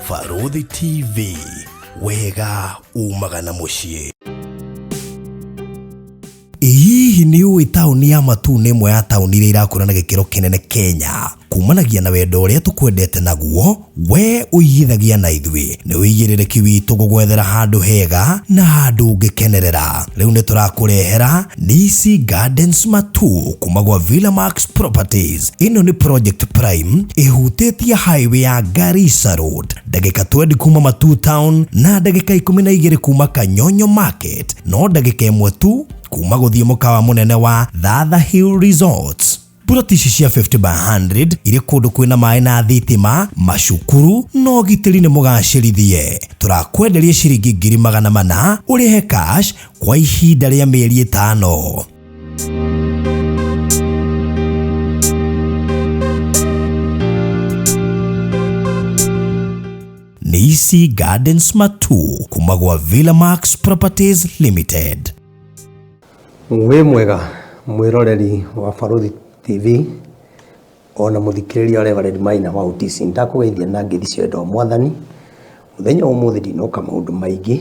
Barũthi TV, wega umaga na mũciĩ. Ĩ hihi nĩ ũĩ taũni ya Matuu nĩ ĩmwe ya taũni iria irakũra na gĩkĩro kĩnene Kenya? Kumanagia na wendo ũrĩa tũkwendete naguo, we ũigithagia na ithuĩ. Nĩ ũigĩrĩrĩki witũ gũgwethera handũ hega na handũ ũngĩkenerera. Rĩu nĩ tũrakũrehera Nisi Gardens Matuu kuma gwa Villa Max Properties. Ĩno nĩ project prime ĩhutĩtie highway ya Garissa Road, ndagĩka 20 kuma Matuu Town na ndagĩka 12 kuma Kanyonyo Market, no ndagĩka ĩmwe tu kuma gũthiĩ mũkawa mũnene wa Thatha Hill Resorts. Puroti ici cia 50 by 100 irĩ kũndũ kwĩna maĩ na thitima, macukuru na ũgitĩri nĩ mũgacĩrithie. Tũrakwenderia ciringi 400,000 ũrĩhe cash kwa ihinda rĩa mĩeri ĩtano. Nisi Gardens Matuu kuma gwa Villa Max Properties Limited. Wĩ mwega mwĩroreri wa Barũthi TV ona mũthikĩrĩria wa Reverend Maina wa OTC. Ndakũgeithia na ngeithi cia wendo wa Mwathani. Mũthenya wa ũmũthĩ ndinoka maũndũ maingĩ,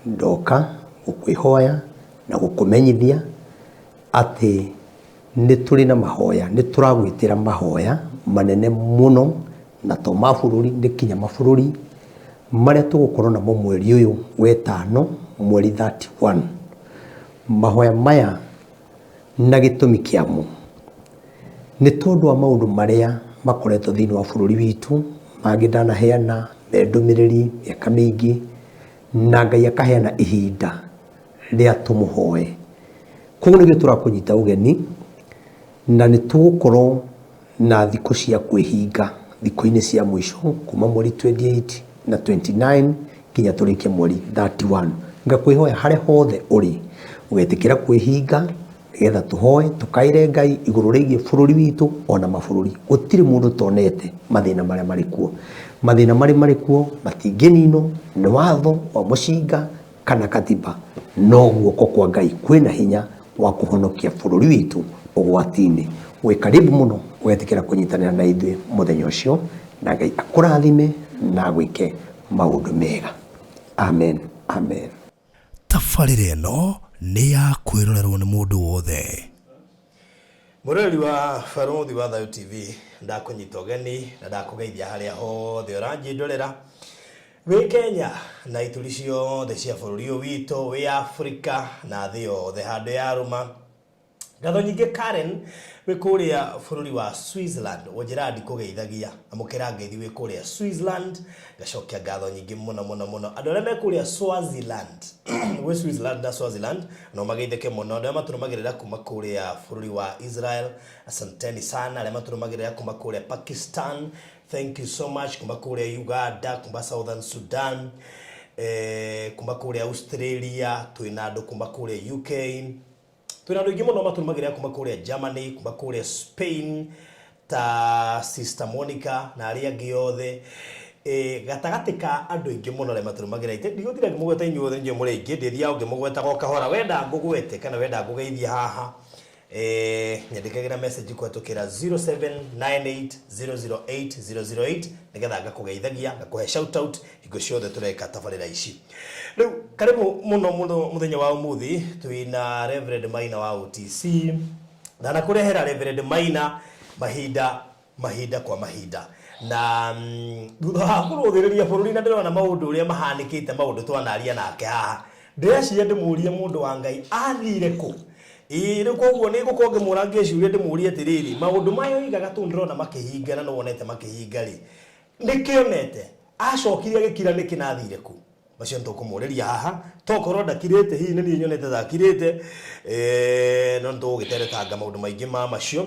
ndoka gũkwĩhoya na gũkũmenyithia atĩ nĩ tũrĩ na mahoya, nĩ tũragwĩtĩra mahoya manene mũno na to ma bũrũri, nĩ kinya mabũrũri marĩa tũgũkorwo namo mweri ũyũ wetano, mweri 31. Mahoya maya na gĩtũmi kĩamo nĩ tondũ wa maũndũ marĩa makoretwo thĩinĩ wa bũrũri witũ, mangĩ ndanaheana me ndũmĩrĩri mĩaka mĩingĩ, na Ngai akaheana ihinda rĩa tũmũhoe. Koguo nĩkĩo tũrakũnyita ũgeni na nĩ tũgũkorwo na thikũ cia kwĩhinga thikũ-inĩ cia mũico kuma mweri 28 na 29 nginya tũrĩkie mweri 31. Ngakwĩhoya harĩa hothe ũrĩ ũgetĩkĩra kwĩhinga nĩgetha tũhoe tũkaĩre Ngai igũrũ rĩgiĩ bũrũri witũ ona mabũrũri. Gũtirĩ mũndũ ũtonete mathĩna marĩa marĩ kuo. Mathĩna marĩa marĩ kuo matingĩninwo nĩ watho wa mũcinga kana katiba, no guoko kwa Ngai kwĩna hinya wa kũhonokia bũrũri witũ ũgwati-inĩ. Wĩ karibu mũno ũgetĩkĩra kũnyitanĩra na ithuĩ mũthenya ũcio, na Ngai akũrathime na agwĩke maũndũ mega. Amen, amen. Tabarĩra ĩno nĩ ya kwĩrorerwo nĩ mũndũ wothe. Mũroreri wa Barũthi wa Thayũ TV, ndakũnyita ũgeni na ndakũgeithia harĩa hothe ũranjĩndorera. Wĩ Kenya na ituri ciothe cia bũrũri ũyũ witũ, wĩ Africa na thĩ yothe handũ yarũma. Ngatho nyingĩ Karen wĩ kũrĩa bũrũri wa Switzerland, ũnjĩraga ndikũgeithagia, amũkĩra ngeithi wĩ kũrĩa Switzerland, ngacokia ngatho nyingĩ mũno mũno mũno. Andũ arĩa me kũrĩa Swaziland, gwĩ Switzerland na Swaziland, no mageithĩke mũno. Andũ arĩa matũrũmagĩrĩra kuma kũrĩa bũrũri wa Israel, asanteni sana. Arĩa matũrũmagĩrĩra kuma kũrĩa Pakistan, Thank you so much kuma kũrĩa Uganda, kuma Southern Sudan, eh, kuma kũrĩa Australia, twĩna andũ kuma kũrĩa UK, twĩna andũ aingĩ mũno matũrũmagĩrĩra kuma kũrĩa Germany, kuma kũrĩa Spain, ta Sister Monica na arĩa angĩ othe. E, gatagatĩ ka andũ aingĩ mũno arĩa matũrũmagĩrĩra ite ndigũtinda ngĩmũgweta inyuothe inyuĩ mũrĩ aingĩ ndĩthiaga ngĩmũgwetaga o kahora wenda ngũgwete kana wenda ngũgeithie haha Eh, nyandĩkagĩra message kũhetũkĩra 0798008008 nĩgetha ngakũgeithagia ngakũhe shout out hingo ciothe tũreka tabarĩra ici. Rĩu karibu mũno mũno mũthenya wa ũmũthĩ twĩna Reverend Maina wa OTC na nakũrehera Reverend Maina mahinda mahinda kwa mahinda na mm, thutha wa kũrũthĩrĩria bũrũri na ndĩrona maũndũ ũrĩa mahanĩkĩte maũndũ twanaria nake haha ndĩreciria ndĩmũrie mũndũ wa Ngai athire kũ ĩĩ rĩu koguo nĩ ngũkorwo ngĩmũrangia ciũria ndĩmũrie atĩrĩrĩ maũndũ maya oigaga tondũ ndĩrona makĩhinga na nĩwonete makĩhinga rĩ nĩkĩonete acokire agĩkira nĩkĩ na athire kũ macio nĩ tũkũmũrĩria haha tokorwo ndakirĩte hihi nĩ niĩ nyonete ta akirĩte eh, no nĩ tũgũgĩteretanga maũndũ maingĩ ma macio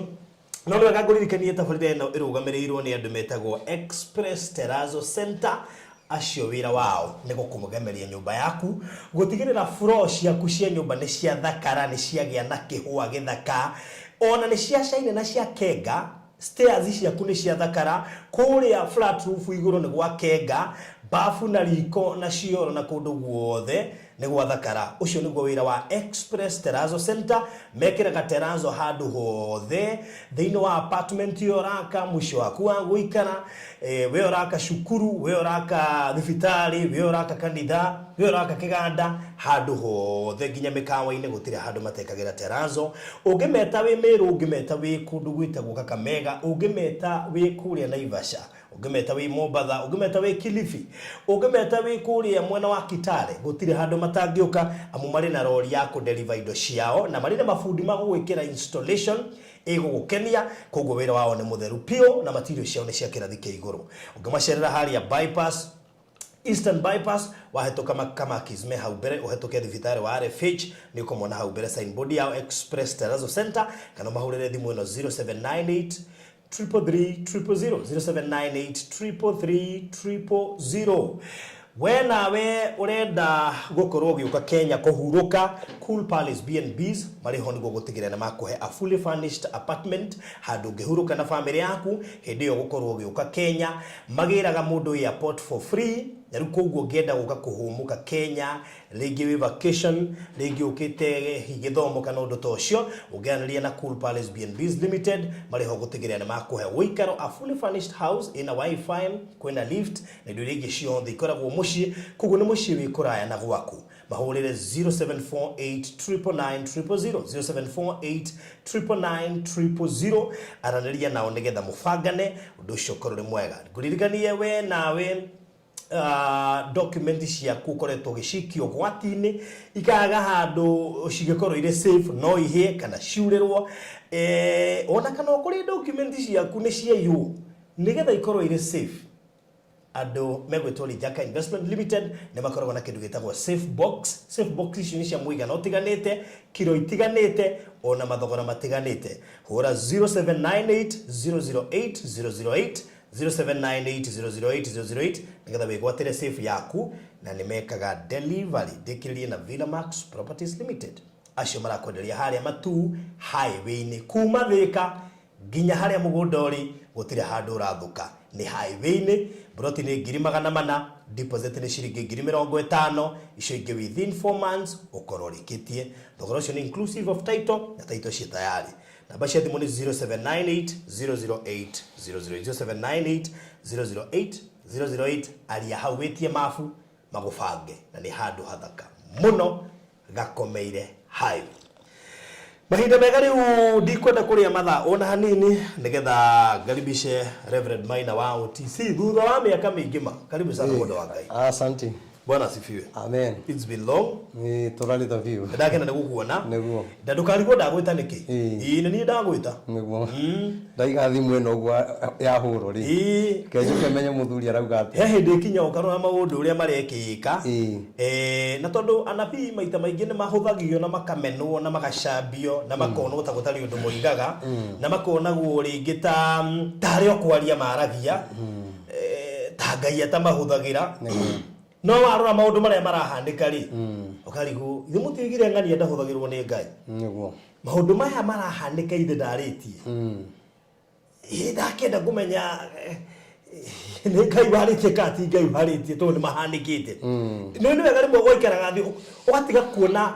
No nĩ wega ngũririkanie tabarĩra ĩno ĩrũgamĩrĩirwo nĩ andũ metagwo Express Terrazzo Center acio wĩra wao nĩ gũkũgemeria nyũmba yaku, gũtigĩrĩra floor ciaku cia nyũmba nĩ ciathakara, nĩ ciagĩa na kĩhũa gĩthaka, ona nĩ cia caina na cia kenga, stairs ciaku nĩ ciathakara, kũrĩa flat roof igũrũ nĩ gwa kenga, bafu na riko na cioro na kũndũ guothe. Nĩ gwathakara. Ũcio nĩguo wĩra wa Express Terrazzo Center. Mekĩraga terrazzo handũ hothe thĩinĩ wa apartment ĩyo ũraka, mũciĩ waku wa gũikara, we ũraka cukuru, we ũraka thibitarĩ, we ũraka kanitha, we ũraka kĩganda, handũ hothe nginya mĩkawa-inĩ gũtirĩ handũ matekagĩra terrazzo. Ũngĩmeta wĩ Meru, ũngĩmeta wĩ kũndũ gwĩtagwo Kakamega, ũngĩmeta wĩ kũrĩa Naivasha, Ũngĩmeta wĩ Mombatha, ũngĩmeta wĩ Kilifi, ũngĩmeta wĩ kũrĩa mwena wa Kitale, gũtirĩ handũ matangĩũka amu marĩ na rori ya kũ-deliver indo ciao na marĩ na mabundi ma gũgwĩkĩra installation ĩgũgũkenia, koguo wĩra wao nĩ mũtheru piũ na material ciao nĩ cia kĩrathi kĩa igũrũ. Ũngĩmacerera harĩa Bypass, Eastern Bypass, wahĩtũka Kamakis me hau mbere, ũhĩtũke thibitarĩ wa RFH, nĩ ũkũmona hau mbere signboard yao Express Terrazzo Center, kana ũmahũrĩre thimũ ĩno 0798 333 000 0798 333 000. We nawe ũrenda gũkorwo ũgĩũka Kenya kũhurũka, Cool Palace B&Bs marĩ ho nĩguo gũtigĩrĩra nĩ makũhe a fully furnished apartment handũ ũngĩhurũka na famĩlĩ yaku hĩndĩ ĩyo ũgũkorwo ũgĩũka Kenya. Magĩraga mũndũ airport for free, na rĩu koguo ũngĩenda gũka kũhũmũka Kenya rĩngĩ wĩ vacation, rĩngĩ ũkĩte hihi gĩthomo kana ũndũ ta ũcio, ũngĩaranĩria na Cool Palace B&Bs Limited, marĩ ho gũtigĩrĩra nĩ makũhe ũikaro, a fully furnished house ĩna wifi, kwĩna lift na indo iria ingĩ ciothe ikoragwo mũciĩ, koguo nĩ mũciĩ wĩ kũraya na gwaku. Mahũrĩre 0748 999 000, 0748 999 000, aranĩria nao nĩgetha mũbangane ũndũ ũcio ũkorwo ũrĩ mwega. Ngũririkanie we nawe document ciaku ũkoretwo ũgĩcikia ũgwati-inĩ ikaga handũ cingĩkorwo irĩ safe no ihĩe kana ciurĩrwo, ona kana kũrĩ document ciaku nĩ ciaiywo, nĩgetha ikorwo irĩ safe, andũ megwĩtwo Lijaka Investment Limited nĩ makoragwo na kĩndũ gĩtagwo safe box. Safe box icio nĩ cia mũigana ũtiganĩte, kiro itiganĩte, ona mathogora matiganĩte. Hũra 0798 008 008, 0798 008 008, nĩgetha wĩgwatĩre safe yaku, na nĩ mekaga delivery. Ndĩkĩrĩrie na Villa Max Properties Limited, acio marakwenderia harĩa Matuu highway-inĩ, kuma Thĩka nginya harĩa mũgũnda ũrĩ gũtirĩ handũ ũrathũka, nĩ highway-inĩ. Broti nĩ 400,000, deposit nĩ ciringi 50,000, icio ingĩ within 4 months ũkorwo ũrĩkĩtie. Thogora ũcio nĩ inclusive of title, na title ciĩ tayari. Namba cia thimũ nĩ 0798 008 008, 0798 008 008. Aria hau wĩtie mabu magũbange, na nĩ handũ hathaka mũno gakomeire highway. Mahinda mega rĩu, ndikwenda kũrĩa mathaa ona hanini nĩgetha ngaribishe Reverend Maina wa OTC thutha wa mĩaka mĩingĩ ma. Karibu sana, mũndũ wa Ngai. Asante. Bwana asifiwe. Amen. It's been long. Nĩ tũrarĩta biũ. Ndakena nĩ gũkuona. Nĩguo. Na ndũkarigwo ndagwĩta nĩkĩ. Ĩĩ. Ĩĩ, nĩ niĩ ndagwĩta. Nĩguo. Ndaiga thimũ ĩno ũguo yahũrwo rĩ. Kenjũke menye mũthuri arauga atĩa. He hĩndĩ ĩkinya ũkarora maũndũ ũrĩa marekĩka. Ĩĩ. Na tondũ anabii maita maingĩ nĩ mahũthagio na makamenwo na magacambio na makonwo ta gũtarĩ ũndũ moigaga, na makonagwo rĩngĩ ta tarĩ o kwaria maragia, ta Ngai atamahũthagĩra. No warora maũndũ marĩa marahanĩka rĩ, ũkarigwo ithe mũtiigire ng'ania ndahũthagĩrwo nĩ Ngai. Nĩguo. Maũndũ maya marahanĩka ithe ndarĩtie. Ĩ ndakĩenda kũmenya nĩ Ngai warĩtie kana ti Ngai warĩtie, tondũ nĩ mahanĩkĩte. Nĩ wega rĩmwe gwaikaraga thĩ ũgatiga kuona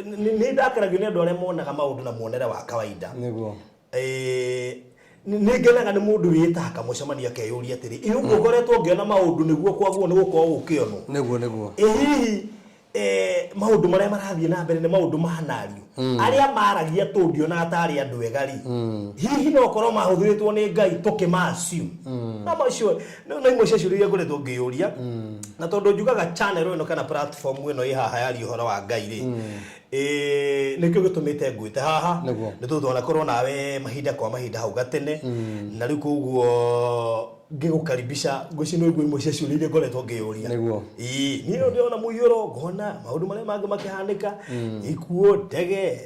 nĩ ndakaragio nĩ andũ arĩa monaga maũndũ na muonere wa kawaida. Nĩguo. Nĩ ngenaga nĩ mũndũ wĩtaga kamũcemanio akeyũria atĩrĩ, ĩ ũguo ngoretwo ngĩona maũndũ nĩguo kwaguo nĩ gũkorwo gũkĩonwo? Nĩguo nĩguo. Ĩ hihi maũndũ marĩa marathiĩ na mbere nĩ maũndũ manario? Arĩa maragia tũ ndionaga tarĩ andũ ega rĩ, hihi no korwo mahũthĩrĩtwo nĩ Ngai tũkĩma assume? No macio no imwe cia ciũria iria ngoretwo ngĩyũria, na tondũ njugaga channel ĩno kana platform ĩno ĩ haha yaria ũhoro wa Ngai rĩ, nĩkĩo gĩtũmĩte ngwĩte haha. Nĩguo. Nĩ tondũ twanakorwo nawe mahinda kwa mahinda hau gatene, na rĩu koguo ngĩgũkaribisha ngwĩciria nĩ ũigua imwe cia ciũria iria ngoretwo ngĩyũria. Nĩguo. Ĩĩ, niĩ ndĩrona mũiyũro, ngona maũndũ marĩa mangĩ makĩhanĩka, ikuũ, ndege,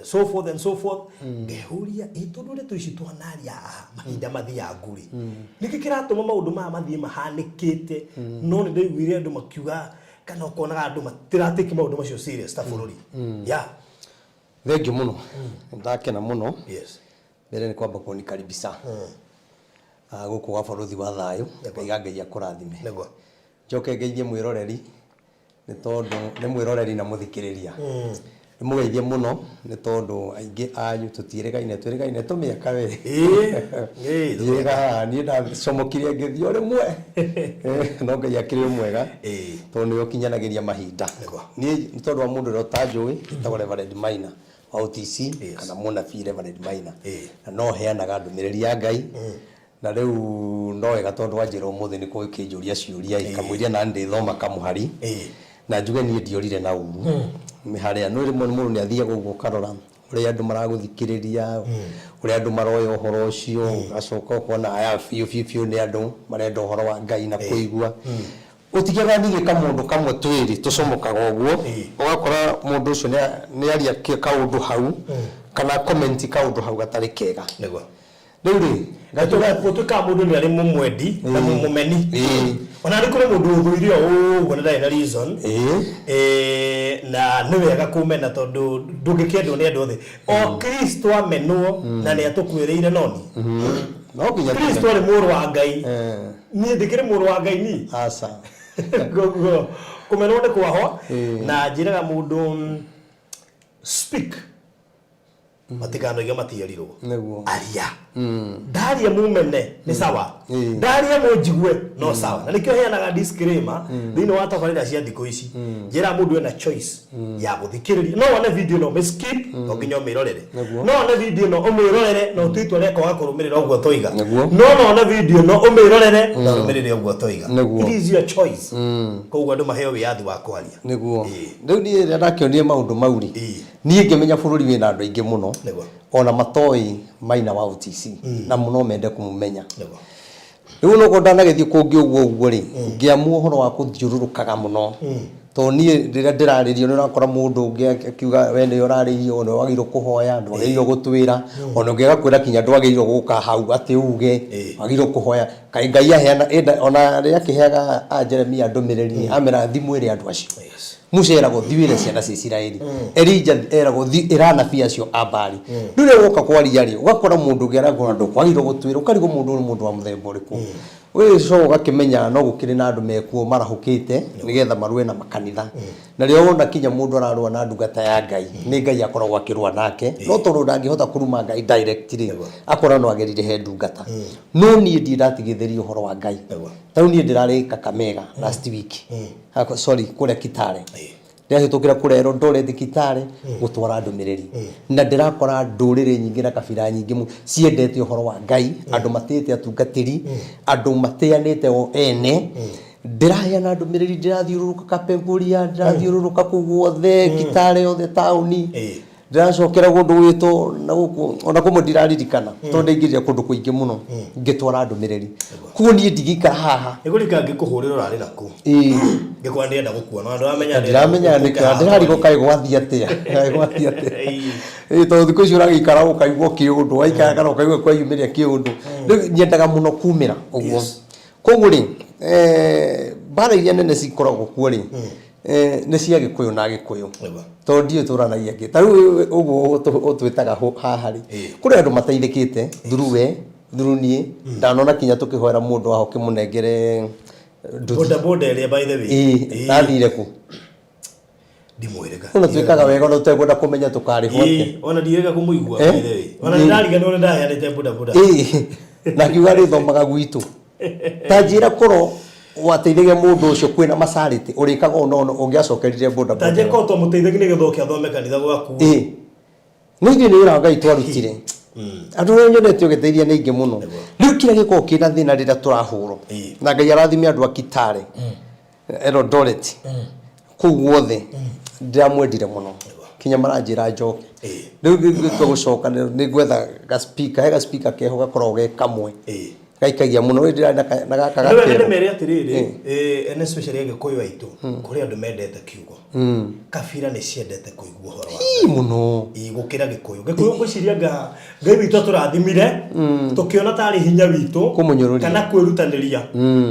so forth and so forth, ngeyũria, ĩ tondũ ndeto ici twanaria haha mahinda mathiangu rĩ, nĩkĩ kĩratũma maũndũ maya mathiĩ mahanĩkĩte? No nĩ ndaiguire andũ makiuga kana ũkonaga andũ matiratĩki maũndũ macio serious ta bũrũri, yeah. Thengiũ mũno. Ndakena mũno. Mbere nĩ kwamba kũnikaribisha gũkũ gwa Barũthi wa Thayũ. Ngaiga Ngai akũrathime. Nĩguo. Njoke ngeithie mwĩroreri. Nĩ tondũ nĩ mwĩroreri na mũthikĩrĩria. Nĩ mũgeithie mũno nĩ tondũ aingĩ anyu tũtiĩrĩgaine, twĩrĩgaine tũmĩaka we. Ĩĩ, Thiĩga haha, niĩ ndacomokire ngĩthiĩ o rĩmwe. No Ngai akĩrĩ o mwega tondũ nĩwe ũkinyanagĩria mahinda. Niĩ nĩ tondũ wa mũndũ ũrĩa ũtanjũĩ, njĩtagwo Reverend Maina wa OTC kana mũnabii Reverend Maina. Na no heanaga ndũmĩrĩri ya Ngai. Na rĩu no wega tondũ wanjĩra ũmũthĩ nĩ kũkĩnjũria ciũria ĩ, kamũiria nani ndĩthoma kamũhari, na njuge niĩ ndiorire na ũru nĩ harĩa, nĩ ũĩ rĩmwe mũndũ nĩ athiaga ũguo ũkarora ũrĩa andũ maragũthikĩrĩria, ũrĩa andũ maroya ũhoro ũcio, ũgacoka ũkona aya biũ biũ biũ nĩ andũ marenda ũhoro wa Ngai na kũigua. Ũtigĩrĩra ningĩ kamũndũ kamwe twĩrĩ tũcomokaga ũguo, ũgakora mũndũ ũcio nĩ aria kaũndũ hau, kana comment kaũndũ hau gatarĩ kega. Nĩguo. Rĩu rĩ, Gatuĩka gũtuĩkaga mũndũ nĩ arĩ mũmwendi na mũmũmeni. Ona nĩ kũrĩ mũndũ ũthũire o ũguo na ndarĩ na reason. Na nĩ wega kũmena tondũ ndũngĩkĩendwo nĩ andũ othe. O Kristo amenwo na nĩ atũkuĩrĩire noni. No nginya Kristo arĩ mũrũ wa Ngai. Niĩ ndĩkĩrĩ mũrũ wa Ngai niĩ? Aca. Koguo kũmenwo nĩ kwahwa na njĩraga mũndũ speak. Matikanoige matierirwo. Nĩguo. Aria. Ndaria mumene nĩ sawa. Ndaria munjigue no sawa. Na nĩkĩo heanaga disclaimer thĩinĩ wa tabarĩra cia thikũ ici. Njĩraga mũndũ ena choice ya gũthikĩrĩria. No wone video ĩno ũmĩ skip to nginya ũmĩrorere. Nĩguo. No wone video ĩno ũmĩrorere na ũtue itua rĩa kwaga kũrũmĩrĩra ũguo twoiga. Nĩguo. No no wone video ĩno ũmĩrorere na ũrũmĩrĩre ũguo twoiga. Nĩguo. It is your choice. Koguo andũ maheo wĩyathi wa kwaria. Nĩguo. Rĩu niĩ rĩrĩa ndakĩonire maũndũ mau rĩ, Ĩĩ. Niĩ ngĩmenya bũrũri wĩna andũ aingĩ mũno Nĩguo. ona matoĩ Maina wa OTC na no mende kũmũmenya. Nĩguo. Rĩu onokorwo ndanagĩthiĩ kũngĩ ũguo ũguo rĩ, ngĩamua ũhoro wa kũthiũrũrũkaga mũno tondũ niĩ rĩrĩa ndĩrarĩrio nĩ ũrakora mũndũ ũngĩ akiuga we nĩwe ũrarĩrio, nĩwe wagĩrĩirwo kũhoya, ndwagĩrĩirwo gũtwĩra, ona ũngĩ agakwĩra kinya ndwagĩrĩirwo gũka hau atĩ uge, wagĩrĩirwo kũhoya. Kaĩ Ngai aheana, ona rĩrĩa akĩheaga a Jeremia ndũmĩrĩri ameraga thiĩ mwĩre andũ acio. Yes. Musa eragwo thiĩ wĩre ciana cia Isiraeli. Elija eragwo thiĩ ĩra anabii acio a Baali. Rĩu rĩrĩa woka kwaria rĩ, ũgakora mũndũ ũngĩ arakwĩra ndũkwagĩrĩirwo gũtwĩra, ũkarigwo mũndũ ũyũ nĩ mũndũ wa mũthemba ũrĩkũ. Ũgagĩcoka ũgakĩmenya no gũkĩrĩ na andũ mekuo marahũkĩte nĩgetha marũe na makanitha. Na rĩrĩa wona kinya mũndũ ararũa na ndungata ya Ngai, nĩ Ngai akoragwo akĩrũa nake, no tondũ ndangĩhota kũruma Ngai direct rĩ, akona no agerire he ndungata. No niĩ ndirĩ ndatigithĩria ũhoro wa Ngai. Ta rĩu niĩ ndĩrarĩ Kakamega last week. Ako- sorry kũrĩa Kitale ndĩrahĩtũkĩra kũrĩa Eldoret Kitale gũtwara ndũmĩrĩri na ndĩrakora ndũrĩrĩ nyingĩ na kabira nyingĩ mũno ciendete ũhoro wa Ngai andũ matĩĩte atungatĩri andũ matĩanĩte o ene ndĩraheana ndũmĩrĩri ndĩrathiũrũrũka Kapenguria ndĩrathiũrũrũka kũu guothe Kitale yothe taũni Ndĩracokera kũndũ gwitũ na gũkũ ona kũmwe ndiraririkana tondũ ndaingĩrire kũndũ kũingĩ mũno ngĩtwara ndũmĩrĩri. Koguo niĩ ndingĩikara haha. Nĩ kũrika ngĩkũhũrĩra ũrarĩ nakũ? Ĩĩ. Ngĩkora ndĩrenda gũkuona na ndũramenya Ndiramenya nĩkĩ na ndĩrarigwo kaĩ gwathiĩ atĩa. Kaĩ gwathiĩ atĩa. Ĩĩ tondũ thikũ ici ũragĩikara ũkaigua kĩũndũ, waikara kana ũkaigua kweyumĩria kĩũndũ. Rĩu nyendaga mũno kumĩra ũguo. Koguo rĩ, mbara iria nene cikoragwo kuo rĩ, nĩ cia Gĩkũyũ na Gĩkũyũ. Nĩguo. Tondũ ndiũĩ tũranagia kĩ. Ta rĩu ũguo ũtwĩtaga haha rĩ, kũrĩ andũ mateithĩkĩte through we, through niĩ. Ndanona kinya tũkĩhoera mũndũ haha ũkĩmũnengere nduthi. Boda boda ĩrĩa by the way. Ĩĩ, nathire kũ? Ndimwĩrĩga. Ona twĩkaga wega ona tũtekwenda kũmenya tũkarĩhwo atĩa. Ĩĩ, ona ndirĩga kũmũigua Eh? by the way. Ona nĩndariganĩrwo nĩndaheanĩte boda boda. Ĩĩ, na akiuga arĩthomaga gwitũ. Ta njĩra korwo wateithagia mũndũ ũcio kwĩna macarĩtĩ ũrĩkaga ũũ na ũũ ũngĩacokerire boda Ta boda. njĩra korwo twamũteithagia nĩgetha oke athome kanitha gwaku. Ĩĩ. Nĩ ithuĩ nĩ wĩra wa Ngai twarutire. Andũ arĩa nyonete ũgĩteithia nĩ aingĩ mũno. Rĩu kĩrĩa gĩkoragwo kĩna thĩna rĩrĩa tũrahũrwo. Na Ngai arathime andũ a Kitale. Eldoret. Kũu guothe ndĩramwendire mũno. Kinya maranjĩra njoke. Rĩu ngĩtua gũcoka nĩ ngwetha ga speaker, he ga speaker keho gakoragwo ge kamwe. Gaikagia mũno rĩu ndĩrarĩ na ka- na gaka Nĩ wega gakerũ. ndĩmere atĩrĩrĩ, and especially Agĩkũyũ aitũ, kũrĩ andũ mendete kiugo. Kabira nĩ ciendete kũigua ũhoro wa Ii mũno. Ii, gũkĩra Gĩkũyũ. Gĩkũyũ ngwĩciria nga Ngai witũ atũrathimire tũkĩona tarĩ hinya witũ Kũmũnyũrũria. kana kwĩrutanĩria.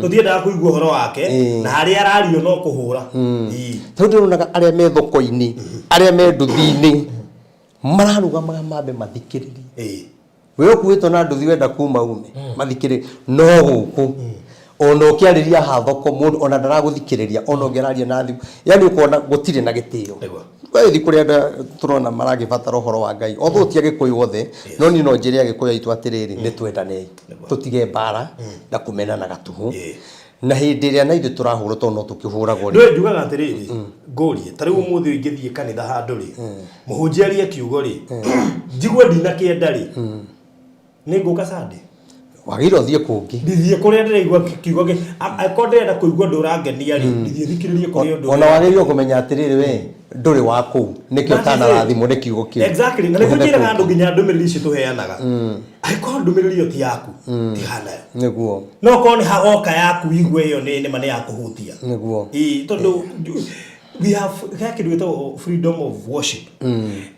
Tũtiendaga kũigua ũhoro wake na harĩa arario no kũhũra. Ii. Tondũ ndĩronaga arĩa me thoko-inĩ, arĩa me nduthi-inĩ, mararũgamaga mambe mathikĩrĩrie. Ii. We ũkuĩtwo na nduthi wenda kuma ume, mathikĩrĩrie. No gũkũ, Ona ũkĩarĩria haha thoko mũndũ ona ndaragũthikĩrĩria, ona ũngĩararia na thimũ, yani ũkona gũtirĩ na gĩtĩo. We thiĩ kũrĩ andũ tũrona maragĩbatara ũhoro wa Ngai, although ti Agĩkũyũ othe, no niĩ no njĩre Agĩkũyũ aitũ atĩrĩrĩ, nĩ twendanei, tũtige mbara na kũmenana gatũhũ. Na hĩndĩ ĩrĩa na ithuĩ tũrahũrwo tondũ no tũkĩhũragwo rĩ. Nĩũĩ njugaga atĩrĩrĩ, ngũrie, ta rĩu ũmũthĩ ũyũ ingĩthiĩ kanitha handũ rĩ, mũhunjia arie kiugo rĩ, njigue ndinakĩenda rĩ, Nĩ ngũka Sunday. Wagĩrĩire ũthiĩ kũngĩ. Ndithiĩ kũrĩa ndĩraigua kiugo gĩ angĩkorwo ndĩrenda kũigua ũndũ ũrangenia rĩ, ndithiĩ thikĩrĩrie kũrĩ ũndũ. Ona wagĩrĩirwo kũmenya atĩrĩrĩ we ndũrĩ wa kũu nĩkĩo ũtanarathimwo nĩ kiugo kĩu. Exactly. Na nĩguo njĩraga andũ nginya ndũmĩrĩri ici tũheanaga. Angĩkorwo ndũmĩrĩri ĩyo ti yaku, tigana nayo. Nĩguo. No korwo nĩ hagoka yaku igue ĩyo nĩ nĩma nĩ yakũhutia. Nĩguo. Ĩĩ tondũ we have he kĩndũ gĩtagwo freedom of worship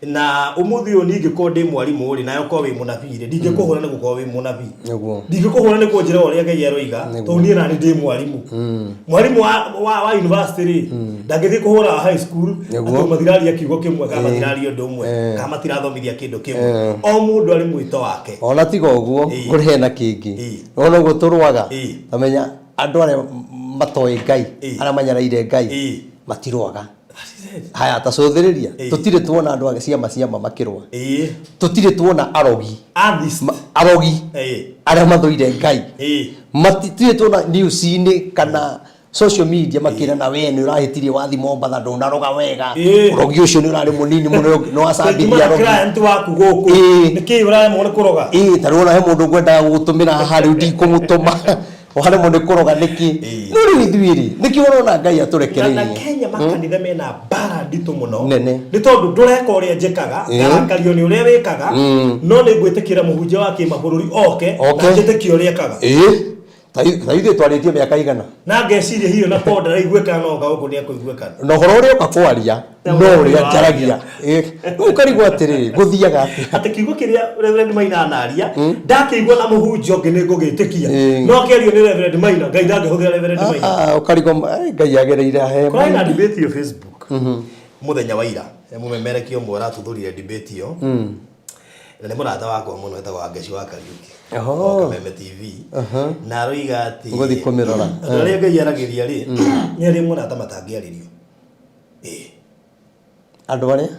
na ũmũthĩ ũyũ niĩ ingĩkorwo ndĩ mwarimũ rĩ nawe ũkorwo wĩ mũnabii rĩ ndingĩkũhũra nĩ gũkorwo wĩ mũnabii Nĩguo. Ndingĩkũhũra nĩ kũnjĩra ũrĩa Ngai aroiga tondũ niĩ nani ndĩ mwarimũ. Mwarimũ wa university rĩ ndangĩthiĩ kũhũra wa high school atĩ matiraria kiugo kĩmwe kana matiraria ũndũ ũmwe kana matirathomithia kĩndũ kĩmwe. O mũndũ arĩ mwĩto wake. Ona tiga ũguo kũrĩ hena kĩngĩ ona ũguo tũrũaga tamenya andũ arĩa matoĩ Ngai arĩa manyaraire Ngai matirũaga. Haya ta cũthĩrĩria tũtirĩ tuona andũ a ciama ciama makĩrũa. Tũtirĩ tuona arogi. Arogi arĩa mathũire Ngai. Matirĩ tuona news-inĩ kana social media makĩrana we nĩ ũrahĩtirie wathi Mombatha ndũnaroga wega. Ũrogi ũcio nĩ ũrarĩ mũnini mũno nĩ wacambithia arogi. Client waku gũkũ. Nĩkĩ ũraremwo nĩ kũroga? Ĩĩ ta rĩu ona he mũndũ ngwendaga gũgũtũmĩra haha rĩu ndikũmũtũma. Waremwo nĩ kũroga nĩkĩ? No rĩu ithuĩ rĩ, nĩkĩo ũrona Ngai Na, na atũrekereirie. Kenya makanitha mena mbara nditũ mũno. Nene. Nĩ tondũ ndũreka ũrĩa njĩkaga, ngarakario nĩ ũrĩa wĩkaga, no nĩ ngwĩtĩkĩra mũhunjia wa kĩmabũrũri oke, Oke. na njĩtĩkie ũrĩa ekaga. Ĩĩ. Ta ithuĩ twarĩtie mĩaka igana? Na ngeciria hihi ona korwo ndaraiguĩkana no oka gũkũ nĩ ekũiguĩkana. Na ũhoro ũrĩa oka kwaria no ũrĩa njaragia. Rĩu ũkarigwo atĩrĩrĩ, gũthiaga atĩa? Atĩ kiugo kĩrĩa Reverend Maina anaria, ndakĩigua na mũhunjia ũngĩ nĩ ngũgĩtĩkia. No kĩario nĩ Reverend Maina, Ngai ndangĩhũthĩra Reverend Maina. Ah, ũkarigwo Ngai agereire he. Kũrarĩ na debate ĩyo Facebook mũthenya wa ira. Mũmemerekia ũmwe ũratuthũrire debate ĩyo. Na nĩ mũrata wakwa mũno etagwo Wangeci wa Kariuki. Oho. Wa Kameme TV. Na aroiga atĩ Ngũthiĩ kũmĩrora. Andũ arĩa Ngai aragĩria rĩ, nĩ arĩa mũrata matangĩarĩrio. Ĩĩ. Andũ arĩa?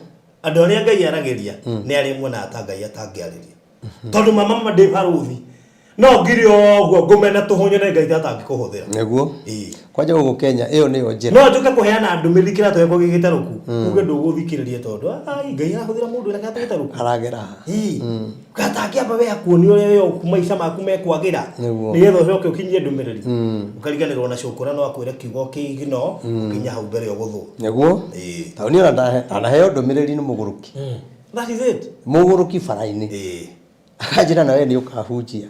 Andũ arĩa Ngai aragĩria nĩ arĩa muonaga ta Ngai atangĩarĩria. Tondũ mama ma ndĩ barũthi. No ngire o ũguo ngũmena tũhũ nyone Ngai ta atangĩkũhũthĩra. Nĩguo. Ĩĩ. Kwanja gũkũ Kenya ĩyo nĩyo njĩra. No njũke kũheana ndũmĩrĩri kĩratũ gĩakwa gĩ gĩtarũku. Uge ndũgũthikĩrĩria tondũ ai Ngai arahũthĩra mũndũ wĩna kĩratũ gĩtarũku. Aragera ha? Ĩĩ. Gatangĩamba we akuonia ũrĩa we maica maku mekwagĩra. Nĩguo. Nĩgetha ũcoke ũkinyie ndũmĩrĩri. Ũkariganĩrwo na cũkũra no akwĩre kiugo kĩigino ũkinye hau mbere ũgũthwo. Nĩguo. Ĩĩ. Tondũ niĩ ona ndanaheo ndũmĩrĩri nĩ mũgũrũki. That is it. Mũgũrũki bara-inĩ. Ĩĩ. Akanjĩra na we nĩ ũkahunjia.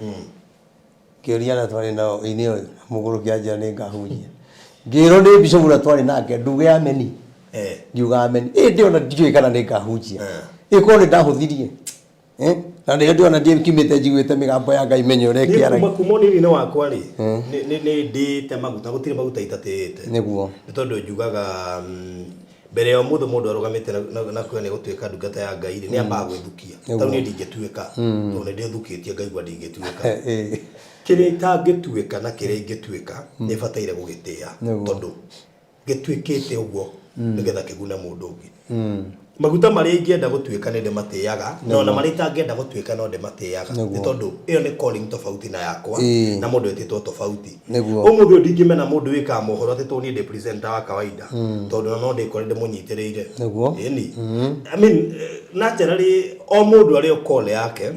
Ngĩũria arĩa twarĩ nao inĩ ũyũ, mũgũrũki anjĩra nĩ ngahunjia. Ngĩrwo nĩ bishop ũrĩa twarĩ nake nduge ameni. Ngiuga ameni. Ĩndĩ ona ndiũĩ kana nĩ ngahunjia. Ĩ korwo nĩ ndahũthirie. Eh? Na nĩrĩo ndĩrona ndikiumĩte njiguĩte mĩgambo ya Ngai menye ũrĩa Niĩ ĩkĩaragia. kuma ũnini-inĩ wakwa rĩ, nĩ ndĩĩte maguta, gũtirĩ maguta itatĩĩte. Nĩguo. Nĩ tondũ njugaga mbere ya ũmũthĩ mũndũ arũgamĩte na kuga nĩ egũtuĩka ndungata ya Ngai rĩ, nĩ ambaga gwĩthukia. Ta rĩu niĩ ndingĩtuĩka, tondũ nĩ ndĩthukĩtie ngaigua ndingĩtuĩka. Kĩrĩa itangĩtuĩka na kĩrĩa ingĩtuĩka, nĩ bataire gũgĩtĩa tondũ gĩtuĩkĩte ũguo nĩgetha kĩgune mũndũ ũngĩ. Maguta marĩa ingĩenda gũtuĩka nĩ ndĩmatĩaga, na ona marĩa itangĩenda gũtuĩka no ndĩmatĩaga, nĩ tondũ ĩyo nĩ calling tofauti na yakwa, na mũndũ etĩtwo tofauti. Ũmũthĩ ũyũ ndingĩmena mũndũ wĩkaga mohoro atĩ tondũ niĩ ndĩ presenter wa kawaida, tondũ ona no ndĩkore ndĩmũnyitĩrĩire. Ĩni. I mean, naturally o mũndũ arĩ o call yake.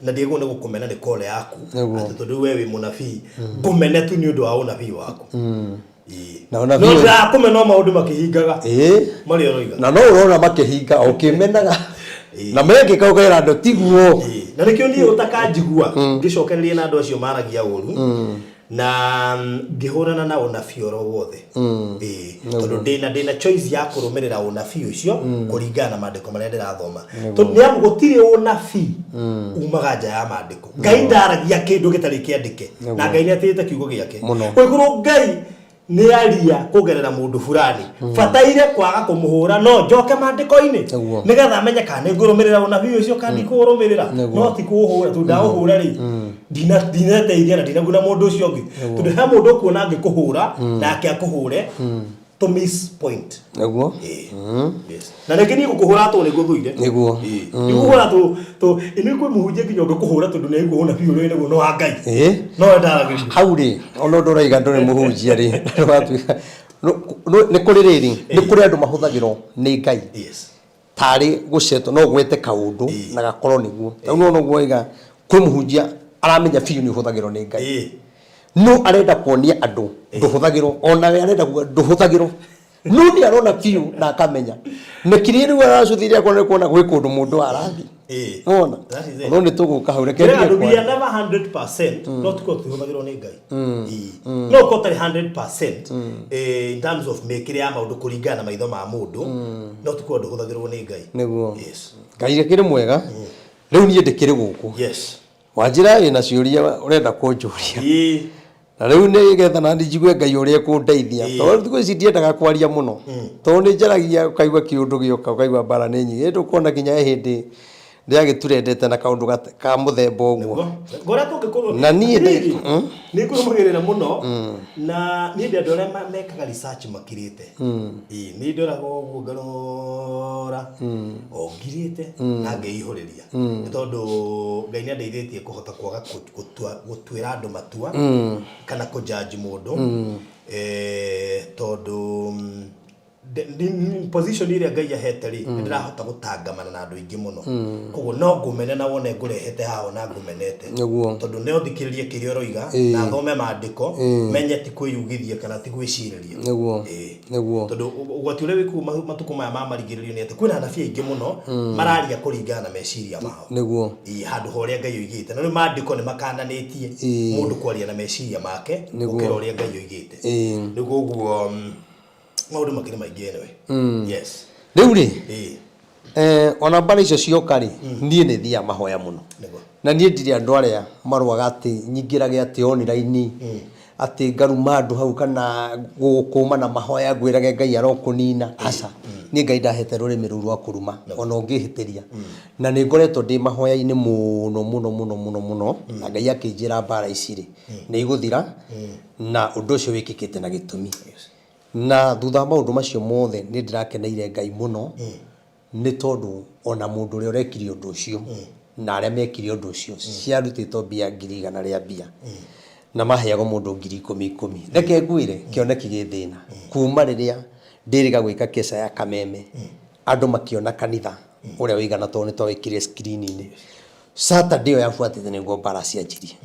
Na ndiagĩrĩirwo nĩ gũkũmena nĩ call yaku, atĩ tondũ rĩu we wĩ mũnabii, ngũmene tu nĩ ũndũ wa ũnabii waku. Ĩĩ. Na ũnabii No ũyũ- ndĩrakũmena o maũndũ makĩhingaga. Ĩĩ. Marĩa ũroiga. Na no ũrona makĩhinga o ũkĩmenaga. Ĩĩ. Na mekĩka ũkera andũ tiguo. Ĩĩ. Na nĩkĩo niĩ ũtakanjigua ngĩcokereria na andũ acio maragia ũru na ngĩhũrana na ũnabii oro wothe. Ĩĩ. Tondũ ndĩna choice ya kũrũmĩrĩra ũnabii ũcio kũringana na maandĩko marĩa ndĩrathoma. Tondũ nĩ amu gũtirĩ ũnabii umaga nja ya maandĩko. Ngai ndaragia kĩndũ gĩtarĩ kĩandĩke. Na Ngai nĩ atĩĩte kiugo gĩake. Mũno. Kũngĩkorwo Ngai Nĩ aria kũgerera mũndũ fulani bataire kwaga kũmũhũra no njoke maandĩko-inĩ nĩgetha amenye kana nĩ ngũrũmĩrĩra ũnabii ũcio kana ndikũrũmĩrĩra. No ti kũũhũra tondũ ndaũhũra rĩ, ndinateithia na ndinaguna mũndũ ũcio ũngĩ, tondũ he mũndũ ũkuona angĩkũhũra nake akũhũre to miss point. Ĩĩ. Yes. Na rĩngĩ niĩ gũkũhũra tondũ nĩ ngũthũire. Ĩĩ. Ndigũkũhũra tũ tũ nĩ kwĩ mũhunjia nginya ũngĩkũhũra tondũ nĩ aigua ũnabii ũrĩa wĩ naguo nĩ wa Ngai. No we ndaragĩria. Hau rĩ, ona ũndũ ũroiga ndũrĩ mũhunjia rĩ, ndũgatuĩka nĩ kũrĩ rĩrĩ, nĩ kũrĩ andũ mahũthagĩrwo nĩ Ngai. Tarĩ gũcetwo no ũgwete kaũndũ na gakorwo nĩguo. Rĩu nĩwona ũguo waiga kwĩ mũhunjia aramenya biũ nĩ ũhũthagĩrwo nĩ Ngai. No arenda kuonia andũ ndũhũthagĩrwo, onawe arenda kuga ndũhũthagĩrwo. No nĩ arona biũ na akamenya. Na kĩrĩa rĩu aracũthĩrĩria akona nĩ kuona gwĩ kũndũ mũndũ arathiĩ. Nĩwona? That is it. No nĩ tũgũka hau reke Ndĩrera ndige andũ, we are kwaria. never 100%, no tũkorwo tũhũthagĩrwo nĩ Ngai. Ĩĩ. No ũkorwo ũtarĩ 100% in terms of mĩkĩre ya maũndũ kũringana na maitho ma mũndũ, no tũkorwo ndũhũthagĩrwo nĩ Ngai. Nĩguo. Yes. Ngai akĩrĩ mwega. Rĩu niĩ ndĩkĩrĩ gũkũ. Wanjĩra wĩna ciũria ũrenda kũnjũria. Na rĩu nĩgetha nani njigue Ngai ũrĩa ekũndeithia. Tondũ thikũ ici ndiendaga kwaria mũno. Tondũ nĩ njaragia ũkaigua kĩũndũ gĩoka ũkaigua mbara nĩ nyingĩ. Ĩndĩ ũkona nginya he hĩndĩ ndĩragĩturendete na kaũndũ ka mũthemba ũguo. Nĩguo. Ngorĩa tũngĩkorwo Na niĩ ndĩ- Atĩrĩrĩ, nĩ ngũrũmagĩrĩra mũno na niĩ ndĩ andũ arĩa mekaga research makirĩte. Ĩĩ, nĩ ndoraga ũguo ngarora o ngirĩte na ngeihũrĩria. Nĩ tondũ Ngai nĩ andeithĩtie kũhota kwaga gũtuĩra andũ matua kana kũ judge mũndũ. Tondũ position ĩrĩa Ngai ahete rĩ, nĩ ndĩrahota gũtangamana na andũ aingĩ mũno. Koguo no ngũmene na wone ngũrehete haha ona ngũmenete. Tondũ no thikĩrĩrie kĩrĩa ũroiga na thome maandĩko menye ti kwĩyugithia kana ti gwĩcirĩria. Tondũ ũgwati ũrĩa wĩkuo matukũ maya ma marigĩrĩrio nĩ atĩ kwĩna anabii aingĩ mũno mararia kũringana na meciria mao. Ĩĩ, handũ ha ũrĩa Ngai oigĩte. Na rĩu maandĩko nĩ makananĩtie mũndũ kwaria na meciria make gũkĩra ũrĩa Ngai oigĩte. Rĩu koguo maũndũ makĩrĩ maingĩ anyway. Yes. Rĩu rĩ, Ĩĩ. ona mbara icio cioka rĩ, niĩ nĩ thiaga mahoya mũno. Na niĩ ndirĩ andũ arĩa marũaga atĩ nyingĩrage atĩ online atĩ ngaruma andũ hau kana gũgũkũma na mahoya ngwĩrage Ngai arokũnina. Aca. Niĩ Ngai ndahete rũrĩmĩ rũu rwa kũruma ona ũngĩhĩtĩria. Na nĩ ngoretwo ndĩ mahoya-inĩ mũno mũno mũno mũno mũno na Ngai akĩnjĩra mbara ici rĩ nĩ igũthira na ũndũ ũcio wĩkĩkĩte na gĩtũmi. Na thutha wa maũndũ macio mothe nĩ ndĩrakeneire Ngai mũno nĩ tondũ ona mũndũ ũrĩa ũrekire ũndũ ũcio na arĩa mekire ũndũ ũcio ciarutĩtwo mbia 100,000 rĩa mbia na maheagwo mũndũ 10,000 ikũmi. Reke ngwĩre kĩoneki gĩ thĩna kuma rĩrĩa ndĩrĩga gwĩka keca ya kameme andũ makĩona kanitha ũrĩa ũigana tondũ nĩ twawĩkire screen-inĩ. Saturday ĩyo yabuatĩte nĩguo mbara cianjirie.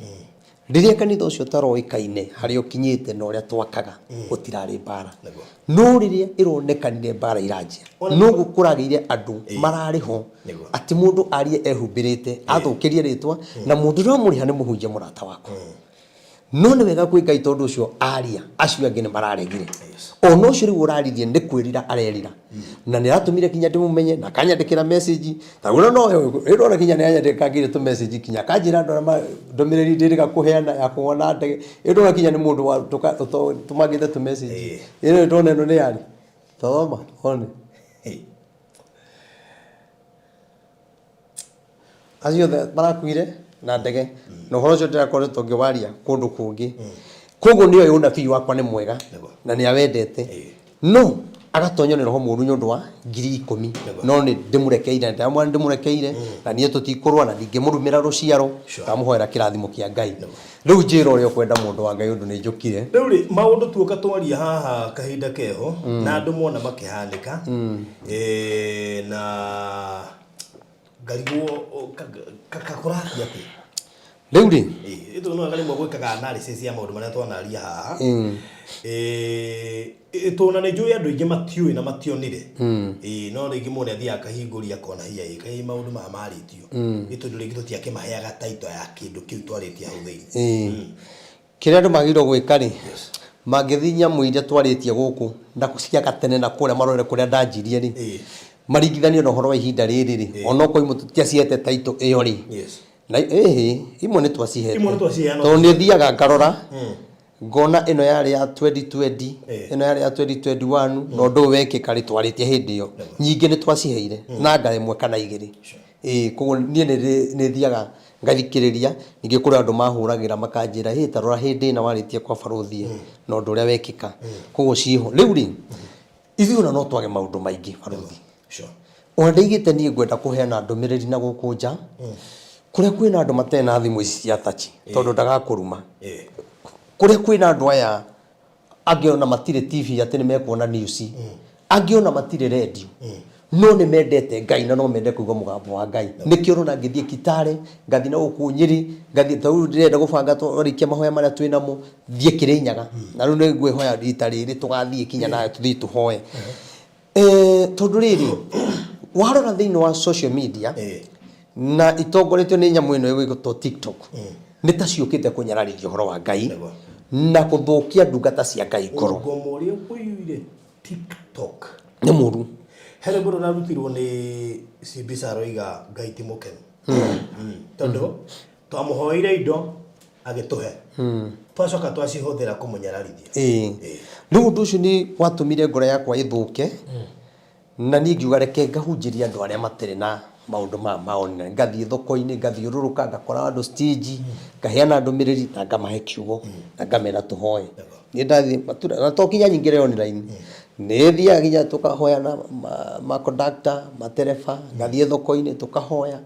Rĩrĩa kanitha ũcio ũtaroĩkaine harĩa ũkinyĩte na ũrĩa twakaga, gũtirarĩ mbara. Nĩguo. No rĩrĩa ĩronekanire mbara iranjia, Ona- noguo kũragĩire andũ mararĩ ho Nĩguo. atĩ mũndũ arie ehumbĩrĩte, athũkĩrie rĩtwa, na mũndũ ũrĩa wamũrĩha nĩ mũhunjia mũrata wakwa. No nĩ wega kwĩ Ngai tondũ ũcio aria, acio angĩ nĩ mararegire. Ona ũcio rĩu ũraririe nĩ kwĩrira arerira. Na nĩ aratũmire kinya ndĩmũmenye na akanyandĩkĩra message. Ta rĩu no ĩyo ndona kinya nĩ anyandĩkangĩire tũ message kinya akanjĩra andũ arĩa ndũmĩrĩri ndĩrĩga kũheana ya kũgwa na ndege. Ĩyo ndona kinya nĩ mũndũ wa tũmangĩte tũ message. Ĩyo ndona ĩno nĩ yarĩ. Thoma one. Acio othe marakuire na ndege na ũhoro ũcio ndĩrakoretwo ngĩwaria kũndũ kũngĩ. Koguo nĩ oĩ ũnabii wakwa nĩ mwega Nĩguo. na nĩ awendete no agatonywo nĩ roho mũru nĩ ũndũ wa 10,000. No nĩ ndĩmũrekeire, ndamwĩra nĩ ndĩmũrekeire na niĩ tũtikũrũa na ndingĩmũrumĩra rũciaro. Ndamũhoera kĩrathimo kĩa Ngai. Rĩu njĩra ũrĩa ũkwenda mũndũ wa Ngai ũndũ nĩ njũkire. Rĩu rĩ, maũndũ tuoka twaria haha kahinda keho na andũ mona makĩhanĩka na ngarigwo kũrathiĩ atĩa? Rĩu rĩ, Ĩĩ, ĩtũ no rĩmwe gwĩkaga analysis ya maũndũ marĩa twanaria haha. Ĩĩ, tondũ na nĩ njũĩ andũ aingĩ matiũĩ na mationire. Ĩĩ, no rĩngĩ mũndũ nĩ athiaga akahingũria akona hiya ĩ kaĩ maũndũ maya marĩtio. Nĩ tondũ rĩngĩ tũtiakĩmaheaga title ya kĩndũ kĩu twarĩtie hau thĩinĩ. Kĩrĩa andũ magĩrĩirwo gwĩka rĩ, mangĩthiĩ nyamũ iria twarĩtie gũkũ na cia gatene na kũrĩa marore kũrĩa ndanjirie rĩ, maringithanie na ũhoro wa ihinda rĩrĩ rĩ, onokorwo imwe tũtiacihete title ĩyo rĩ, na ĩhĩ, imwe nĩ twacihete. Imwe nĩ twaciheana. Tondũ nĩ thiaga ngarora, Ngona ĩno yarĩ ya 2020, ĩno yarĩ ya 2021, na ũndũ ũyũ wekĩka rĩ, twarĩtie hĩndĩ ĩyo. Nyingĩ nĩ twaciheire na nga ĩmwe kana igĩrĩ. Ĩĩ, koguo niĩ nĩ thiaga ngathikĩrĩria, ningĩ kũrĩ andũ mahũragĩra makanjĩra, hĩ ta rora hĩndĩ ĩna warĩtie kwa barũthi na ũndũ ũrĩa wekĩka. Koguo ciĩho. Rĩu rĩ, ithuĩ ona no twage maũndũ maingĩ barũthi. Ona ndaigĩte niĩ ngwenda kũheana ndũmĩrĩri na gũkũ nja, kũrĩa kwĩna andũ matarĩ na thimũ ici cia tachi, tondũ ndagakũruma. Kũrĩa kwĩna andũ aya angĩ ona matirĩ TV atĩ nĩ mekuona news, angĩ ona matirĩ radio, no nĩ mendete Ngai na no mende kũigua mũgambo wa Ngai. Nĩkĩo ũrona ngĩthiĩ Kitale, ngathiĩ na gũkũ Nyĩrĩ, ngathiĩ ta rĩu ndĩrenda gũbanga twarĩkia mahoya marĩa twĩ namo, thiĩ Kĩrĩnyaga. Na rĩu nĩ ngwĩhoya rita rĩrĩ tũgathiĩ kinya nawe tũthiĩ tũhoe. Eh, tondũ rĩrĩ warora thĩinĩ wa social media na itongoretio nĩ nyamũ ĩno ĩgwĩtwo TikTok, nĩ ta ciũkĩte kũnyararithia ũhoro wa Ngai na kũthũkia ndungata cia Ngai ngoro. Ũrũngoma ũrĩa ũiyũire TikTok nĩ mũru. He rwĩmbo rũrarutirwo nĩ Simbisa aroiga Ngai ti mũkenu. Tondũ twamũhoire indo agĩtũhe, twacoka twacihũthĩra kũmũnyararithia. Ĩĩ. Rĩu ũndũ ũcio nĩ watũmire ngoro yakwa ĩthũke, na niĩ ngiuga reke ngahunjĩrie andũ arĩa matarĩ na maũndũ maya ma online. Ngathiĩ thoko-inĩ, ngathiũrũrũka, ngakora andũ stage, ngaheana ndũmĩrĩri na ngamahe kiugo na ngamera tũhoe. Niĩ ndathiĩ matũra, na to nginya nyingĩre online, nĩ thiaga nginya tũkahoya na ma conductor, matereba, ngathiĩ thoko-inĩ tũkahoya.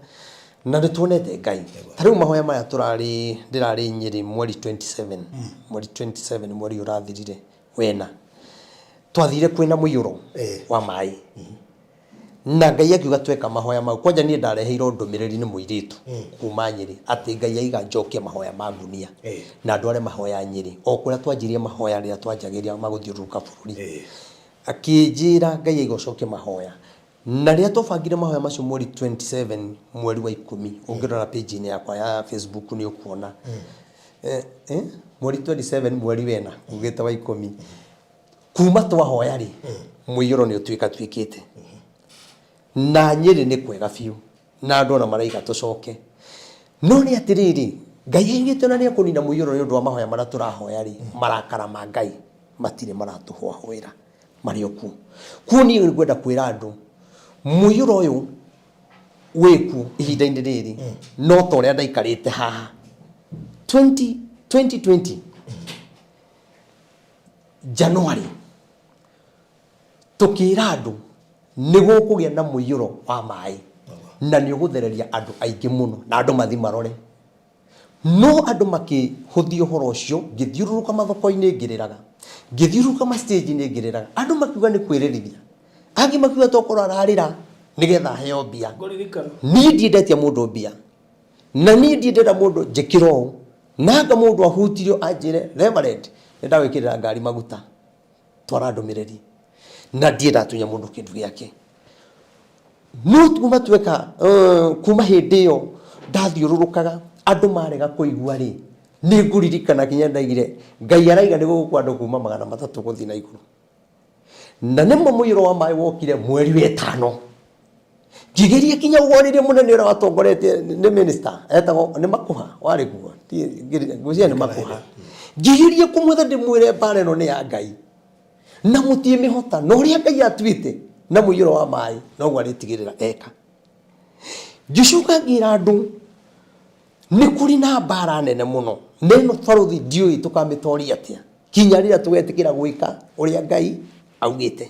Na nĩ tuonete Ngai. Ta rĩu mahoya maya tũrarĩ, ndĩrarĩ Nyĩrĩ mweri 27, mweri 27 mweri ũyũ ũrathirire wena. Twathire kwĩna mũiyũro wa maĩ. Na Ngai akiuga tweka mahoya mau. Kwanja niĩ ndareheirwo ndũmĩrĩri nĩ mũirĩtu kuma Nyĩrĩ atĩ Ngai aiga njokie mahoya ma ngunia. Na ndware mahoya Nyĩrĩ. O kũrĩa twanjirie mahoya rĩrĩa twanjagĩria ma gũthiũrũrũka bũrũri. Akĩnjĩra Ngai aiga ũcokie mahoya. Na rĩrĩa twabangire mahoya macio mweri 27 mweri wa ikũmi, ũngĩrora page-inĩ yakwa ya Facebook nĩ ũkuona. Eh, eh, mweri 27 mweri wena, ugĩte wa ikũmi. Kuma twahoya rĩ, mũiyũro nĩ ũtuĩka tuĩkĩte. Na Nyĩrĩ nĩ kwega biũ, na andũ ona maraiga tũcoke. No nĩ atĩrĩrĩ, Ngai aigĩte ona nĩ ekũnina mũiyũro nĩ ũndũ wa mahoya marĩa tũrahoya rĩ, marakara ma Ngai matirĩ maratũhũahũĩra. Marĩ o kuo. Kuo niĩ ngwenda kwĩra andũ, mũiyũro ũyũ wĩkuo ihinda-inĩ rĩrĩ no ta ũrĩa ndaikarĩte haha 20, 2020 January tũkĩra andũ nĩ gũkũgĩa na mũiyũro wa maĩ na nĩ ũgũthereria andũ aingĩ mũno na andũ mathi marore. No andũ makĩhũthia ũhoro ũcio, ngĩthiũrũrũka mathoko-inĩ ngĩrĩraga, ngĩthiũrũrũka ma stage-inĩ ngĩrĩraga. Andũ makiuga nĩ kwĩrĩrithia, angĩ makiuga tokorwo ararĩra nĩgetha aheo mbia. Ngũririkana. Niĩ ndirĩ ndetia mũndũ mbia, na niĩ ndirĩ ndenda mũndũ njĩkĩre ũũ, na anga mũndũ ahutirio anjĩre Reverend nĩ ndagwĩkĩrĩra ngari maguta. Twara ndũmĩrĩri na ndirĩ ndatunya mũndũ kĩndũ gĩake. No kuma tweka kuma hĩndĩ ĩyo ndathiũrũrũkaga andũ marega kũigua rĩ, nĩ ngũririkana kinya ndaigire Ngai araiga nĩ gũgũkua andũ kuma 300 gũthiĩ na igũrũ. Na nĩmo mũiyũro wa maĩ wokire mweri wa ĩtano. Ngĩgeria kinya gwarĩria mũnene ũrĩa watongoretie nĩ minister etagwo nĩ Makũha warĩ kuo, ngwĩciria nĩ Makũha. Ngĩgeria kũmwetha ndĩmwĩre mbara ĩno nĩ ya Ngai na mũtiĩmĩhota, na ũrĩa Ngai atuĩte na mũiyũro wa maĩ noguo arĩtigĩrĩra eka. Ngĩcoka ngĩra andũ nĩ kũrĩ na mbara nene mũno, na ĩno barũthi ndiũĩ tũkamĩtoria atĩa kinya rĩrĩa tũgetĩkĩra gwĩka ũrĩa Ngai augĩte.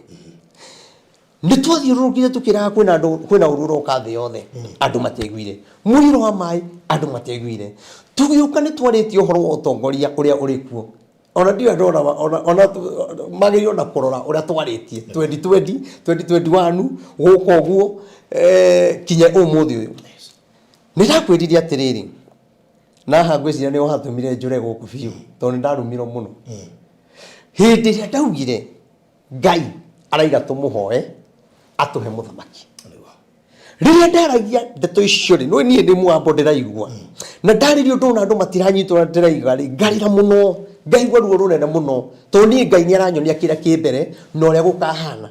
Nĩ twathiũrũrũkire tũkĩraga kwĩna andũ kwĩna ũru ũroka thĩ yothe, andũ matiaiguire. Mũiyũro wa maĩ andũ matiaiguire. Tũgĩũka nĩ twarĩtie ũhoro wa ũtongoria ũrĩa ũrĩ kuo. Ona ndiũĩ andũ ona ona ona magĩrĩirwo na kũrora ũrĩa twarĩtie 2020, 2021 gũka ũguo kinya ũmũthĩ ũyũ. Nĩ ndakwĩrire atĩrĩrĩ, na haha ngwĩciria nĩho hatũmire njũre gũkũ biũ tondũ nĩ ndarumirwo mũno. Hĩndĩ ĩrĩa ndaugire Ngai araiga tũmũhoe atũhe mũthamaki. Rĩrĩa ndaragia ndeto icio rĩ, nĩ niĩ ndĩ mũgambo ndĩraigua. Na ndarĩria ũndũ ona andũ matiranyita ũrĩa ndĩraiga rĩ, ngarĩra mũno, ngaigua ruo rũnene mũno, tondũ niĩ Ngai nĩ aranyonia kĩrĩa kĩ mbere na ũrĩa gũkahana.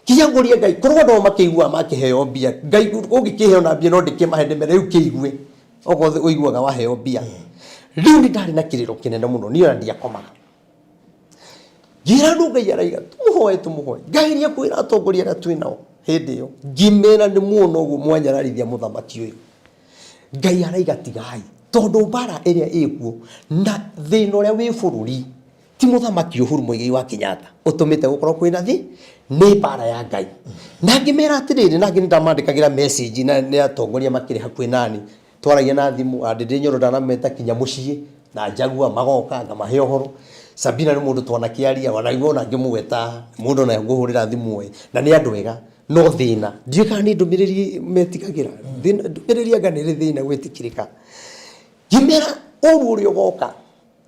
Nginya ngũrie Ngai, korwo andũ makĩiguaga makĩheo mbia, Ngai ũngĩkĩhe ona mbia no ndĩkĩmahe ndĩmere rĩu kĩigue, okorwo ũiguaga waheo mbia. Rĩu nĩ ndarĩ na kĩrĩro kĩnene mũno, niĩ ona ndiakomaga. Ngĩra andũ Ngai araiga tũmũhoe tũmũhoe. Ngageria kwĩra atongoria arĩa twĩ nao hĩndĩ ĩyo, ngĩmera nĩ muona ũguo mwanyararithia mũthamaki ũyũ. Ngai araiga tigai, tondũ mbara ĩrĩa ĩkuo na thĩna ũrĩa wĩ bũrũri ti mũthamaki Uhuru Muigai wa Kenyatta ũtũmĩte gũkorwo kwĩna thĩ, nĩ mbara ya Ngai. Na ngĩmera atĩrĩrĩ, na angĩ nĩ ndamandĩkagĩra message na nĩ atongoria makĩrĩ hakuhĩ nani, twaragia na thimũ, Ndĩndĩ Nyoro ndanameta kinya mũciĩ na Jaguar magoka ngamahe ũhoro. Sabina nĩ mũndũ twanakĩaria, ona ona ngĩmũgweta nĩ mũndũ ona ngũhũrĩra thimũ oĩ, na nĩ andũ ega. No thĩna, ndiũĩ kana nĩ ndũmĩrĩri metigagĩra, ndũmĩrĩri anga nĩ ĩrĩ thĩna gwĩtĩkĩrĩka. Ngĩmera ũru ũrĩa ũgoka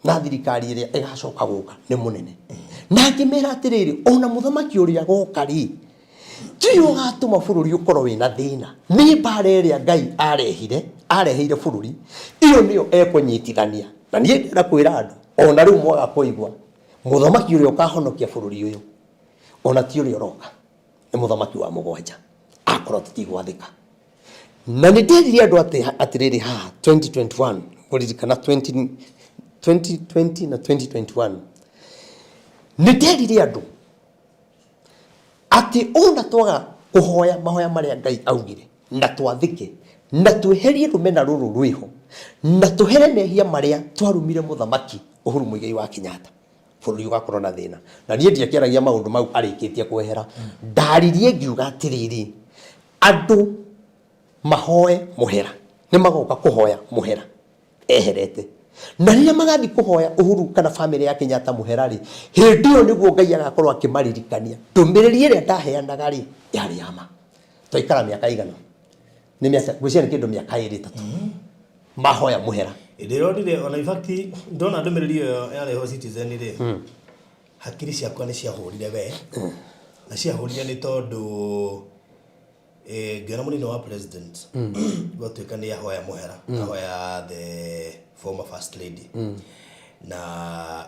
na thirikari ĩrĩa ĩgacoka gũka nĩ mũnene. Na ngĩmera atĩrĩrĩ, ona mũthamaki ũrĩa agoka rĩ, tiwe ũgatũma bũrũri ũkorwo wĩna thĩna. Nĩ mbara ĩrĩa Ngai arehire, areheire bũrũri, ĩyo nĩyo ekũnyitithania. Na niĩ ndĩrenda kwĩra andũ, ona rĩu mwaga kũigua, mũthamaki ũrĩa ũkahonokia bũrũri ũyũ, ona ti ũrĩa ũroka, nĩ mũthamaki wa mũgwanja, akorwo tũtigwathĩka. Na nĩ nderire andũ atĩ atĩrĩrĩ haha 2021, ngũririkana 2020 na 2021, nĩ nderire andũ atĩ ona twaga kũhoya mahoya marĩa Ngai augire na twathĩke na tweherie rũmena rũrũ rwĩho na tũhere mehia marĩa twarumire mũthamaki Uhuru Muigai wa Kenyatta, bũrũri ũgakorwo na thĩna. Na niĩ ndiakĩaragia maũndũ mau arĩkĩtie kwehera. Ndaririe ngiuga atĩrĩrĩ, andũ mahoe mũhera, nĩ magoka kũhoya mũhera eherete. Na rĩrĩa magathiĩ kũhoya Uhuru kana bamĩrĩ ya Kenyatta mũhera rĩ, hĩndĩ ĩyo nĩguo Ngai agakorwo akĩmaririkania ndũmĩrĩri ĩrĩa ndaheanaga rĩ, yarĩ ya ma. Twaikara mĩaka igana? Nĩ mĩaka, ngwĩciria nĩ kĩndũ mĩaka ĩrĩ ĩtatũ. Mahoya mũhera. Ndĩronire ona in fact ndona ndũmĩrĩri ĩyo yarehwo Citizen rĩ, hakiri ciakwa nĩ ciahũrire we. Na ciahũrire nĩ tondũ ngĩona mũnini wa president gwatuĩka nĩ ahoya mũhera, ahoya the former first lady na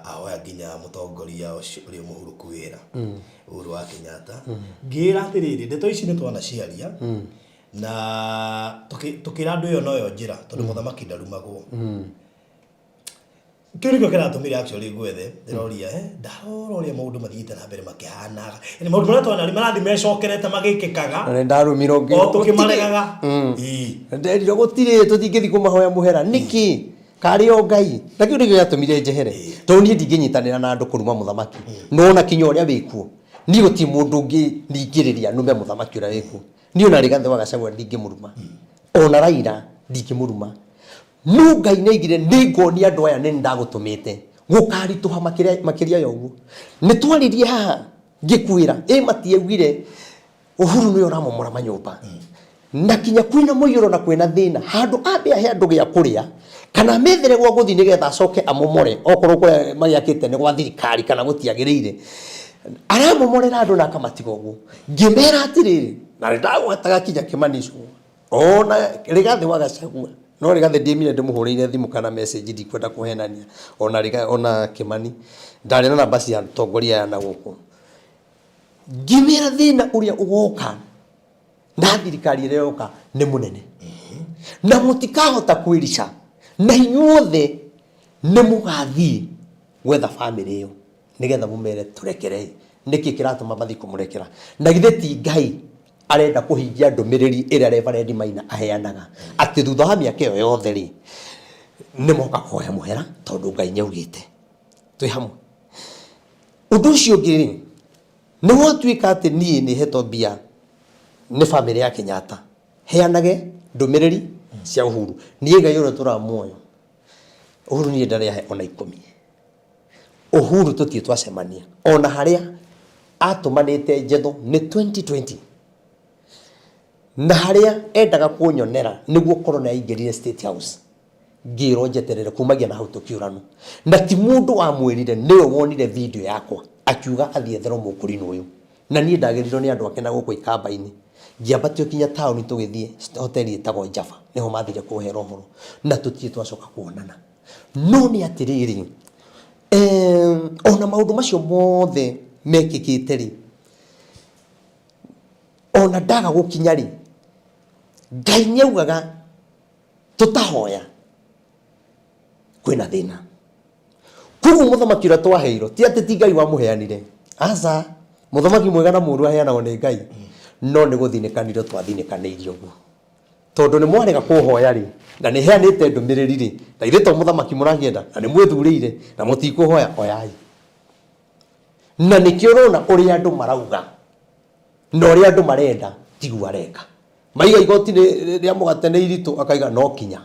ahoya nginya mũtongoria ũcio ũrĩa mũhurũku wĩra Uhuru wa Kenyatta. Ngĩra atĩrĩrĩ, ndeto ici nĩ twanaciaria na tũkĩra andũ ĩyo noyo njĩra tondũ mũthamaki ndarumagwo. Kĩu nĩkĩo kĩratũmire actually ngwethe ndĩroria ndarora ũrĩa maũndũ mathiĩte na mbere makĩhanaga, yani maũndũ marĩa twana marathiĩ mecokerete magĩkĩkaga Na nĩ ndarumirwo o tũkĩmaregaga. Ĩĩ. Nderirwo gũtirĩ tũtingĩthiĩ kũmahoya mũhera nĩkĩ karĩ o Ngai. Na kĩu nĩkĩo gĩatũmire njehere, tondũ niĩ ndingĩnyitanĩra na andũ kũruma mũthamaki. No ona kinya ũrĩa wĩkuo, niĩ gũtirĩ mũndũ ũngĩningĩrĩria nume mũthamaki ũrĩa wĩkuo. Niĩ ona Rigathĩ wa Gachagua ndingĩmũruma, ona Raila ndingĩmũruma. No Ngai nĩ aigire nĩ ngonia andũ aya nĩ ndagũtũmĩte gũkaritũha makĩria ya ũguo. Nĩ twaririe haha ngĩkwĩra ĩ matiaugire Uhuru nĩwe ũramomora manyũmba na kinya kwĩna mũiyũro na kwĩna thĩna, handũ ambe ahe andũ gĩa kũrĩa kana methere gwa gũthiĩ nĩgetha acoke amomore, okorwo kũrĩa magĩakĩte nĩ gwa thirikari kana gũtiagĩrĩire, aramomorera andũ na akamatiga ũguo. Ngĩmera atĩrĩrĩ, na nĩ ndagwetaga kinya Kĩmani Ichung'wa ona Rigathĩ wa Gachagua, no Rigathĩ ndiaimire ndĩmũhũrĩire thimũ kana message, ndikwenda kũhenania, ona ona Kĩmani ndarĩ na namba cia atongoria aya na gũkũ. Ngĩmera thĩna ũrĩa ũgoka na thirikari ĩrĩa ĩroka nĩ mũnene na mũtikahota kwĩrica, na inyuothe nĩ mũgathiĩ gwetha bamĩrĩ ĩyo nĩgetha mũmere tũrekere. Nĩkĩ kĩratũma mathiĩ kũmũrekera? Na githĩ ti Ngai arenda kũhingia ndũmĩrĩri ĩrĩa Reverend Maina aheanaga atĩ thutha wa mĩaka ĩyo yothe rĩ, nĩ moka kũhoya mũhera tondũ Ngai nĩaugĩte twĩ hamwe. Ũndũ ũcio ũngĩ rĩ, nĩ gwatuĩka atĩ niĩ nĩ hetwo mbia nĩ bamĩrĩ ya Kenyatta heanage ndũmĩrĩri cia Uhuru. Niĩ Ngai ũrĩa ũtũraga muoyo, Uhuru niĩ ndarĩ ahe ona ikũmi. Uhuru tũtirĩ twacemania ona harĩa atũmanĩte njetho nĩ 2020 na harĩa endaga kũnyonera nĩguo corona yaingĩrire State House, ngĩrwo njeterere kumagia na hau tũkĩũranwo. Na ti mũndũ wamwĩrire, nĩwe wonire video yakwa akiuga athiĩ etherwo mũkũrinũ ũyũ. Na niĩ ndagĩrirwo nĩ andũ ake na gũkũ ikamba-inĩ, ngĩambatio kinya taũni tũgĩthiĩ hoteli ĩtagwo Java, nĩho mathire kũhera ũhoro na tũtirĩ twacoka kuonana. No nĩ atĩrĩrĩ, ona maũndũ macio mothe mekĩkĩte rĩ, ona ndaga gũkinya rĩ, Ngai nĩ augaga tũtahoya kwĩna thĩna. Koguo mũthamaki ũrĩa twaheirwo ti atĩ ti Ngai wamũheanire, aca. Mũthamaki mwega na mũũru aheanagwo nĩ Ngai, no nĩ gũthinĩkanĩrio twathinĩkanĩirio ũguo. Tondũ nĩ mwarega kũhoya rĩ, na nĩ heanĩte ndũmĩrĩri rĩ, na ithuĩ to mũthamaki mũrakĩenda, na nĩ mwĩthurĩire, na mũtikũhoya, oyai. Na nĩkĩo ũrona ũrĩa andũ marauga na ũrĩa andũ marenda tiguo areka. Maiga igoti rĩa mũgate nĩ iritũ, akaiga no kinya.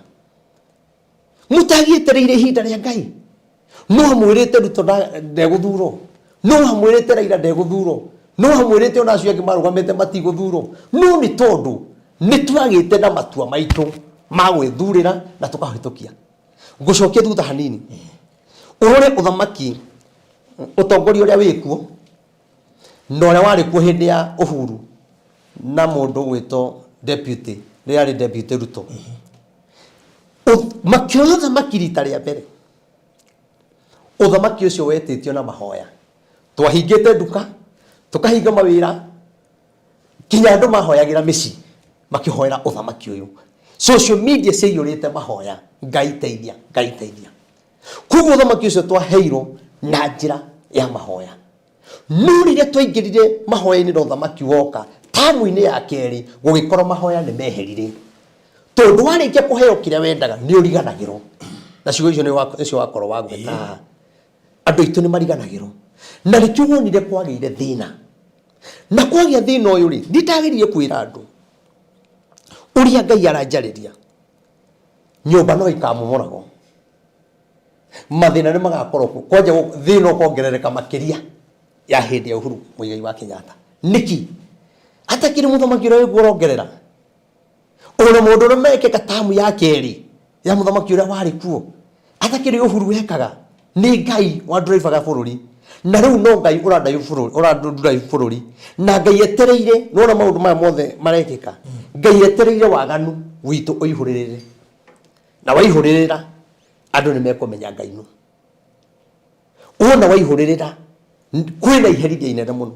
Mũtagĩetereire ihinda rĩa Ngai. No amwĩrĩte Ruto ndegũthurwo. No amwĩrĩte Raila ndegũthurwo. No amwĩrĩte ona acio angĩ marũgamĩte matigũthurwo. No nĩ tondũ nĩ twagĩte na matua maitũ ma gwĩthurĩra na tũkahĩtũkia. Ngũcokia thutha hanini. Ũrore ũthamaki, ũtongoria ũrĩa wĩkuo na ũrĩa warĩ kuo hĩndĩ ya Uhuru na mũndũ ũgwĩtwo deputy, rĩrĩa arĩ deputy Ruto. Makĩoya ũthamaki rita rĩa mbere. Ũthamaki ũcio wetĩtio na mahoya. Twahingĩte nduka, tũkahinga mawĩra, kinya andũ mahoyagĩra mĩciĩ makĩhoera ũthamaki ũyũ. Social media ciaiyũrĩte mahoya, Ngai teithia, Ngai teithia. Koguo ũthamaki ũcio twaheirwo na njĩra ya mahoya. No rĩrĩa twaingĩrire mahoya-inĩ na ũthamaki woka, tamu-inĩ ya kerĩ gũgĩkorwo mahoya nĩ meherire. Tondũ warĩkia kũheo kĩrĩa wendaga nĩ ũriganagĩrwo. Na ciugo icio nĩcio wakorwo wagweta haha. Andũ aitũ nĩ mariganagĩrwo. Na nĩkĩo wonire kwagĩire thĩna. Na kwagĩa thĩna ũyũ rĩ, nĩ ndageririe kwĩra andũ ũrĩa Ngai aranjarĩria. Nyũmba no ikamomoragwo. Mathĩna nĩ magakorwo kuo. Kwanja thĩna ũkongerereka makĩria ya hĩndĩ ya Uhuru Muigai wa Kenyatta. Nĩkĩ? Atakĩrĩ mũthamaki ũrĩa wĩkuo ũrongerera. Ona mũndũ ũrĩa mekĩka tamu ya kerĩ ya mũthamaki ũrĩa warĩ kuo atakĩrĩ Uhuru wekaga nĩ Ngai wa drivaga bũrũri na rĩu no Ngai ũrandrive bũrũri, ũrandrive bũrũri na Ngai etereire nĩwona maũndũ maya mothe marekĩka Ngai etereire waganu witũ ũihũrĩrĩre na waihũrĩrĩra andũ nĩ mekũmenya Ngai nũ. Wona waihũrĩrĩra kwĩna iherithia inene mũno.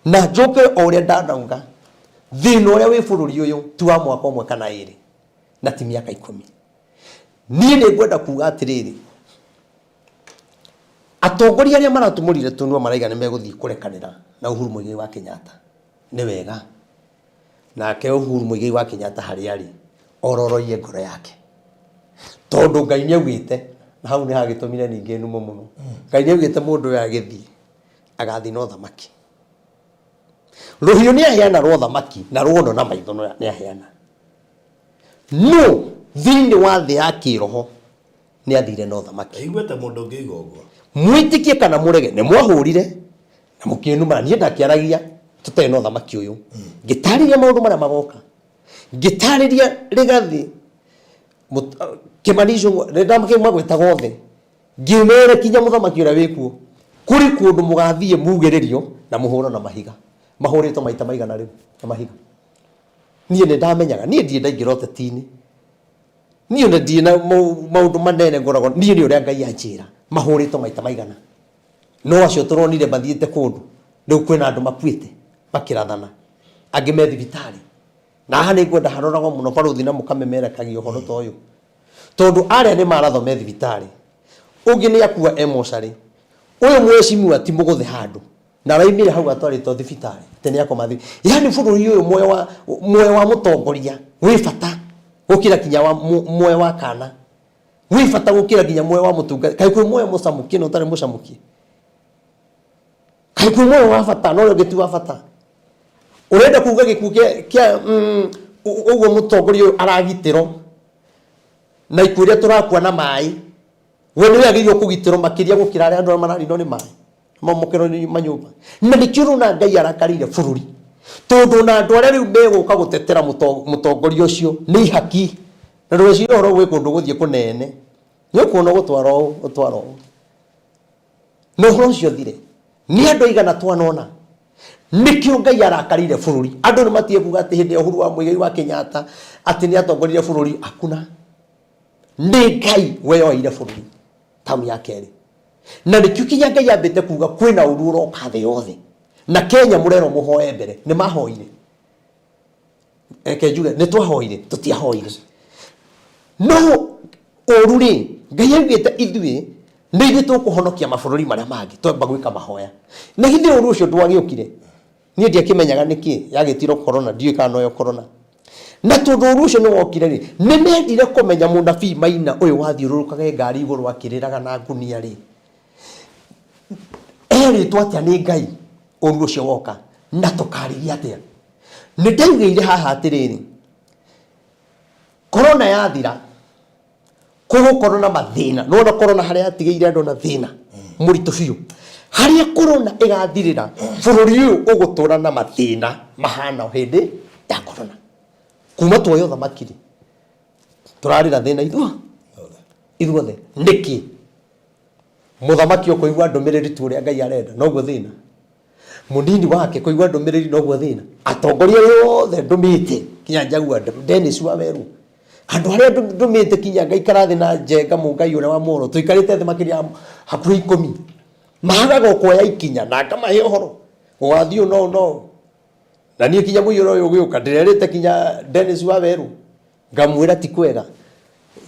Na njoke o ũrĩa ndanauga, thĩna ũrĩa wĩ bũrũri ũyũ ti wa mwaka ũmwe kana ĩrĩ, na ti mĩaka ikũmi. Niĩ nĩ ngwenda kuga atĩrĩrĩ, atongoria arĩa maratumũrire tũnua maraiga nĩ megũthiĩ kũrekanĩra na Uhuru Muigai wa Kenyatta, nĩ wega. Nake Uhuru Muigai wa Kenyatta harĩa arĩ, ororoiye ngoro yake. Tondũ Ngai nĩ augĩte, na hau nĩ hagĩtũmire ningĩ numwo mũno, Ngai nĩ augĩte mũndũ ũyũ agĩthiĩ, agathiĩ na ũthamaki. Rũhiũ nĩ aheana rwa ũthamaki, na ruono na maitho nĩ aheana. No thĩinĩ wa thĩ ya kĩroho nĩ athire na ũthamaki. Ndaiguĩte mũndũ ũngĩ oiga ũguo. Mwĩtĩkie kana mũrege, nĩ mwahũrire na mũkĩnuma, na niĩ ndakĩaragia tũtarĩ na ũthamaki ũyũ. Ngĩtarĩria maũndũ marĩa magoka. Ngĩtarĩria Rigathi, Kĩmani Ichung'wa, nĩ ndakĩmagwetaga othe. Ngĩmera kinya mũthamaki ũrĩa wĩkuo, kũrĩ kũndũ mũgathiĩ mugĩrĩrio na mũhũrwo na mahiga. Mahũrĩtwo maita maigana rĩu na mahiga. Niĩ nĩ ndamenyaga, niĩ ndirĩ ndaingĩra ũteti-inĩ. Niĩ ona ndirĩ na maũndũ manene ngoragwo, niĩ nĩ ũrĩa Ngai anjĩra, mahũrĩtwo maita maigana. No acio tũronire mathiĩte kũndũ, rĩu kwĩna andũ makuĩte makĩrathana, angĩ me thibitarĩ. Na haha nĩ ngwenda haroragwo mũno barũthi na mũkamemerekagia ũhoro ta ũyũ. Tondũ arĩa nĩ marathwo me thibitarĩ, ũngĩ nĩ akua e mocarĩ, ũyũ mheshimiwa ti mũgũthe handũ, na araimire hau atwarĩtwo thibitarĩ atĩ nĩ akoma thibitarĩ. Yaani bũrũri ũyũ muoyo wa, muoyo wa mũtongoria wĩ bata gũkĩra kinya wa muoyo wa kana, wĩ bata gũkĩra nginya muoyo wa mũtungata. Kaĩ kwĩ muoyo mũcamũkie na ũtarĩ mũcamũkie? Kaĩ kwĩ muoyo wa bata na ũrĩa ũngĩ ti wa bata? Ũrenda kuga gĩkuũ kĩa ũguo mũtongoria ũyũ aragitĩrwo na ikuũ iria tũrakua na maĩ, we nĩwe agĩrĩirwo kũgitĩrwo makĩria gũkĩra arĩa andũ arĩa maraninwo nĩ maĩ mamokerwo nĩ manyũmba. Na nĩkĩo ũrona Ngai arakarĩire bũrũri, tondũ ona andũ arĩa rĩu megũka gũtetera mũtongoria ũcio nĩ ihaki. Na ndũgecirie ũhoro gwĩ kũndũ gũthiĩ kũnene, nĩ ũkuona ũgũtwara ũũ, ũgũtwara ũũ. Na ũhoro ũcio ũthire. Nĩ andũ aigana twanona? Nĩkĩo Ngai arakarĩire bũrũri. Andũ nĩ matige kuga atĩ hĩndĩ ya Uhuru wa Muigai wa Kenyatta atĩ nĩ atongoririe bũrũri. Hakuna. Nĩ Ngai weyoeire bũrũri tamu ya kerĩ. Na nĩkĩo kinya Ngai ambĩte kuga kwĩna ũru ũroka thĩ yothe. Na Kenya mũrerwo mũhoe mbere. Nĩ mahoire. Reke njuge nĩ twahoire, tũtiahoire. No ũru rĩ, Ngai augĩte ithuĩ Nĩ ithuĩ tũkũhonokia mabũrũri marĩa mangĩ twamba gwĩka mahoya. Na githĩ ũru ũcio ndwagĩũkire? Niĩ ndiakĩmenyaga nĩkĩ yagĩtirwo corona, ndiũĩ kana noyo corona. Na tondũ ũru ũcio nĩ wokire rĩ, nĩ mendire kũmenya mũnabii Maina ũyũ wathiũrũrũkaga e ngari igũrũ akĩrĩraga na ngunia rĩ, erĩtwo atĩa nĩ Ngai ũru ũcio woka na tũkarĩria atĩa? Nĩ ndaugĩire haha atĩrĩrĩ, corona yathira Gũgũkorwo na mathĩna. Nĩwona corona harĩa yatigĩire andũ na thĩna mũritũ biũ. Harĩa corona ĩgathirĩra, bũrũri ũyũ ũgũtũra na mathĩna mahana hĩndĩ ya corona. Kuma tuoya ũthamaki rĩ, tũrarĩra thĩna ithuothe. Nĩkĩ? Mũthamaki ũkũigua ndũmĩrĩri tu ũrĩa Ngai arenda, noguo thĩna. Mũnini wake kũigua ndũmĩrĩri noguo thĩna. Atongoria arĩa othe ndũmĩte kinya Jaguar, Dennis Waweru, andũ arĩa ndũmĩte kinya ngaikara thĩ na Njenga Mũngai ũrĩa wa Moro, tũikarĩte thĩ makĩria ya hakuhĩ ikũmi, magaga kuoya ikinya na ngamahe ũhoro gũgathiĩ ũũ na ũũ na ũũ. Na niĩ kinya mũiyũro ũyũ ũgĩũka ndĩrerĩte kinya Dennis Waweru ngamwĩra ti kwega.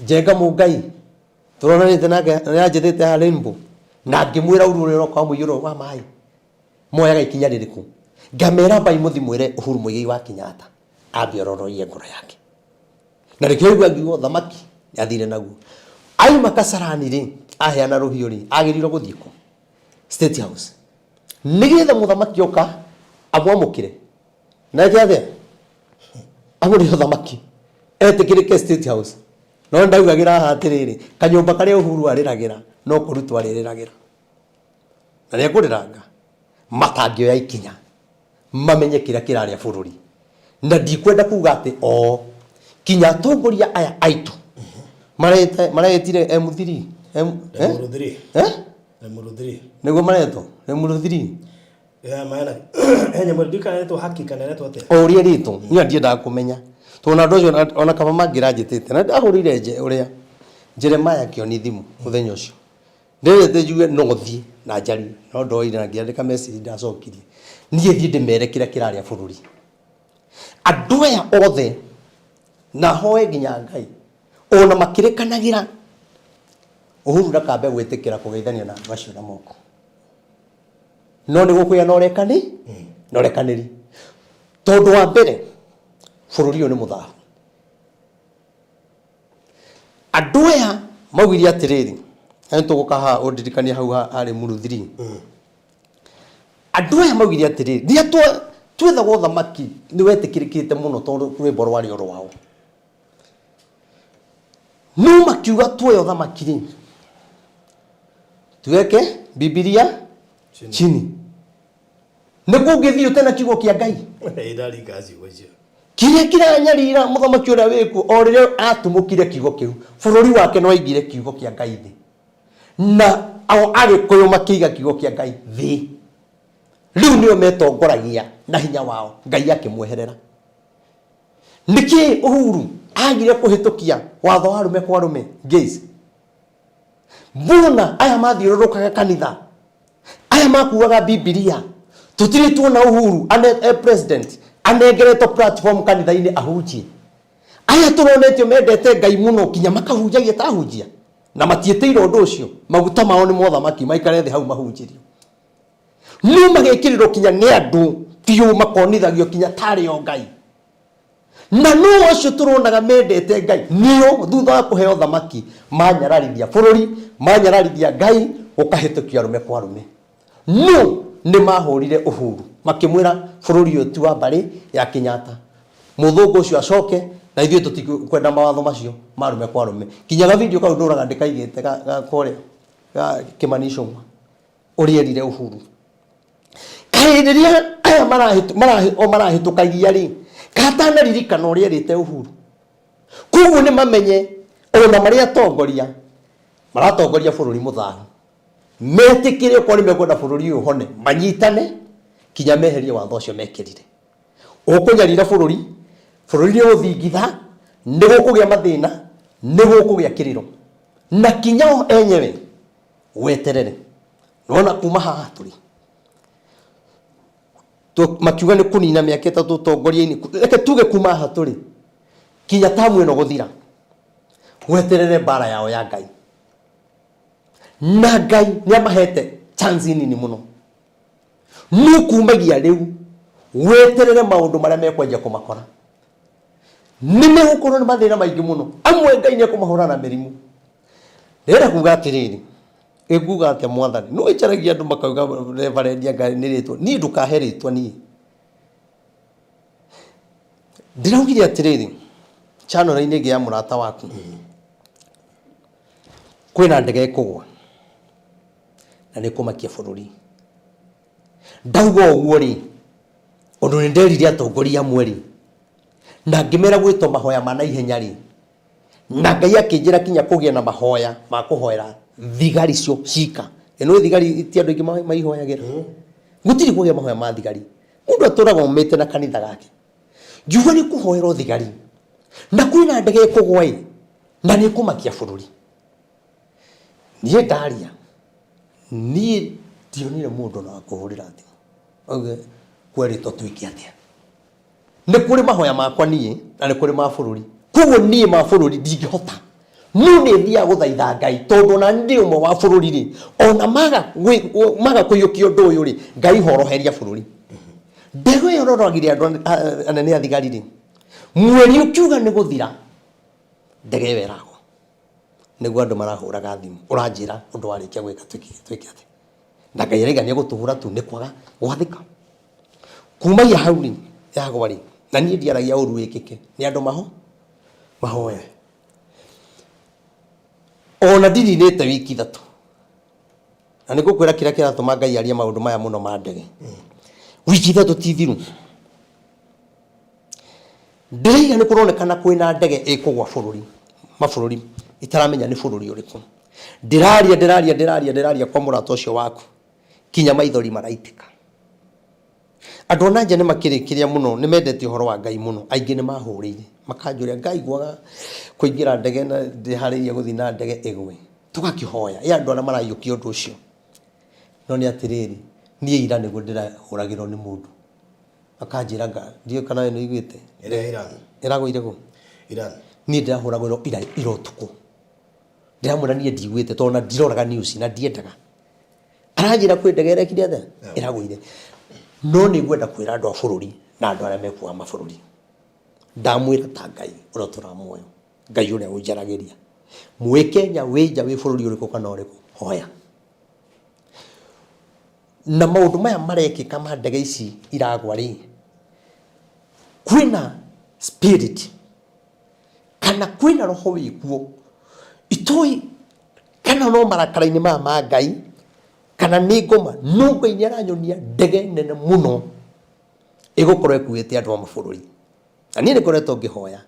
Njenga Mũngai tũronanĩte nake nĩanjĩtĩte haha Rainbow na ngĩmwĩra ũru ũrĩa ũroka wa mũiyũro wa maĩ moyaga ikinya rĩrĩkũ ngamera mbai mũthi mwĩre Uhuru Muigai wa Kenyatta ambe ororoie ngoro yake na nĩkĩo igua ngiuga ũthamaki nĩathire naguo aima Kasarani rĩ aheana rũhiũ rĩ agĩrĩirwo gũthiĩ kũ State House nĩgetha mũthamaki oka amwamũkĩre na eke atĩa amũrĩhe ũthamaki etĩkĩrĩke State House No ndaugagĩra haha atĩrĩrĩ, kanyũmba karĩa Uhuru arĩragĩra no kũrutwo arĩrĩragĩra. Na nĩ ekũrĩranga matangĩoya ikinya mamenye kĩrĩa kĩrarĩa bũrũri. Na ndikwenda kuga atĩ o kinya atongoria aya aitũ maretire M3 M, eh? M3. Eh? M3. Nĩguo maretwo M3. Ya maana he nyamũ ndikana ĩretwo haki kana ĩretwo atĩa? O ũrĩa ĩrĩtwo niĩ ndiendaga kũmenya tondũ na andũ acio ona kaba mangĩranjĩtĩte na ndahũrĩire nje ũrĩa Jeremiah Kĩoni thimũ mũthenya ũcio ndĩrĩte njuge no thiĩ na njarie no ndoire na ngĩandĩka message ndacokirie niĩ thiĩ ndĩmere kĩrĩa kĩrarĩa bũrũri andũ aya othe na hoe nginya Ngai ona makĩrĩkanagĩra Uhuru ndakambe gwĩtĩkĩra kũgeithania na andũ acio na moko no nĩ gũkũgĩa na ũrekani na ũrekanĩri tondũ wa mbere bũrũri ũyũ nĩ mũthahu andũ aya maugire atĩrĩrĩ na nĩ tũgũka haha ũndirikanie hau harĩ mũruthiri andũ aya maugire atĩrĩrĩ rĩrĩa twethaga ũthamaki nĩ wetĩkĩrĩkĩte mũno tondũ rwĩmbo rwarĩ o rwao no makiuga tuoya ũthamaki rĩ tuweke bibilia chini nĩ kũngĩthiĩ ũte na kiugo kĩa ngai Iraringa ciugo icio. kĩrĩa kĩranyarira mũthamaki ũrĩa wĩkuo o rĩrĩa atumũkire kiugo kĩu bũrũri wake nĩ waigire kiugo kĩa ngai thĩ na ao agĩkũyũ makĩiga kiugo kĩa ngai thĩ rĩu nĩo metongoragia na hinya wao ngai akĩmweherera Nĩkĩ Uhuru agire kũhĩtũkia watho wa arũme kwa arũme gays? Mbona aya mathiũrũrũkaga kanitha, aya makuaga Bibilia, tũtirĩ tuona Uhuru ane, e president anengeretwo platform kanitha-inĩ ahunjie. Aya tũronetio mendete Ngai mũno kinya makahunjagia ta ahunjia na matiĩtĩire ũndũ ũcio, maguta mao nĩ mothamaki maikare thĩ hau mahunjĩrio. No magekĩrĩrwo kinya nĩ andũ biũ makonithagio kinya tarĩ o Ngai. Na no acio tũronaga mendete Ngai nĩo thutha wa kũheo thamaki manyararithia bũrũri, manyararithia Ngai, gũkahĩtũkio arũme kwa arũme. No nĩ mahũrire Uhuru makĩmwĩra bũrũri ũyũ ti wa mbarĩ ya Kenyatta. Mũthũngũ ũcio acoke na ithuĩ tũtikwenda mawatho macio ma arũme kwa arũme. Kinya ga video kau ndũraga ndĩkaigĩte ga kũrĩa ga Kĩmani Ichung'wa. Ũrĩa erire Uhuru. Kaĩ rĩrĩa aya o marahĩtũkagia rĩ, katanaririkana ũrĩa erĩte Uhuru. Koguo nĩ mamenye ona marĩ atongoria maratongoria bũrũri mũthahu. Metĩkĩre okorwo nĩ mekwenda bũrũri ũyũ ũhone, manyitane kinya meherie watho ũcio mekĩrire. Ũkũnyarira bũrũri, bũrũri nĩ ũgũthingitha, nĩ gũkũgĩa mathĩna, nĩ gũkũgĩa kĩrĩro. Na kinya o enyewe weterere nona kuma haha tũrĩ makiuga nĩ kũnina mĩaka ĩtatũ ũtongoria-inĩ reke tuge kuma haha tũrĩ kinya tamu ĩno gũthira weterere mbara yao ya ngai. Na Ngai nĩ amahete chance nini mũno. No kumagia rĩu weterere maũndũ marĩa mekwanjia kũmakora. Nĩ megũkorwo nĩ mathĩna maingĩ mũno. Amwe Ngai nĩ ekũmahũra na mĩrimũ. Ndĩrenda kuga atĩrĩrĩ, ĩnguga atĩa mwathani? No ĩcaragia andũ makauga reverend anga nĩ rĩtwa. Niĩ ndũkahe rĩtwa niĩ. Ndĩraugire atĩrĩrĩ, channel-inĩ ĩngĩ ya mũrata waku, kwĩna ndege ĩkũgwa na nĩ ĩkũmakia bũrũri. Ndauga ũguo rĩ, ũndũ nĩ nderire atongoria amwe rĩ, na ngĩmera gwĩtwo mahoya ma naihenya rĩ, na Ngai akĩnjĩra kinya kũgĩe na mahoya ma kũhoera thigari cio cika. Ĩ nĩ thigari ti andũ aingĩ maihoyagĩra. Gũtirĩ kũgĩa mahoya ma thigari. Mũndũ atũraga omĩte na kanitha gake. Ngiuga nĩ kũhoerwo thigari. Na kwĩna ndege ĩkũgwa ĩ, na nĩ ĩkũmakia bũrũri. Niĩ ndaria, niĩ ndionire mũndũ ona wa kũhũrĩra thimũ. Auge kwerĩtwo twĩke atĩa. Nĩ kũrĩ mahoya makwa niĩ na nĩ kũrĩ ma bũrũri. Koguo niĩ ma bũrũri ndingĩhota. No nĩ thiaga gũthaitha Ngai tondũ ona niĩ ndĩ ũmwe wa bũrũri rĩ, ona maga maga kũiyũkia ũndũ ũyũ rĩ, Ngai horoheria bũrũri. Ndegwa ĩyo ĩroragire andũ anene a thigari rĩ, mweri ũkiuga nĩ gũthira, ndege ĩyo ĩragwa. Nĩguo andũ marahũraga thimũ, ũranjĩra ũndũ warĩkia gwĩka twĩke atĩa? Na Ngai araiga nĩ egũtũhũra tu nĩ kwaga gwathĩka. Kumagia hau rĩ, yagwa rĩ, na niĩ ndiaragia ũru wĩkĩke, nĩ andũ maho mahoe. Ona ndininĩte wiki ithatũ. Na nĩ ngũkwĩra kĩrĩa kĩratũma Ngai arie maũndũ maya mũno ma ndege. Wiki ithatũ ti thiru. Ndĩraiga nĩ kũronekana kwĩna ndege ĩkũgwa bũrũri, mabũrũri itaramenya nĩ bũrũri ũrĩkũ. Ndĩraria ndĩraria ndĩraria ndĩraria kwa mũrata ũcio waku kinya maithori maraitĩka. Andũ a na nja nĩ makĩrĩ kĩrĩa mũno, nĩ mendete ũhoro wa Ngai mũno. Aingĩ nĩ mahũrĩire makanjũria ngaiguaga kũingĩra ndege na ndĩharĩirie gũthiĩ na ndege ĩgwe. Tũgakĩhoya, ĩ andũ arĩa maraiyũkia ũndũ ũcio. No nĩ atĩrĩrĩ, niĩ ira nĩguo ndĩrahũragĩrwo nĩ mũndũ akanjĩra nga ndiũĩ kana we nĩ ũiguĩte. Ĩrĩa ya Iran. Ĩragũire kũ? Iran. Niĩ ndĩrahũragĩrwo ira ira ũtukũ. Ndĩramwĩra niĩ ndiguĩte tondũ ona ndiroraga news na ndiendaga. Aranjĩra kwĩ ndege ĩrekire atĩa? Ĩragũire. No nĩ ngwenda kwĩra andũ a bũrũri na andũ arĩa mekuaga mabũrũri. Ndamwĩra ta Ngai ũrĩa ũtũraga muoyo, Ngai ũrĩa ũnjaragĩria. Mwĩ Kenya, wĩ nja, wĩ bũrũri ũrĩkũ kana ũrĩkũ, hoya. Na maũndũ maya marekĩka ma ndege ici iragwa rĩ, kwĩna spirit kana kwĩna roho wĩkuo itoĩ kana no marakara-inĩ maya ma Ngai kana nĩ ngoma, no Ngai nĩ aranyonia ndege nene mũno ĩgũkorwo ĩkuĩte andũ a mabũrũri. Na niĩ nĩ ngoretwo ngĩhoya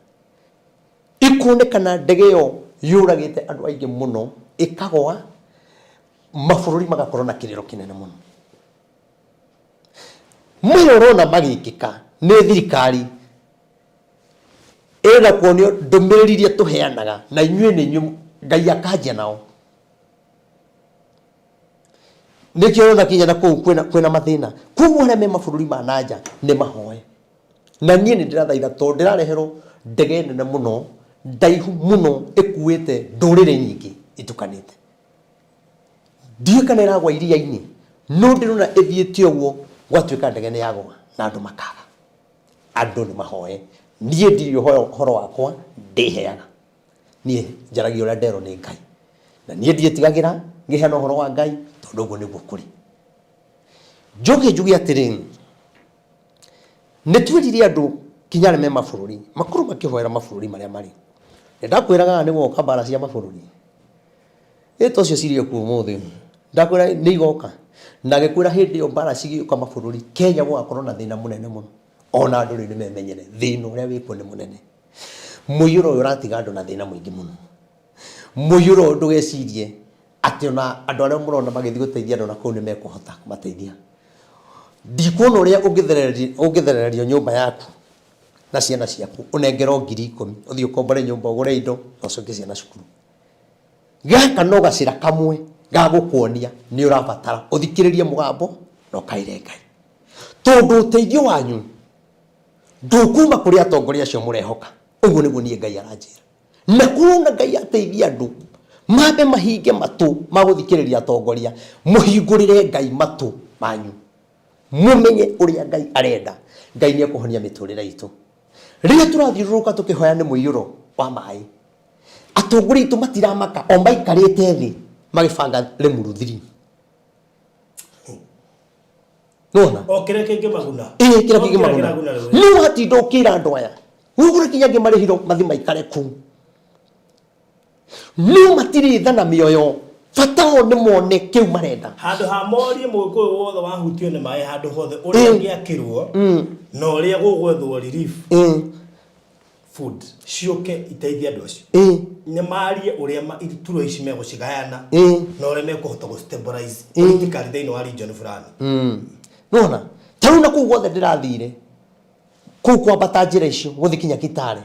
ikuonekana ndege ĩyo yũragĩte andũ aingĩ mũno ĩkagwa, mabũrũri magakorwo na kĩrĩro kĩnene mũno. Maya ũrona magĩkĩka nĩ thirikari ĩrenda kuonio ndũmĩrĩri iria tũheanaga na inyuĩ nĩ inyuĩ Ngai akanjia nao. Nĩkĩo ũrona kinya na kũu kwĩna, kwĩna mathĩna. Koguo arĩa me mabũrũri ma na nja nĩ mahoe. Na niĩ nĩ ndĩrathaitha tondũ ndĩrareherwo ndege nene mũno ndaihu mũno ĩkuĩte ndũrĩrĩ nyingĩ itukanĩte. Ndiũĩ kana ĩragwa iria-inĩ no ndĩrona ĩthiĩte ũguo gwatuĩka ndege nĩ yagwa na andũ makaga. Andũ nĩ mahoe. Niĩ ndirĩ ũhoro wakwa ndĩheaga. Niĩ njaragia ũrĩa nderwo nĩ Ngai. Na niĩ ndiĩtigagĩra ngĩheana ũhoro wa Ngai tondũ ũguo nĩguo kũrĩ. Njoke njuge atĩrĩrĩ, nĩ twĩrire andũ kinya arĩa me mabũrũri makorwo makĩhoera mabũrũri marĩa marĩ. Nĩ ndakwĩraga nĩ gũgoka mbara cia mabũrũri. Ĩ to cio cirĩ kuo ũmũthĩ. Ndakwĩra nĩ igoka. Na ngĩkwĩra hĩndĩ ĩyo mbara cigĩũka mabũrũri, Kenya gũgakorwo na thĩna mũnene mũno. Ona andũ rĩu nĩ memenyere, thĩna ũrĩa wĩkuo nĩ mũnene. Mũiyũro ũyũ ũratiga andũ na thĩna mũingĩ mũno. Mũiyũro ũyũ ndũgecirie atĩ ona andũ arĩa mũrona magĩthiĩ gũteithia andũ nakũu nĩ mekũhota kũmateithia. Ndikuona ũrĩa ũngĩthererio nyũmba yaku na ciana ciaku ũnengerwo 10,000 ũthiĩ ũkombore nyũmba ũgũre indo na ũcokie ciana cukuru. Gaka no gacĩra kamwe ga gũkuonia nĩ ũrabatara ũthikĩrĩrie mũgambo na ũkaĩre Ngai. Tondũ ũteithio wanyu ndũkuma kũrĩ atongoria acio mũrehoka. Ũguo nĩguo niĩ Ngai aranjĩra. Na kuona Ngai ateithia andũ Mambe mahinge matũ ma gũthikĩrĩria atongoria, mũhingũrĩre Ngai matũ manyu. Mũmenye ũrĩa Ngai arenda. Ngai nĩ ekũhonia mĩtũrĩre itũ. Rĩrĩa tũrathiũrũrũka tũkĩhoya nĩ mũiyũro wa maĩ, atongoria aitũ matiramaka o maikarĩte thĩ magĩbanga Limuru 3. Nĩwona? O kĩrĩa kĩngĩmaguna. Ĩĩ, kĩrĩa O kĩrĩa kĩngĩmaguna. kĩraguna rũrĩrĩ. Nĩ watinda ũkĩra andũ aya ũgũre kinya angĩ marĩhirwo mathi maikare kũu. No matirĩ tha na mĩoyo, bata o nĩ mone kĩu marenda. Handũ ha morie Mũgĩkũyũ wothe wahutio nĩ maĩ handũ hothe ũrĩa ũngĩakĩrwo na ũrĩa gũgwethwo relief food ciũke iteithie andũ acio. Nĩ marie ũrĩa ituro ici megũcigayana na ũrĩa mekũhota gũ stabilize politically thĩinĩ wa region fulani. Nĩwona? Ta rĩu na kũu guothe ndĩrathire, kũu kwambata njĩra icio gũthiĩ kinya Kitale,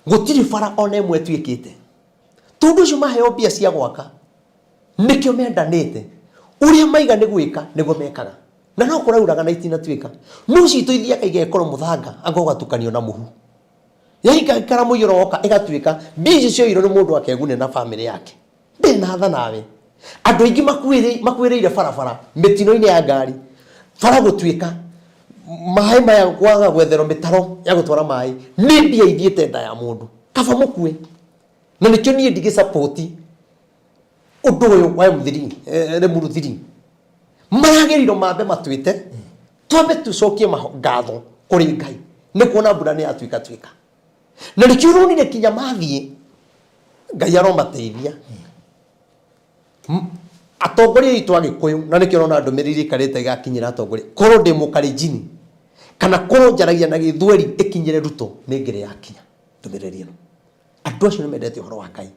Gũtirĩ bara ona ĩmwe ĩtuĩkĩte. Tondũ ũcio maheo mbia cia gwaka, nĩkĩo mendanĩte. Ũrĩa maiga nĩ gwĩka, nĩguo mekaga. Na no kũrauraga na itinatuĩka. No citũ ithiaga igekorwo mũthanga, anga ũgatukanio na mũhu. Yaikaikara mũiyũro woka ĩgatuĩka, mbia icio cioirwo nĩ mũndũ akegune na bamĩrĩ yake. Ndĩ na tha nawe. Andũ aingĩ makuĩrĩire barabara, mĩtino-inĩ ya ngari, bara gũtuĩka, maĩ maya kwaga gwetherwo mĩtaro ya gũtwara maĩ, nĩ mbia ithiĩte nda ya mũndũ. Kaba mũkue. Na nĩkĩo niĩ ndigĩ support ũndũ ũyũ wa M3, Limuru 3. Maragĩrĩirwo mambe matwĩte, twambe tũcokie ngatho kũrĩ Ngai nĩ kuona mbura nĩ yatuĩka tuĩka. Na nĩkĩo ũronire kinya mathiĩ Ngai aromateithia. Atongoria aitũ a Gĩkũyũ, na nĩkĩo ũrona ndũmĩrĩri ĩikarĩte ĩgakinyĩra atongoria, korwo ndĩ mũkalenjini kana korwo njaragia na gĩthweri ĩkinyĩre Ruto nĩ ngĩrĩ yakinya ndũmĩrĩri ĩno. Andũ acio nĩ mendete ũhoro wa Ngai.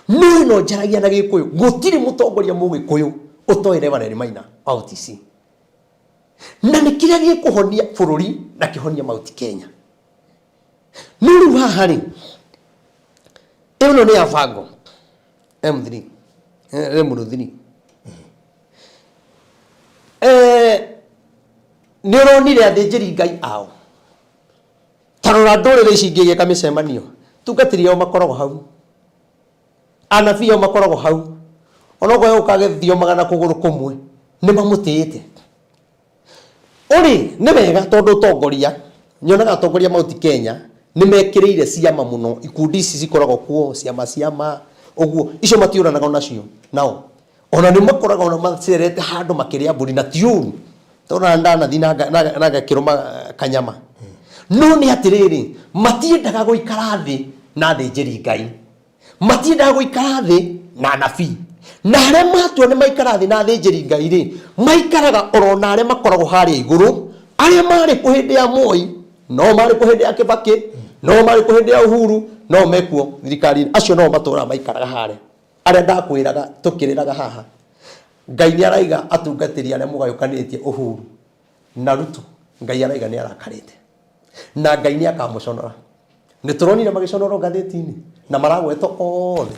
No ĩno njaragia na Gĩkũyũ, gũtirĩ mũtongoria mũgĩkũyũ ũtoĩ Reverend Maina wa OTC. Na nĩ kĩrĩa gĩkũhonia bũrũri na kĩhonie Mount Kenya. No rĩu haha rĩ, ĩno nĩ ya bango M3, Limuru 3. Nĩ ũronire athĩnjĩri Ngai ao. Ta rora ndũrĩrĩ ici ingĩ igĩka mĩcemanio, tungatĩri ao makoragwo hau, anabii ao makoragwo hau, onokorwo egũka agĩthiomaga na kũgũrũ kũmwe, nĩ mamũtĩĩte. Ũrĩ nĩ wega tondũ ũtongoria, nyonaga atongoria Mount Kenya nĩ mekĩrĩire ciama mũno, ikundi ici cikoragwo kuo, ciama ciama, ũguo, icio matiũranaga onacio nao. Ona nĩ makoragwo ona macerete handũ makĩrĩa mbũri na ti ũru, tondũ ona ndanathiĩ na ngakĩrũma kanyama. No nĩ atĩrĩrĩ, matiendaga gũikara thĩ na athĩnjĩri Ngai. Matiendaga gũikara thĩ na anabii. Na arĩa matua nĩ maikara thĩ na athĩnjĩri Ngai rĩ, maikaraga oro na arĩa makoragwo harĩa igũrũ, arĩa marĩ kuo hĩndĩ ya Moi, no marĩ kuo hĩndĩ ya Kibaki, no marĩ kuo hĩndĩ ya Uhuru, no mekuo thirikari-inĩ. Acio no matũraga maikaraga harĩa. Arĩa ndakwĩraga tũkĩrĩraga haha. Ngai nĩ araiga atungatĩri arĩa mũgayũkanĩtie Uhuru na Ruto, Ngai araiga nĩ arakarĩte. Na Ngai nĩ akamũconora. Nĩ tũronire magĩconorwo ngathĩti-inĩ na maragwetwo othe.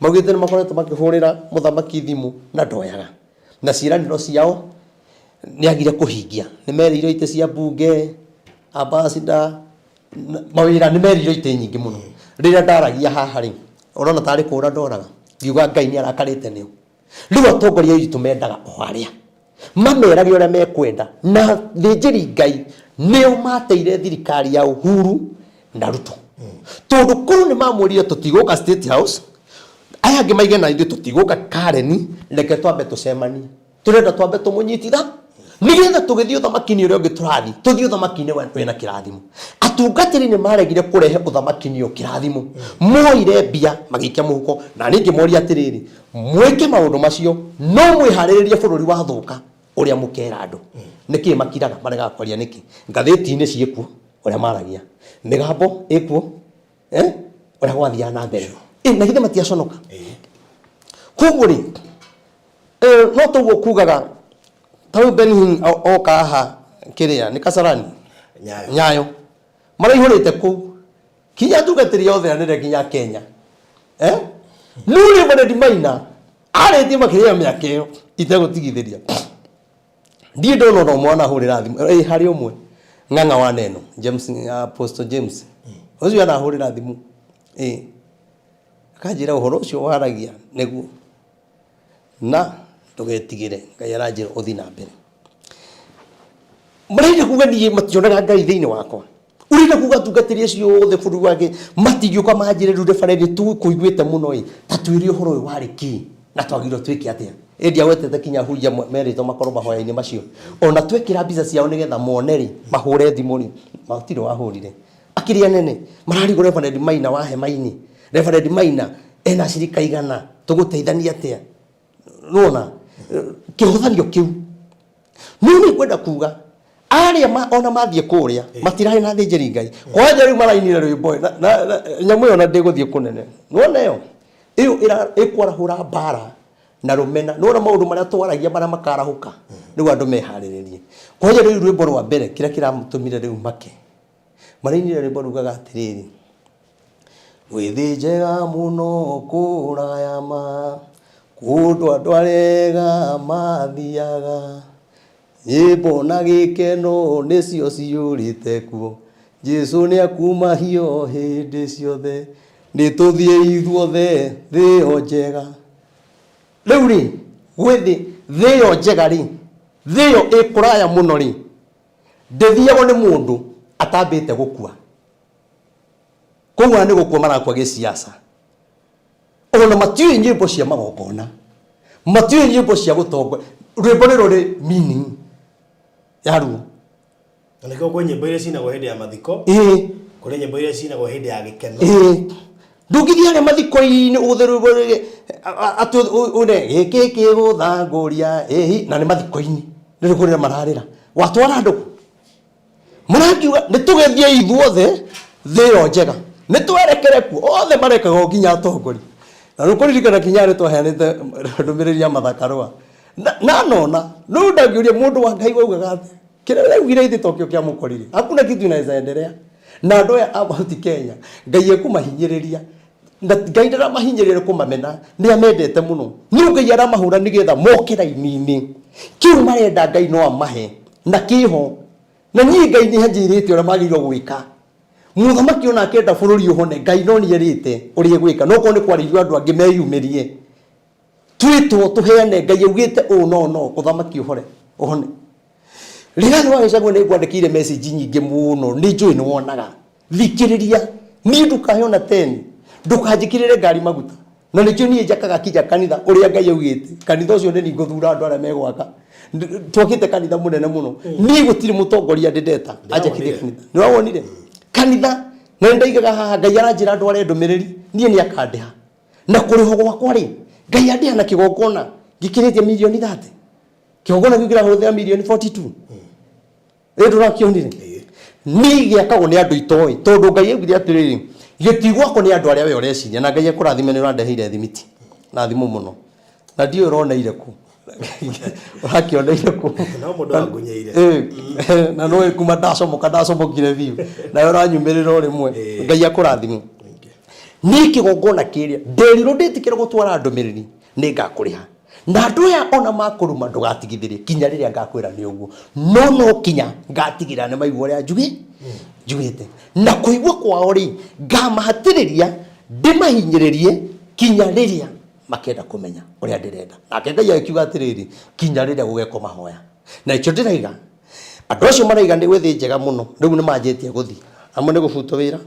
Maugĩte nĩ makoretwo makĩhũrĩra mũthamaki thimũ na ndoyaga. Na ciĩranĩro ciao nĩ agire kũhingia. Nĩ merĩirwo itĩ cia mbunge, ambassador, mawĩra nĩ merĩirwo itĩ nyingĩ mũno. Rĩrĩa ndaragia haha rĩ, ũrona tarĩ kũra ndoraga ngiuga Ngai nĩ arakarĩte nĩo. Rĩu atongoria aitũ mendaga o arĩa mamerage ũrĩa mekwenda, na thĩnjĩri Ngai nĩo mateire thirikari ya Uhuru na Ruto, tondũ korwo nĩ mamwĩrire tũtigũka State House, aya angĩ maige na ithuĩ tũtigũka Karen, reke twambe tũcemanie, tũrenda twambe tũmũnyititha nĩgetha tũgĩthiĩ ũthamaki-inĩ ũrĩa ũngĩ tũrathiĩ, tũthiĩ ũthamaki-inĩ wĩna kĩrathimo. Atungatĩri nĩ maregire kũrehe ũthamaki-inĩ ũyũ kĩrathimo, moire mbia magĩikia mũhuko. Na niĩ ngĩmoria atĩrĩrĩ, mwĩke maũndũ macio no mwĩharĩrĩrie bũrũri wathũka ũrĩa mũkera andũ. Nĩkĩ makiraga maregaga kwaria nĩkĩ? Ngathĩti-inĩ ciĩkuo ũrĩa maragia, mĩgambo ĩkuo, ũrĩa gwathiaga na mbere. Na githĩ matiaconoka? Koguo rĩ, no toguo kugaga ta rĩu Benny Hinn oka haha kĩrĩa nĩ Kasarani Nyayo. Nyayo maraihũrĩte kũu kinya atungatĩri othe anene nginya Kenya, No Reverend Maina arĩtie makĩria ya mĩaka ĩyo itegũtigithĩria. Ndirĩ ndona ona ũmwe anahũrĩra thimũ. Harĩ ũmwe ng'ang'a wa neno James, Apostle James ũcio anahũrĩra thimũ. Akanjĩra ũhoro ũcio waragia nĩguo na ndũgetigĩre. Ngai aranjĩra ũthiĩ na mbere. Marenda kuga niĩ mationaga Ngai thĩinĩ wakwa. Ũrenda kuga atungatĩri acio othe bũrũri wake matingĩũka manjĩre rĩu rebareni tũkũiguĩte mũno ĩ ta twĩre ũhoro ũyũ warĩ kĩ na twagĩrĩirwo twĩke atĩa. Ĩ ndiagwetete kinya ahunjia merĩtwo makorwo mahoya-inĩ macio. Ona twekĩra mbica ciao nĩgetha mone rĩ mahũre thimũ rĩ matirĩ wahũrire. Akĩrĩ anene mararigwo Reverend Maina wa hema-inĩ. Reverend Maina ena acirika igana tũgũteithania atĩa? Nĩwona kĩhũthanio kĩu. No nĩ ngwenda kuga arĩa ma, ona mathiĩ kũrĩa matirarĩ na athĩnjĩri Ngai. Kwanja rĩu marainire rwĩmbo na, na, na, nyamũ ĩyo na ndĩgũthiĩ kũnene. Nĩwona ĩyo ĩyo ĩkwarahũra mbara na rũmena. Nĩwona maũndũ marĩa twaragia marĩa makarahũka rĩu andũ meharĩrĩrie. Kwanja rĩu rwĩmbo rwa mbere kĩrĩa kĩratũmire rĩu make marainire rwĩmbo rugaga atĩrĩrĩ, gwĩ thĩ njega mũno kũraya ma, kũndũ andũ arega mathiaga, nyĩmbo na gĩkeno nĩcio ciyũrĩte kuo, Jesũ nĩakumahio hĩndĩ ciothe, nĩtũthiĩ ithuothe thĩ ĩyo njega. Rĩu rĩ, gwĩ thĩ, thĩ ĩyo njega rĩ, thĩ ĩyo ĩ kũraya mũno rĩ, Ndĩthiagwo nĩ mũndũ atambĩte gũkua. Koguo aya nĩ gũkua marakua gĩsiasa. Ona matiũĩ nyĩmbo cia magongona. Matiũĩ nyĩmbo cia gũtongoria. Rwĩmbo nĩ rũrĩ meaning yaruo. Na nĩkĩo kwĩ nyĩmbo iria cinagwo hĩndĩ ya mathiko. Ĩĩ. Kũrĩ nyĩmbo iria cinagwo hĩndĩ ya gĩkeno. Ĩĩ. Ndũngĩthiĩ harĩa mathiko-inĩ ũgũthe rwĩmbo rũrĩ atĩ une gĩkĩ kĩgũthangũria ĩhi na nĩ mathiko-inĩ nĩ kũrĩra mararĩra watwara andũ kũ? Mũrangiuga nĩ tũgĩthiĩ ithuothe thĩ ĩyo njega nĩ twerekere kuo othe marekaga o nginya atongoria na nĩ ũkũririkana kinya nĩ twaheanĩte ndũmĩrĩri ya Martha Karũa na na nona rĩu ndangĩũria mũndũ wa Ngai waugaga atĩa Kĩrĩa ũraugire ithe tokĩo kĩamũkorire. Hakuna kitu inaweza endelea. Na andũ aya a Mount Kenya, Ngai ekũmahinyĩrĩria. Na Ngai ndaramahinyĩrĩria kũmamena, nĩ amendete mũno. No Ngai aramahũra nĩgetha moke raini-inĩ. Kĩu marenda Ngai no amahe, na kĩho. Na niĩ Ngai nĩ anjĩrĩte ũrĩa magĩrĩirwo gwĩka. Mũthamaki ona akĩenda bũrũri ũhone, Ngai no nĩ erĩte ũrĩa egwĩka. No korwo nĩ kwarĩirio andũ angĩ meyumĩrie. Twĩtwo tũheane, Ngai augĩte ũũ no no, ũthamaki ũhore, ũhone. Rigathi wa Gachagua nĩ ngwandĩkĩire message nyingĩ mũno, nĩ njũĩ nĩ wonaga. Thikĩrĩria, niĩ ndũkahe ona ten, ndũkanjĩkĩrĩre ngari maguta. Na nĩkĩo niĩ njakaga kinya kanitha ũrĩa Ngai augĩte. Kanitha ũcio nĩ niĩ ngũthura andũ arĩa megwaka. Twakĩte kanitha mũnene mũno. Niĩ gũtirĩ mũtongoria ndĩ ndeta anjakithie kanitha. Nĩ wawonire? Kanitha, na nĩ ndaigaga haha Ngai aranjĩra ndware ndũmĩrĩri, niĩ nĩ akandĩha. Na kũrĩhwo gwakwa rĩ, Ngai andĩha na kĩgongona gĩkĩrĩtie mirioni 30. Kĩgongona kĩu kĩrahũthĩra mirioni 42. Ĩ ndũrakĩonire? Niĩ gĩakagwo nĩ andũ itoĩ tondũ Ngai augire atĩrĩrĩ, gĩtigwakwo nĩ andũ arĩa we ũreciria na Ngai akũrathime nĩ ũrandeheire thimiti na thimũ mũno. Na ndiũĩ ũroneire kũ. Ũrakĩoneire kũ? No mũndũ angunyeire. Ĩ, na nĩũĩ kuma ndacomoka ndacomokire biũ. Nawe ũranyumĩrĩra o rĩmwe. Ngai akũrathime. Niĩ kĩgongona kĩrĩa nderirwo ndĩtĩkĩre gũtwara ndũmĩrĩri nĩ ngakũrĩha. Na andũ aya ona makũruma ndũgatigithĩrie kinya rĩrĩa ngakwĩra nĩ ũguo. No no kinya ngatigĩrĩra nĩ maigua ũrĩa njugi njugĩte. Na kũigua kwao rĩ, ngamahatĩrĩria ndĩmahinyĩrĩrie kinya rĩrĩa makenda kũmenya ũrĩa ndĩrenda. Nake Ngai agĩkiuga atĩrĩrĩ, kinya rĩrĩa gũgekwo mahoya. Na nĩkĩo ndĩraiga, andũ acio maraiga nĩ gwĩ thĩ njega mũno, rĩu nĩ manjĩtie gũthiĩ. Amwe nĩ gũbutwo wĩra,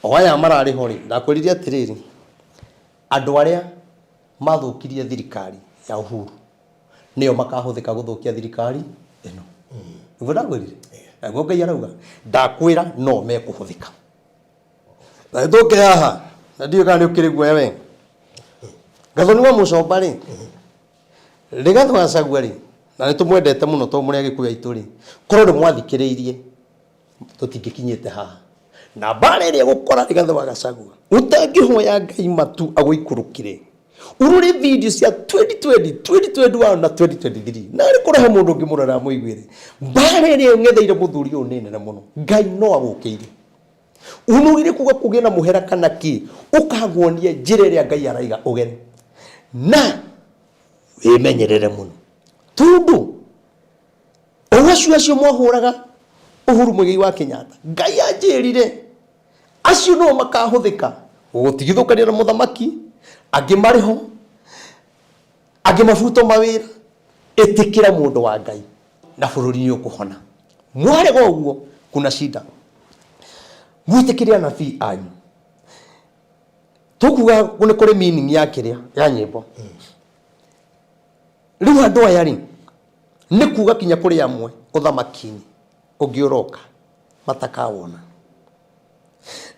o aya mararĩ ho rĩ, ndakwĩrire atĩrĩrĩ, andũ arĩa mathũkirie thirikari ya Uhuru nĩo makahũthĩka gũthũkia thirikari ĩno. Nĩguo ndakwĩrire? Naguo Ngai arauga, ndakwĩra no mekũhũthĩka. Na nĩtũke haha, na ndiũĩ kana nĩ ũkĩrĩ guoya we. Gathoni wa Mũcomba rĩ, Rigathi wa Gachagua rĩ, na nĩ tũmwendete mũno tondũ mũrĩ Agĩkũyũ aitũ rĩ, korwo nĩ mwathikĩrĩirie tũtingĩkinyĩte haha. Na mbara ĩrĩa ĩgũkora Rigathi wa Gachagua, ũtangĩhoya Ngai matu agũikũrũkĩre, ũrore video cia 2020, 2021 na 2023, narĩ kũrehe mũndũ ũngĩ mũrore amũiguĩre. Mbara ĩrĩa ĩng'etheire mũthuri ũyũ nĩ nene mũno. Ngai no agũkĩire. Unugire kuga kũgĩe na mũhera kana kĩ, ũkanguonia njĩra ĩrĩa Ngai araiga ũgere. Na wĩmenyerere mũno. Tondũ o acio acio mwahũraga Uhuru Muigai wa Kenyatta, Ngai anjĩrire acio no makahũthĩka gũgũtigithũkania na mũthamaki. Angĩ marĩ ho, angĩ mabutwo mawĩra. Ĩtĩkĩra mũndũ wa Ngai na bũrũri nĩ ũkũhona. Mwarega ũguo kuna shida. Mwĩtĩkĩre anabii anyu. Tũkuga nĩ kũrĩ meaning ya kĩrĩa ya nyĩmbo. Rĩu andũ aya rĩ, nĩ kuga kinya kũrĩ amwe ũthamaki-inĩ ũngĩ ũroka matakawona.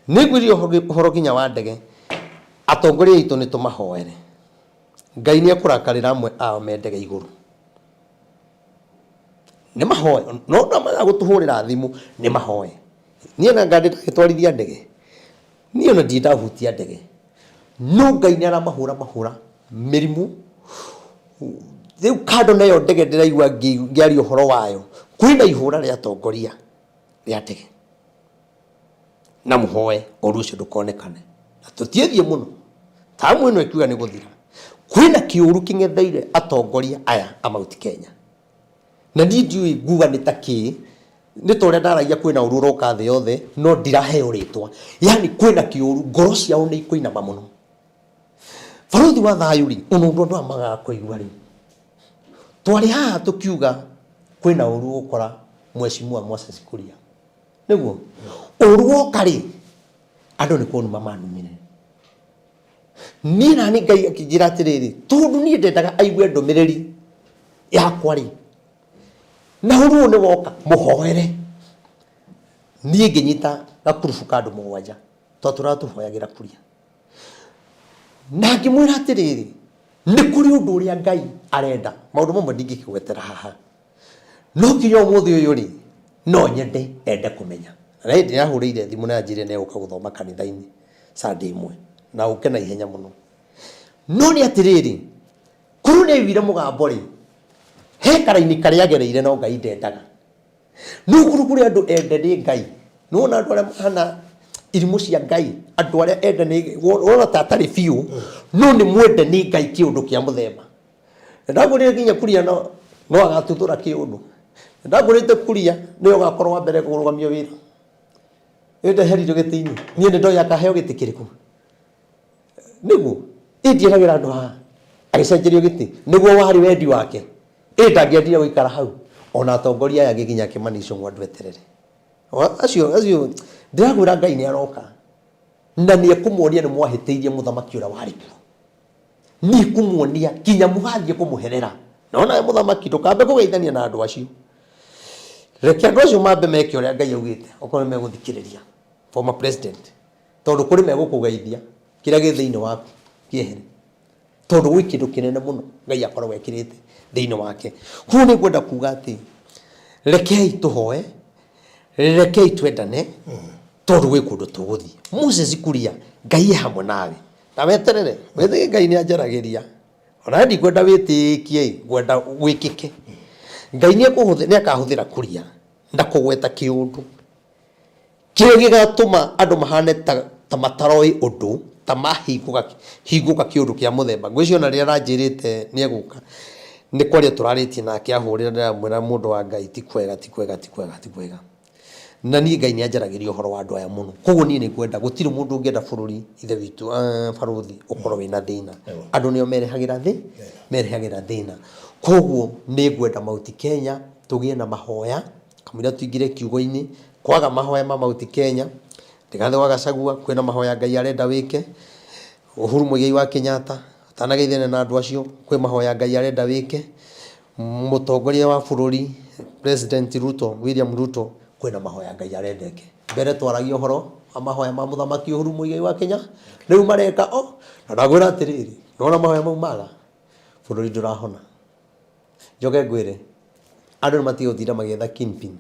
Nĩ ngwĩrire ũhoro nginya wa ndege, atongoria aitũ nĩ tũmahoere. Ngai nĩ ekũrakarĩra amwe ao me ndege igũrũ. Nĩ mahoe, no ndamaga gũtũhũrĩra thimũ, nĩ mahoe. Niĩ na ngandĩ ndagĩtwarithia ndege, niĩ ona ndirĩ ndahutia ndege. No Ngai nĩ aramahũra mahũra mĩrimũ. Rĩu kando na ĩyo ndege ndĩraigua ngĩaria ũhoro wayo, kwĩna ihũra rĩa atongoria rĩa ndege. Na mũhoe ũru ũcio ndũkonekane. Na tũtiĩthiĩ mũno. Tamu ĩno ĩkiuga nĩ gũthira. Kwĩna kĩũru kĩng'etheire atongoria aya a Mount Kenya. Na niĩ ndiũĩ nguga nĩ ta kĩĩ, nĩ ta ũrĩa ndaragia kwĩna ũru ũroka thĩ yothe, no ndiraheo rĩtwa. Yani kwĩna kĩũru, ngoro ciao nĩ ikũinama mũno. Barũthi wa thayũ rĩ, ona ũndũ andũ aya magaga kũigua rĩ, twarĩ haha tũkiuga kwĩna ũru ũgũkora Mheshimiwa Moses Kuria. Nĩguo? Ũru woka rĩ, andũ nĩ kũnuma manumire. Niĩ nani Ngai akĩnjĩra atĩrĩrĩ, tondũ niĩ ndendaga aigue ndũmĩrĩri yakwa rĩ, na ũru ũyũ nĩ woka, mũhoere. Niĩ ngĩnyita gakurubu ka andũ mũgwanja, twatũraga tũhoyagĩra Kuria. Na ngĩmwĩra atĩrĩrĩ, nĩ kũrĩ ũndũ ũrĩa Ngai arenda, maũndũ mamwe ndingĩkĩgwetera haha, no kinya ũmũthĩ ũyũ rĩ, no nyende ende kũmenya. Na hĩndĩ ĩrĩa ahũrĩire thimũ na anjĩrire nĩ egũka gũthoma kanitha-inĩ Sunday ĩmwe, na ũke na ihenya mũno. No nĩ atĩrĩrĩ, korwo nĩ aiguire mũgambo rĩ, he karaini karĩa agereire no Ngai ndendaga. No kũrĩ kũrĩ andũ ende nĩ Ngai. Nĩ wona andũ arĩa mahana irimũ cia Ngai, andũ arĩa ende nĩ wona ta atarĩ biũ, no nĩ mwende nĩ Ngai kĩũndũ kĩa mũthemba. Ndagũrire nginya kuria no no agatuthũra kĩũndũ. Ndagũrĩte kuria nĩwe ũgakorwo wa mbere kũrũgamio wĩra. Ĩ ndeheririo gĩtĩ-inĩ. Niĩ nĩ ndoĩ akaheo gĩtĩ kĩrĩkũ. Nĩguo ĩ ndiĩragĩra andũ haha agĩcenjerio gĩtĩ nĩguo warĩ wendi wake. Ĩ ndangĩendire gũikara hau. Ona atongoria aya angĩ nginya Kĩmani Ichung'wa ndweterere. Acio acio ndĩrakwĩra Ngai nĩ aroka na nĩ ekũmuonia nĩ mwahĩtĩirie mũthamaki ũrĩa warĩ kuo. Nĩ ekũmuonia nginya mũgathiĩ kũmũherera. Na onawe mũthamaki ndũkambe kũgeithania na andũ acio. Reke andũ acio mambe meke ũrĩa Ngai augĩte okorwo nĩ megũthikĩrĩria former president. Tondũ kũrĩ megũkũgeithia kĩrĩa gĩ thĩinĩ waku kĩehere. Tondũ gwĩ kĩndũ kĩnene mũno Ngai akoragwo ekĩrĩte thĩinĩ wake. Koguo nĩ ngwenda kuga atĩ rekei tũhoe, rekei twendane tondũ gwĩ kũndũ tũgũthiĩ. Moses Kuria, Ngai e hamwe nawe. Na weterere, wĩtĩkie Ngai nĩ anjaragĩria. Ona ndikwenda wĩtĩkie, ngwenda wĩkĩke. Ngai nĩ akahũthĩra Kuria na kũgweta kĩũndũ kĩrĩa gĩgatũma andũ mahane ta, ta mataroĩ ũndũ, ta mahingũka hingũka kĩũndũ kĩa mũthemba. Ngwĩciria ona rĩrĩa aranjĩrĩte nĩ egũka, nĩ kwaria tũrarĩtie nake ahũrĩra ndĩramwĩra mũndũ wa Ngai ti kwega, ti kwega, ti kwega, ti kwega. Na niĩ Ngai nĩ anjaragĩria ũhoro wa andũ aya mũno. Koguo niĩ nĩ ngwenda, gũtirĩ mũndũ ũngĩenda bũrũri ithe witũ barũthi ũkorwo wĩna thĩna. Andũ nĩo merehagĩra thĩ, merehagĩra thĩna. Koguo nĩ ngwenda Mount Kenya tũgĩe na mahoya, kamũira tũingĩre kiugo-inĩ, kwaga mahoya ma Mount Kenya, Rigathĩ wa Gachagua, kwĩna mahoya Ngai arenda wĩke, Uhuru Muigai wa Kenyatta, ũtanageithania na andũ acio, kwĩ mahoya Ngai arenda wĩke, Mũtongoria wa bũrũri President Ruto, William Ruto, kwĩna mahoya Ngai arenda eke. Mbere twaragia ũhoro wa mahoya ma Mũthamaki Uhuru Muigai wa Kenya, rĩu mareka o, na ndagwĩra atĩrĩrĩ, nĩwona mahoya mau maga, bũrũri ndũrahona. Njoke ngwĩre, andũ nĩ matige gũtinda magĩetha kingpin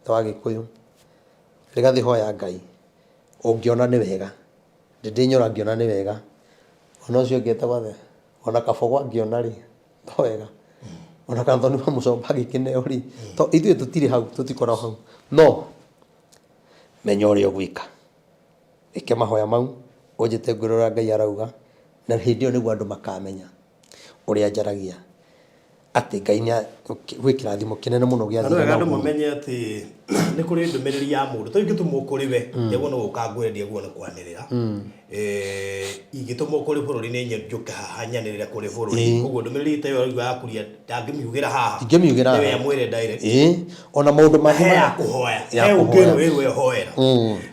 ta wa Gĩkũyũ. Rigathĩ hoya Ngai, ũngĩona nĩ wega, Ndĩndĩ Nyoro angĩona nĩ wega, ona ũcio ũngĩ etagwo atĩa, ona Kabogo angĩona rĩ, to wega. Ona Gathoni wa Mũcomba agĩkĩneo rĩ, to ithuĩ tũtirĩ hau, tũtikoragwo hau. No menya ũrĩa ũgwĩka, ĩke mahoya mau, ũnjĩte ngwĩre ũrĩa Ngai arauga, na hĩndĩ ĩyo nĩguo andũ makamenya ũrĩa njaragia, atĩ Ngai nĩ gwĩ kĩrathimo kĩnene mũno Na nĩ gĩathire wega na andũ Uhuru. mamenye atĩ Nĩ kũrĩ ndũmĩrĩri ya mũndũ to ingĩtũmwo kũrĩ we, ndiaguo no gũka ngwĩre, ndiaguo nĩ kwanĩrĩra. Ingĩtũmwo kũrĩ bũrũri nĩ njũke haha nyanĩrĩre kũrĩ bũrũri. Koguo ndũmĩrĩri ta ĩyo ũraigua ya kuria ndangĩmiugĩra haha. Ndingĩmiugĩra Nĩwe haha. amwĩre direct. Ĩĩ, ona maũndũ mangĩ He ya kũhoya. Ya He kũhoya. ũngĩrwo wĩrwo ĩhoera.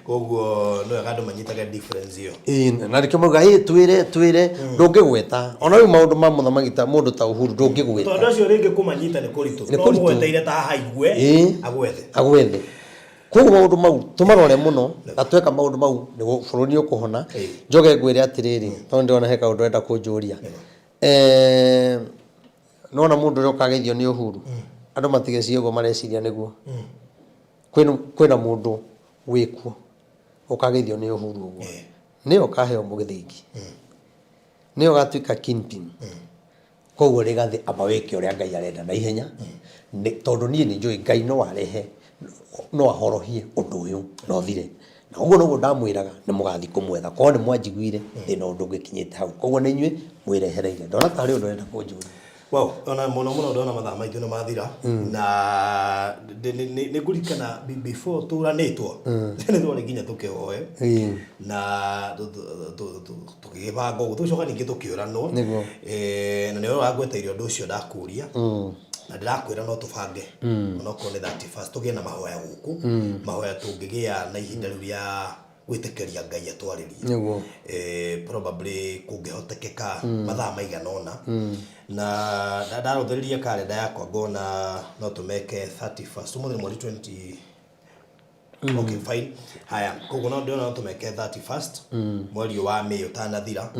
Koguo nĩ wega andũ manyitage difference ĩyo. Ĩĩ, na nĩkĩo mauga ĩ twĩre twĩre ndũngĩgweta ona rĩu maũndũ ma mũthamaki ta mũndũ ta Uhuru ndũngĩgweta. Tondũ acio rĩngĩ kũmanyita nĩ kũritũ. Nĩ No kũritũ. mũgweteire ta haha aigue agwethe. Agwethe. Koguo maũndũ mau tũmarore mũno na tweka maũndũ mau nĩguo bũrũri nĩ ũkũhona. Njoke ngwĩre atĩrĩrĩ, tondũ ndĩrona he kaũndũ ũrenda kũnjũria. Nĩwona mũndũ ũrĩa ũkageithio nĩ Uhuru, andũ matigecirie ũguo mareciria nĩguo. Kwĩna mũndũ wĩkuo ũkageithio nĩ Uhuru ũguo, nĩwe ũkaheo mũgĩthĩngi, nĩwe ũgatuĩka kingpin. Koguo Rigathĩ amba wĩke ũrĩa Ngai arenda na ihenya, tondũ niĩ nĩ njũĩ Ngai no arehe, no ahorohie ũndũ ũyũ na ũthire. Na ũguo noguo ndamwĩraga nĩ mũgathiĩ kũmwetha. Korwo nĩ mwanjiguire thĩna ũyũ ndũngĩkinyĩte hau. Koguo nĩ inyuĩ mwĩrehereire. Ndona tarĩ ũndũ ũrenda kũnjũria. Wow, ona mũno mũno ndona mathaa maitũ nĩ mathira na nĩ ngũririkana before tũranĩtwo nĩ twarĩ nginya tũkĩhoe na tũgĩgĩbanga ũguo tũgĩcoka ningĩ tũkĩũranwo. Na nĩwe wangweteire ũndũ ũcio ndakũria na ndĩrakwĩra no tũbange onokorwo nĩ 31st tũgĩe na mahoya gũkũ, mahoya tũngĩgĩa na ihinda rĩu rĩa gwĩtĩkĩria Ngai atwarĩrie. Probably kũngĩhotekeka mathaa maigana ũna na ndarũthĩrĩria karenda yakwa ngona no tũmeke 31st, ũmũthĩ nĩ mweri 20. Okay, fine. Haya, koguo no ndĩrona no tũmeke 31st mweri ũyũ wa May ũtanathira.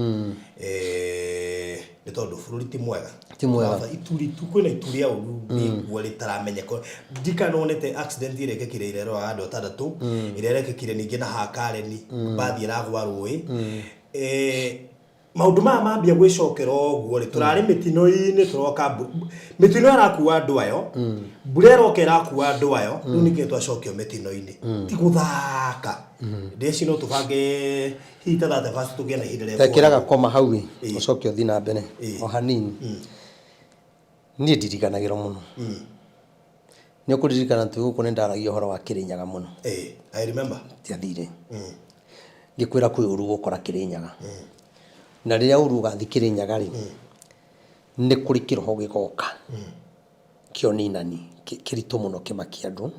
Nĩ tondũ bũrũri ti mwega. Ti mwega. Baba, ituri tu kwĩna itu rĩa ũru rĩkuo rĩtaramenyeka. Ndikana wonete accident ĩrĩa ĩkĩkire ira ĩroraga andũ atandatũ, ĩrĩa ĩrekĩkire ningĩ na haha Kareni, mbathi ĩragwa rũĩ. Maũndũ maya mambia gwĩcokera ũguo rĩ, tũrarĩ mĩtino-inĩ tũroka mĩtino ĩrakua andũ ayo, mbura ĩroka ĩrakua andũ ayo, rĩu nĩkĩo twacokio mĩtino-inĩ. Ti gũthaka. Ndĩci no tũbange hihi ta 31st tũgĩe na ihinda rĩa Ekĩra kũhoya. Gakoma hau ĩ, ũcoke ũthiĩ na mbere o hanini. Niĩ ndiriganagĩrwo mũno. Nĩ ũkũririkana twĩ gũkũ nĩ ndaragia ũhoro wa Kĩrĩnyaga mũno. Ĩĩ, I remember. Ndiathire. Ngĩkwĩra kwĩ ũru gũkora Kĩrĩnyaga. Na rĩrĩa ũru ũgathiĩ Kĩrĩnyaga rĩ, nĩ kũrĩ kĩroho gĩgoka kĩa ũninani kĩritũ mũno kĩmakie andũ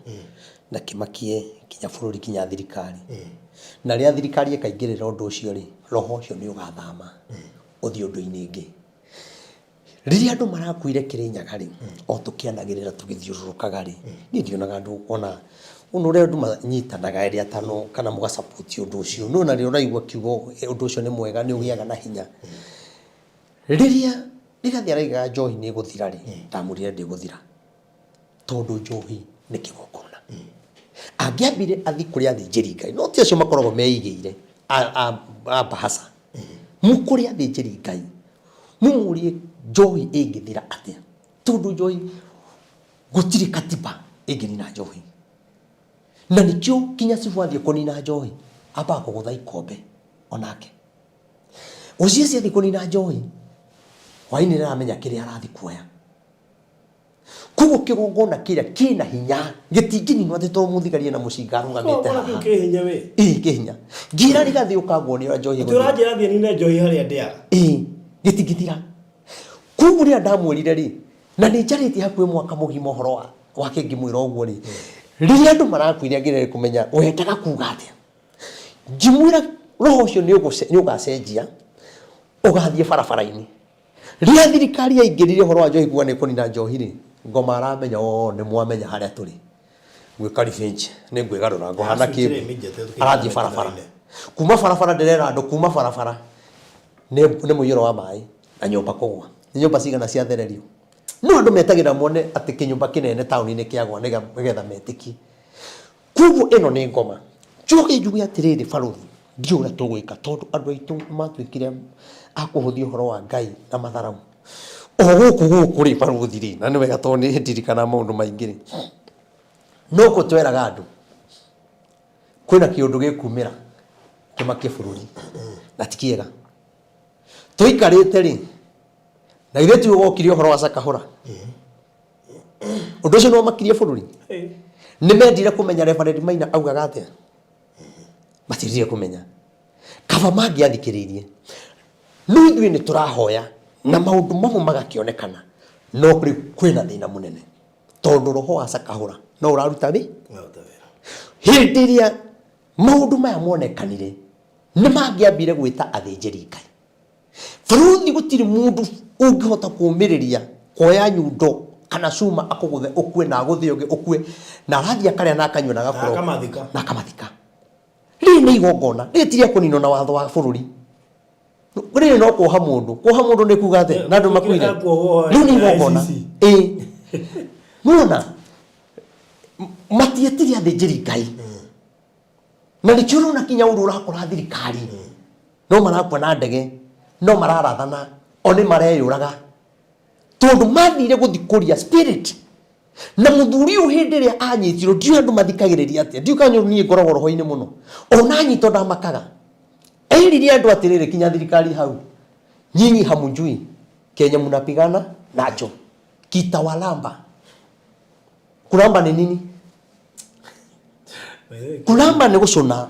na kĩmakie nginya bũrũri nginya thirikari. Na rĩrĩa thirikari ĩkaingĩrĩra ũndũ ũcio rĩ, roho ũcio nĩ ũgathama ũthiĩ ũndũ-inĩ ũngĩ. Rĩrĩa andũ marakuire Kĩrĩnyaga rĩ, o tũkĩanagĩrĩra tũgĩthiũrũrũkaga rĩ, niĩ ndionaga andũ ona, ona ũrĩa andũ manyitanaga erĩ atano kana mũga support ũndũ ũcio, no ona rĩrĩa ũraigua ũkiuga ũndũ ũcio nĩ mwega nĩ ũgĩaga na hinya. Rĩrĩa Rigathĩ araugaga njohi nĩ ĩgũthira rĩ, ndamwĩrire ndĩgũthira. Tondũ njohi nĩ kĩgongona. Angĩambire athiĩ kũrĩ athĩnjĩri Ngai, no ti acio makoragwo meigĩire a mbahaca. Mũkũrĩ athĩnjĩri Ngai, mũmũrie njohi ĩngĩthira atĩa? Tondũ njohi gũtirĩ katiba ĩngĩnina njohi. Na nĩkĩo nginya cibũ athiĩ kũnina njohi, ambaga kũgũtha ikombe onake. OCS athiĩ kũnina njohi, hwainĩ nĩaramenya kĩrĩa arathiĩ kuoya. Koguo kĩgongona kĩrĩa kĩna hinya gĩtingĩninwo atĩ tondũ mũthigari ena mũcinga arũgamĩte Kĩgongona kĩu haha. kĩ hinya we. Ĩĩ kĩ hinya. Ngĩra Rigathĩ ũka nguonie ũrĩa njohi Atĩ ĩgũthira. ũranjĩra thiĩ nine njohi harĩa ndĩaga. Ĩĩ gĩtingĩthira. Koguo rĩrĩa ndamwĩrire rĩ, na nĩ njarĩtie hakuhĩ mwaka mũgima ũhoro wake ngĩmwĩra ũguo rĩ, rĩrĩa andũ marakuire ngĩgeria kũmenya wendaga kuga atĩa. Ngĩmwĩra roho ũcio nĩ ũgacenjia ũgathiĩ barabara-inĩ. Rĩrĩa thirikari yaingĩrire ũhoro wa njohi kuga nĩ ĩkũnina njohi rĩ, ngoma aramenya oo nĩ mwamenya harĩa tũrĩ. Ngwĩka revenge, nĩ ngwĩgarũra ngũhana kĩmbu. Arathiĩ barabara. Kuma barabara ndĩrera andũ kuma barabara nĩ mũiyũro wa maĩ na nyũmba kũgwa. Nĩ nyũmba cigana ciathererio? No andũ metagĩrĩra mone atĩ kĩnyũmba kĩnene taũni-inĩ kĩagwa nĩgetha metĩkie. Koguo ĩno nĩ ngoma. Njoke njuge atĩrĩrĩ barũthi, ndiũĩ ũrĩa tũgwĩka tondũ andũ aitũ nĩ matuĩkire a kũhũthia ũhoro wa Ngai na matharaũ. O gũkũ gũkũ rĩ barũthi rĩ, na nĩ wega tondũ nĩ ndirikanaga maũndũ maingĩ rĩ, no kũ tweraga andũ kwĩna kĩũndũ gĩkumĩra kĩmakie bũrũri na ti kĩega. Tũikarĩte rĩ, na githĩ ti gwokire ũhoro wa Shakahola? Ũndũ ũcio nĩ wamakirie bũrũri. Nĩ mendire kũmenya Reverend Maina augaga atĩa? Matiendire kũmenya. Kaba mangĩathikĩrĩirie. No ithuĩ nĩ tũrahoya na maũndũ mamwe magakĩonekana, no rĩu kwĩna thĩna mũnene tondũ roho wa Sakahũra no ũraruta wĩ Ũraruta wĩra. Hĩndĩ ĩrĩa maũndũ maya monekanire, nĩ mangĩambire gwĩta athĩnjĩri Ngai. Barũthi gũtirĩ mũndũ ũngĩhota kũmĩrĩria kuoya nyundo kana cuma akũgũthe ũkue na agũthe ũngĩ ũkue na arathiĩ akarĩa na akanyua na agakorwo Na akamathika. na akamathika. Rĩrĩ nĩ igongona, rĩrĩ ti rĩa kũninwo na watho wa bũrũri. Rĩrĩ no kuoha mũndũ, kuoha mũndũ nĩ kuga atĩa? Na andũ makuire. Kuohwo Rĩu nĩ igongona. ICC. Ĩĩ. Nĩwona matietire athĩnjĩri Ngai. Na nĩkĩo ũrona kinya ũndũ ũrakora thirikari no marakua na ndege, no mararathana, o nĩ mareyũraga tondũ mathire gũthikũria spirit. Na mũthuri ũyũ hĩndĩ ĩrĩa anyitirwo, ndiũĩ andũ mathikagĩrĩria atĩa, ndiũĩ kana niĩ ngoragwo roho-inĩ mũno, ona anyitwo ndamakaga. Erire andũ atĩrĩrĩ, kinya thirikari hau, nyinyi hamujui kenye mnapigana nacho kitawalamba. Kulamba ni nini? Kulamba nĩ gũcũna,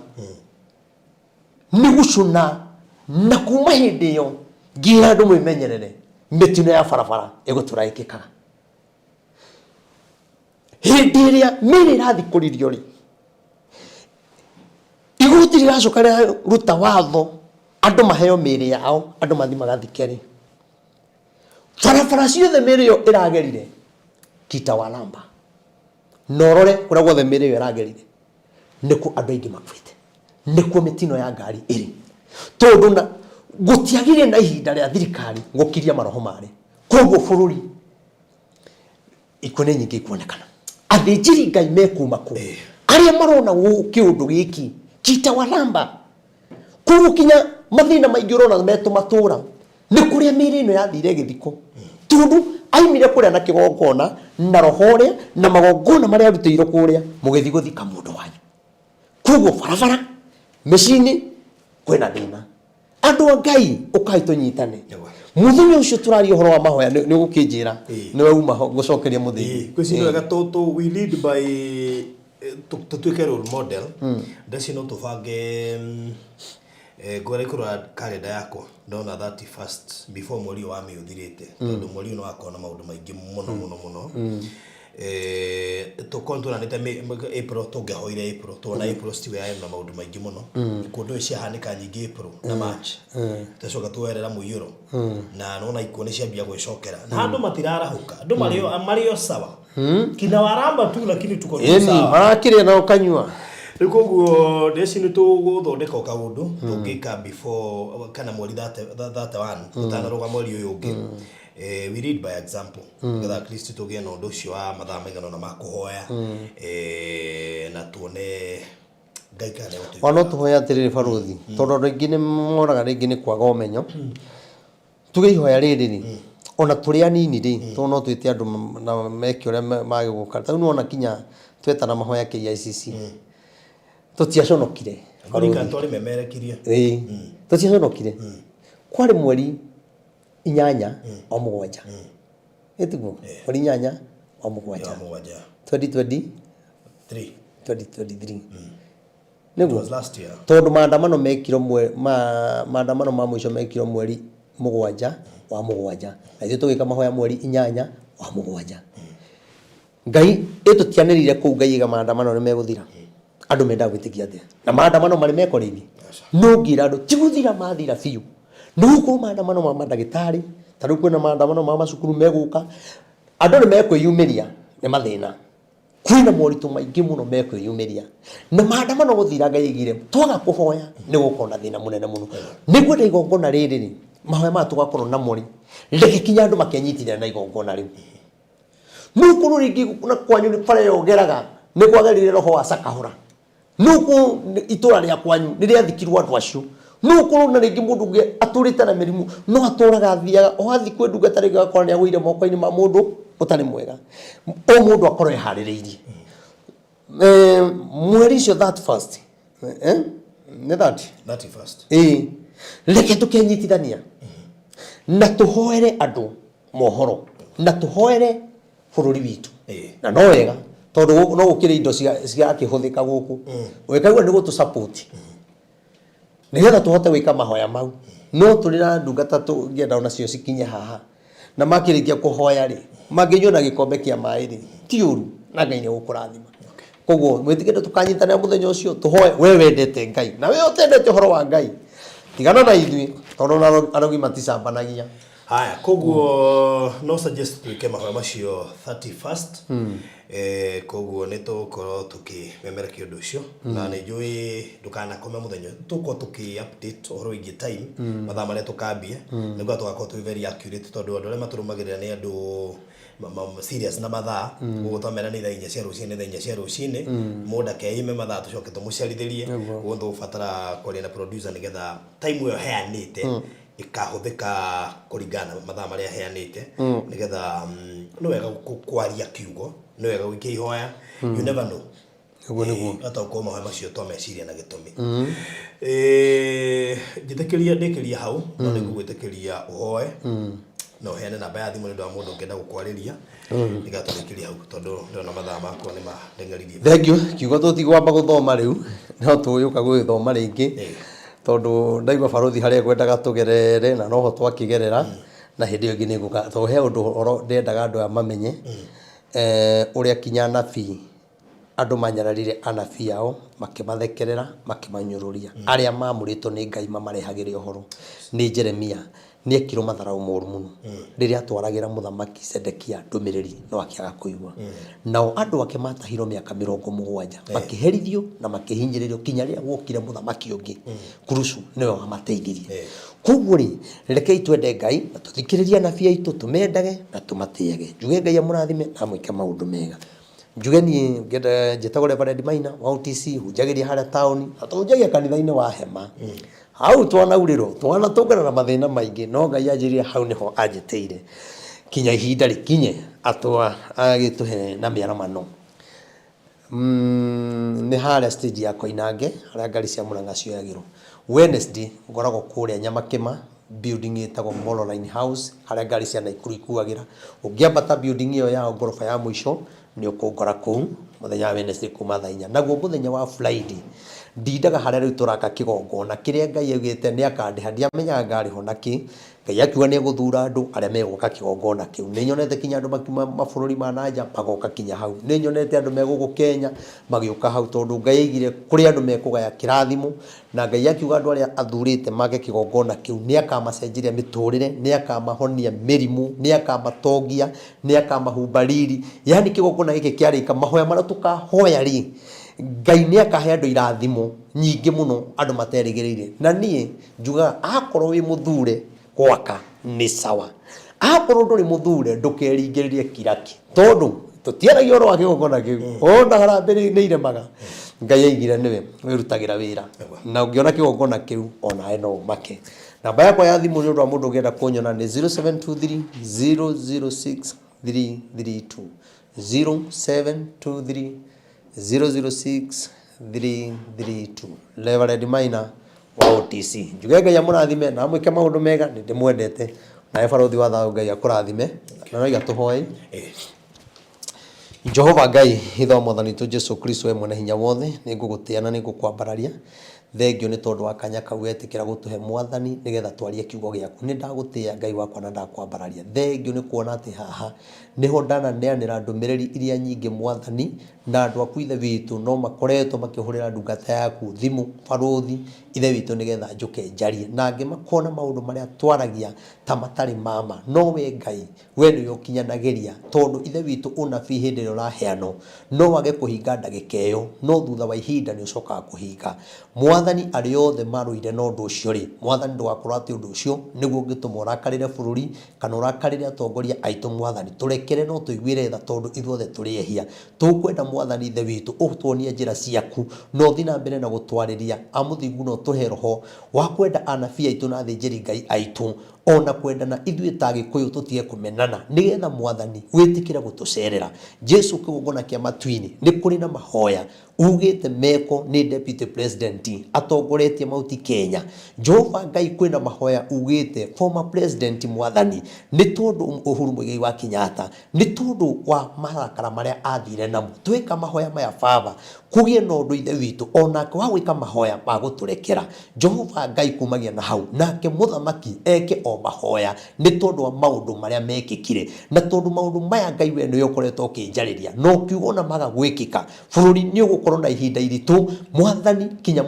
nĩ gũcũna. Na kuma hĩndĩ ĩyo ngĩra andũ mwĩmenyerere, mĩtino ya barabara ĩgũtũra ĩkĩkaga. Hĩndĩ ĩrĩa mĩĩrĩ ĩrathikũririo rĩ, igoti rĩracoka rĩraruta watho andũ maheo mĩĩrĩ yao, andũ mathiĩ magathike rĩ, barabara ciothe mĩĩrĩ ĩyo ĩragerire kitawalamba. Na ũrore kũrĩa guothe mĩĩrĩ ĩyo ĩragerire nĩkuo andũ aingĩ makuĩte, nĩkuo mĩtino ya ngari ĩrĩ, tondũ na gũtiagĩrĩire na ihinda rĩa thirikari gũkiria maroho marĩ. Koguo bũrũri ikuũ nĩ nyingĩ ikuonekana. Athĩnjĩri Ngai mekuma kũ? Arĩa marona kĩũndũ gĩkĩ kitawalamba. Koguo kinya mathĩna maingĩ ũrona me tũmatũra nĩ kũrĩa mĩĩrĩ ĩno yathire ĩgĩthikwo, tondũ aimire kũrĩa na kĩgongona na roho ũrĩa na magongona marĩa arutĩirwo kũrĩa, mũgĩthiĩ gũthika mũndũ wanyu. Koguo barabara mĩciĩ-inĩ kwĩna thĩna. Andũ a Ngai, ũkai tũnyitane. Mũthenya ũcio tũraria ũhoro wa mahoya, nĩ ũgũkĩnjĩra nĩwe uma ho ngũcokeria mũthĩgi. Kwĩciria wega tũ we lead by tũtuĩke role model. Ndeci no tũbange ngwenda kũrora kalenda yakwa ndona 31st before mweri ũyũ wa May ũthirĩte, tondũ mweri ũyũ nĩ wakorwo na maũndũ maingĩ mũno mũno mũno. Tũkorwo tũranĩte April, tũngĩahoire April, tuona April still yarĩ na maũndũ maingĩ mũno. Ikuũ ndũĩ ciahanĩka nyingĩ April na March, twacoka tuoerera mũiyũro na nona ikuũ nĩ ciambia gwĩcokera na andũ matirarahũka, andũ marĩ o sawa kina waramba tu, lakini tuko tu Ĩni sawa. Marakĩrĩa na ũkanyua. Rĩu koguo ndeci nĩ tũgũthondeka o kaũndũ tũngĩka before kana mweri 31 ũtanarũga mweri ũyũ ũngĩ. We lead by example nĩgetha at least tũgĩe na ũndũ ũcio wa mathaa maigana ũna ma kũhoya na tuone Ngai kana nĩegũtũigua. Ona no tũhoe atĩrĩrĩ barũthi, tondũ andũ aingĩ nĩ monaga rĩngĩ nĩ kwaga ũmenyo. Tuge ihoya rĩrĩ rĩ, ona tũrĩ anini rĩ, tondũ no twĩte andũ na meke ũrĩa magĩgũka. Ta rĩu nĩwona kinya twetana mahoya KICC, tũtiaconokire. Ngũririkana twarĩ memerekirie. Ĩĩ, tũtiaconokire. Kwarĩ mweri 8 wa 7, ĩtiguo? Mweri 8 wa 7. Wa 7. 2020. 3. 2023. It Nĩguo. was last year. Tondũ maandamano mekirwo maandamano ma mũico mekirwo mweri 7 wa 7, na ithuĩ tũgĩka mahoya mweri 8 wa 7. Ngai ĩtũtianĩrĩire kũu, Ngai aiga maandamano nĩ megũthira. Andũ mendaga gwĩtĩkia atĩa? Na maandamano marĩ meko rĩngĩ? No ngĩra andũ ti gũthira mathira biũ, nĩ gũkorwo maandamano ma mandagĩtarĩ, ta rĩu kwĩna maandamano ma macukuru megũka, andũ nĩ mekwĩyumĩria nĩ mathĩna. Kwĩna moritũ maingĩ mũno mekwĩyumĩria na maandamano gũthira. Ngai aigire twaga kũhoya nĩ gũkorwo na thĩna mũnene mũno. Nĩngwenda igongona rĩrĩ rĩ, mahoya maya tũgakorwo namo rĩ, reke kinya andũ makenyitithania na igongona rĩu. No ũkorwo rĩngĩ na kwanyu nĩ bara ĩyo ũgeraga nĩ kwagerire roho wa Sakahũra, no ũkorwo itũra rĩa kwanyu nĩ rĩathikirwo andũ acio, no ũkorwo na rĩngĩ mũndũ ũngĩ atũrĩte na mĩrimũ, no atũraga athiaga o athiĩ kwĩ ndungata rĩngĩ agakora nĩ agũire moko-inĩ ma mũndũ ũtarĩ mwega. O mũndũ akorwo eharĩrĩirie. Mweri ũcio that first, nĩ that 31st. Ĩĩ, reke tũkenyitithania na tũhoere andũ mohoro na tũhoere bũrũri witũ. Na no wega. Tondũ no gũkĩrĩ indo cirakĩhũthĩka gũkũ. Ũgĩkaigua nĩ gũtũ support. Nĩgetha tũhote gwĩka mahoya mau. No tũrĩ na ndungata tũngĩenda onacio cikinye haha. Na makĩrĩkia kũhoya rĩ, mangĩnyua na gĩkombe kĩa maĩ rĩ, ti ũru na Ngai nĩ egũkũrathima. Koguo mwĩtĩkĩre tũkanyitanĩra mũthenya ũcio tũhoe we wendete Ngai na we ũtendete ũhoro wa Ngai tigana na ithuĩ tondũ ona arogi maticambanagia. Haya, koguo no suggest twĩke mahoya macio 31st. Koguo nĩ tũgũkorwo tũkĩmemerekia ũndũ ũcio na nĩ njũĩ ndũkanakome mũthenya ũyũ. Tũgũkorwo tũkĩ update ũhoro wĩgiĩ time, mathaa marĩa tũkambia, nĩguo tũgakorwo twĩ very accurate tondũ andũ arĩa matũrũmagĩrĩra nĩ andũ serious na mathaa. Koguo twamera nĩ thaa 4 cia rũcinĩ, nĩ thaa 4 cia rũcinĩ. Mũndũ akeime mathaa tũcoke tũmũcerithĩrie. Koguo tũgũbatara kwaria na producer nĩgetha time ĩyo heanĩte ĩkahũthĩka kũringana na mathaa marĩa heanĩte, nĩgetha nĩ wega kwaria kiugo, nĩ wega gũikia ihoya, you never know. Nĩguo nĩguo. Hata ũkorwo mahoya macio twameciria na gĩtũmi. Njĩtĩkĩria ndĩkĩrie hau, no nĩ ngũgwĩtĩkĩria ũhoe na ũheane namba ya thimũ nĩ ũndũ wa mũndũ ũngĩenda gũkwarĩria, nĩgetha tũrĩkĩrie hau tondũ ndĩrona mathaa makwa nĩ mandeng'eririe. Thank you. Kiugo tũtigwamba gũthoma rĩu, no tũgũka gũgĩthoma rĩngĩ. Tondũ ndaigua barũthi harĩa ngwendaga tũgerere na noho twakĩgerera, na hĩndĩ ĩyo ĩngĩ nĩ ngũka tondũ he ũndũ ũhoro ndendaga andũ aya mamenye, ũrĩa kinya anabii andũ manyararire anabii ao, makĩmathekerera, makĩmanyũrũria, arĩa maamũrĩtwo nĩ Ngai mamarehagĩre ũhoro. Nĩ Jeremia nĩ ekirwo matharaũ moru mũno rĩrĩa atwaragĩra mũthamaki Zedekia ndũmĩrĩri no akĩaga kũigua. Nao andũ ake matahirwo mĩaka 70, makĩherithio na makĩhinyĩrĩrio kinya rĩrĩa gwokire mũthamaki ũngĩ, Kurusu nĩwe wamateithirie. Koguo rĩ, rekei twende Ngai na tũthikĩrĩrie anabii aitũ, tũmendage na tũmatĩage. Njuge Ngai amũrathime na amwĩke maũndũ mega. Njuge niĩ ngenda njĩtagwo Reverend Maina wa OTC, hunjagĩria harĩa taũni na tũhunjagia kanitha-inĩ wa hema. Hau twanaurĩrwo, twanatũngana na mathĩna maingĩ, no Ngai anjĩrire hau nĩho anjĩtĩire kinya ihinda rĩkinye atwa agĩtũhe na mĩaramano. Nĩ harĩa stage ya Koinange harĩa ngari cia Murang'a cioyagĩrwo. Wednesday ngoragwo kũrĩa Nyamakĩma building ĩtagwo Mololine House harĩa ngari cia Naikuru ikuagĩra. Ũngĩambata building ĩyo yao ngoroba ya mũico nĩ ũkũngora kũu mũthenya wa Wednesday kuma thaa 4. Naguo mũthenya wa Friday ndindaga harĩa rĩu tũraka kĩgongona kĩrĩa Ngai augĩte nĩ akandĩha, ndiamenyaga ngarĩhwo na kĩ. Ngai akiuga nĩ egũthura andũ arĩa megwaka kĩgongona kĩu. Nĩ nyonete kinya andũ makiuma mabũrũri ma na nja magoka kinya hau. Nĩ nyonete andũ me gũkũ Kenya magĩũka hau tondũ Ngai aigire kũrĩ andũ mekũgaya kĩrathimo, na Ngai akiuga andũ arĩa athurĩte make kĩgongona kĩu nĩ akamacenjeria mĩtũrĩre, nĩ akamahonia mĩrimũ, nĩ akamatongia, nĩ akamahumba riri. Yaani kĩgongona gĩkĩ kĩarĩka, mahoya marĩa tũkahoya rĩ, Ngai nĩ akahe andũ irathimo nyingĩ mũno andũ materĩgĩrĩire. Na niĩ njugaga akorwo wĩ mũthure gwaka nĩ sawa, akorwo ndũrĩ mũthure ndũkeringĩrĩrie kiraki, tondũ tũtiaragia ũhoro wa kĩgongona kĩu, ona harambĩ nĩ iremaga. Ngai aigire nĩwe wĩrutagĩra wĩra, na ũngĩona kĩgongona kĩu onawe no ũmake. Namba yakwa ya thimũ nĩ ũndũ wa mũndũ ũngĩenda kũnyona nĩ 0723 006 332, 0723 006 332. Reverend Maina wa OTC. Njuge Ngai amũrathime na amwĩke maũndũ mega, nĩ ndĩmwendete. Nawe barũthi wa thayũ Ngai akũrathime. Na noiga tũhoe. Jehova Ngai, Ithe wa Mwathani witũ Jesu Kristo, we mwene hinya wothe, nĩ ngũgũtĩa na nĩ ngũkwambararia. Thengio nĩ tondũ wa kanya kau wetĩkĩra gũtũhe Mwathani nĩgetha twarie kiugo gĩaku. Nĩ ndagũtĩa Ngai wakwa na ndakwambararia. Thengio nĩ kuona atĩ haha nĩho ndananeanĩra ndũmĩrĩri iria nyingĩ Mwathani, na andũ aku Ithe witũ no makoretwo makĩhũrĩra ndungata yaku thimũ barũthi Ithe witũ nĩgetha njũke njarie. Na angĩ makona maũndũ marĩa twaragia ta matarĩ ma ma. No we Ngai, we nĩwe ũkinyanagĩria, tondũ Ithe witũ ũnabii hĩndĩ ĩrĩa ũraheanwo no wage kũhinga ndagĩka ĩyo, no thutha wa ihinda nĩ ũcokaga kũhinga. Mwathani, arĩa othe marũire na ũndũ ũcio-rĩ, Mwathani ndũgakorwo atĩ ũndũ ũcio nĩguo ũngĩtũma ũrakarĩre bũrũri kana ũrakarĩre atongoria aitũ. Mwathani, tũrekere na ũtũiguĩre tha, tondũ ithuothe tũrĩ ehia. Tũkwenda Mwathani Ithe witũ ũtuonie njĩra ciaku na ũthiĩ na mbere na gũtwarĩria, a Mũthingu, na ũtũhe roho wa kwenda anabii aitũ na athĩnjĩri Ngai aitũ. Ona kwendana ithuĩ ta Agĩkũyũ tũtige kũmenana nĩgetha Mwathani wĩtĩkĩre gũtũcerera. Jesu kĩgongona kĩa matu-inĩ nĩ kũrĩ na mahoya ugĩte meko nĩ Deputy President atongoretie Mount Kenya. Jehova Ngai kwĩna mahoya ugĩte former President Mwathani nĩ tondũ Uhuru Muigai wa Kenyatta nĩ tondũ wa marakara marĩa athire namo. Tweka mahoya maya Baba kũgĩe na ũndũ Ithe witũ o nake wa gwĩka mahoya ma gũtũrekera. Jehova Ngai kumagia na hau nake mũthamaki eke o mahoya nĩ tondũ wa maũndũ marĩa mekĩkire. Na tondũ maũndũ maya Ngai we nĩwe ũkoretwo ũkĩnjarĩria na ũkiuga ona maga gwĩkĩka bũrũri nĩ ũgũkorwo na ihinda iritũ Mwathani kinya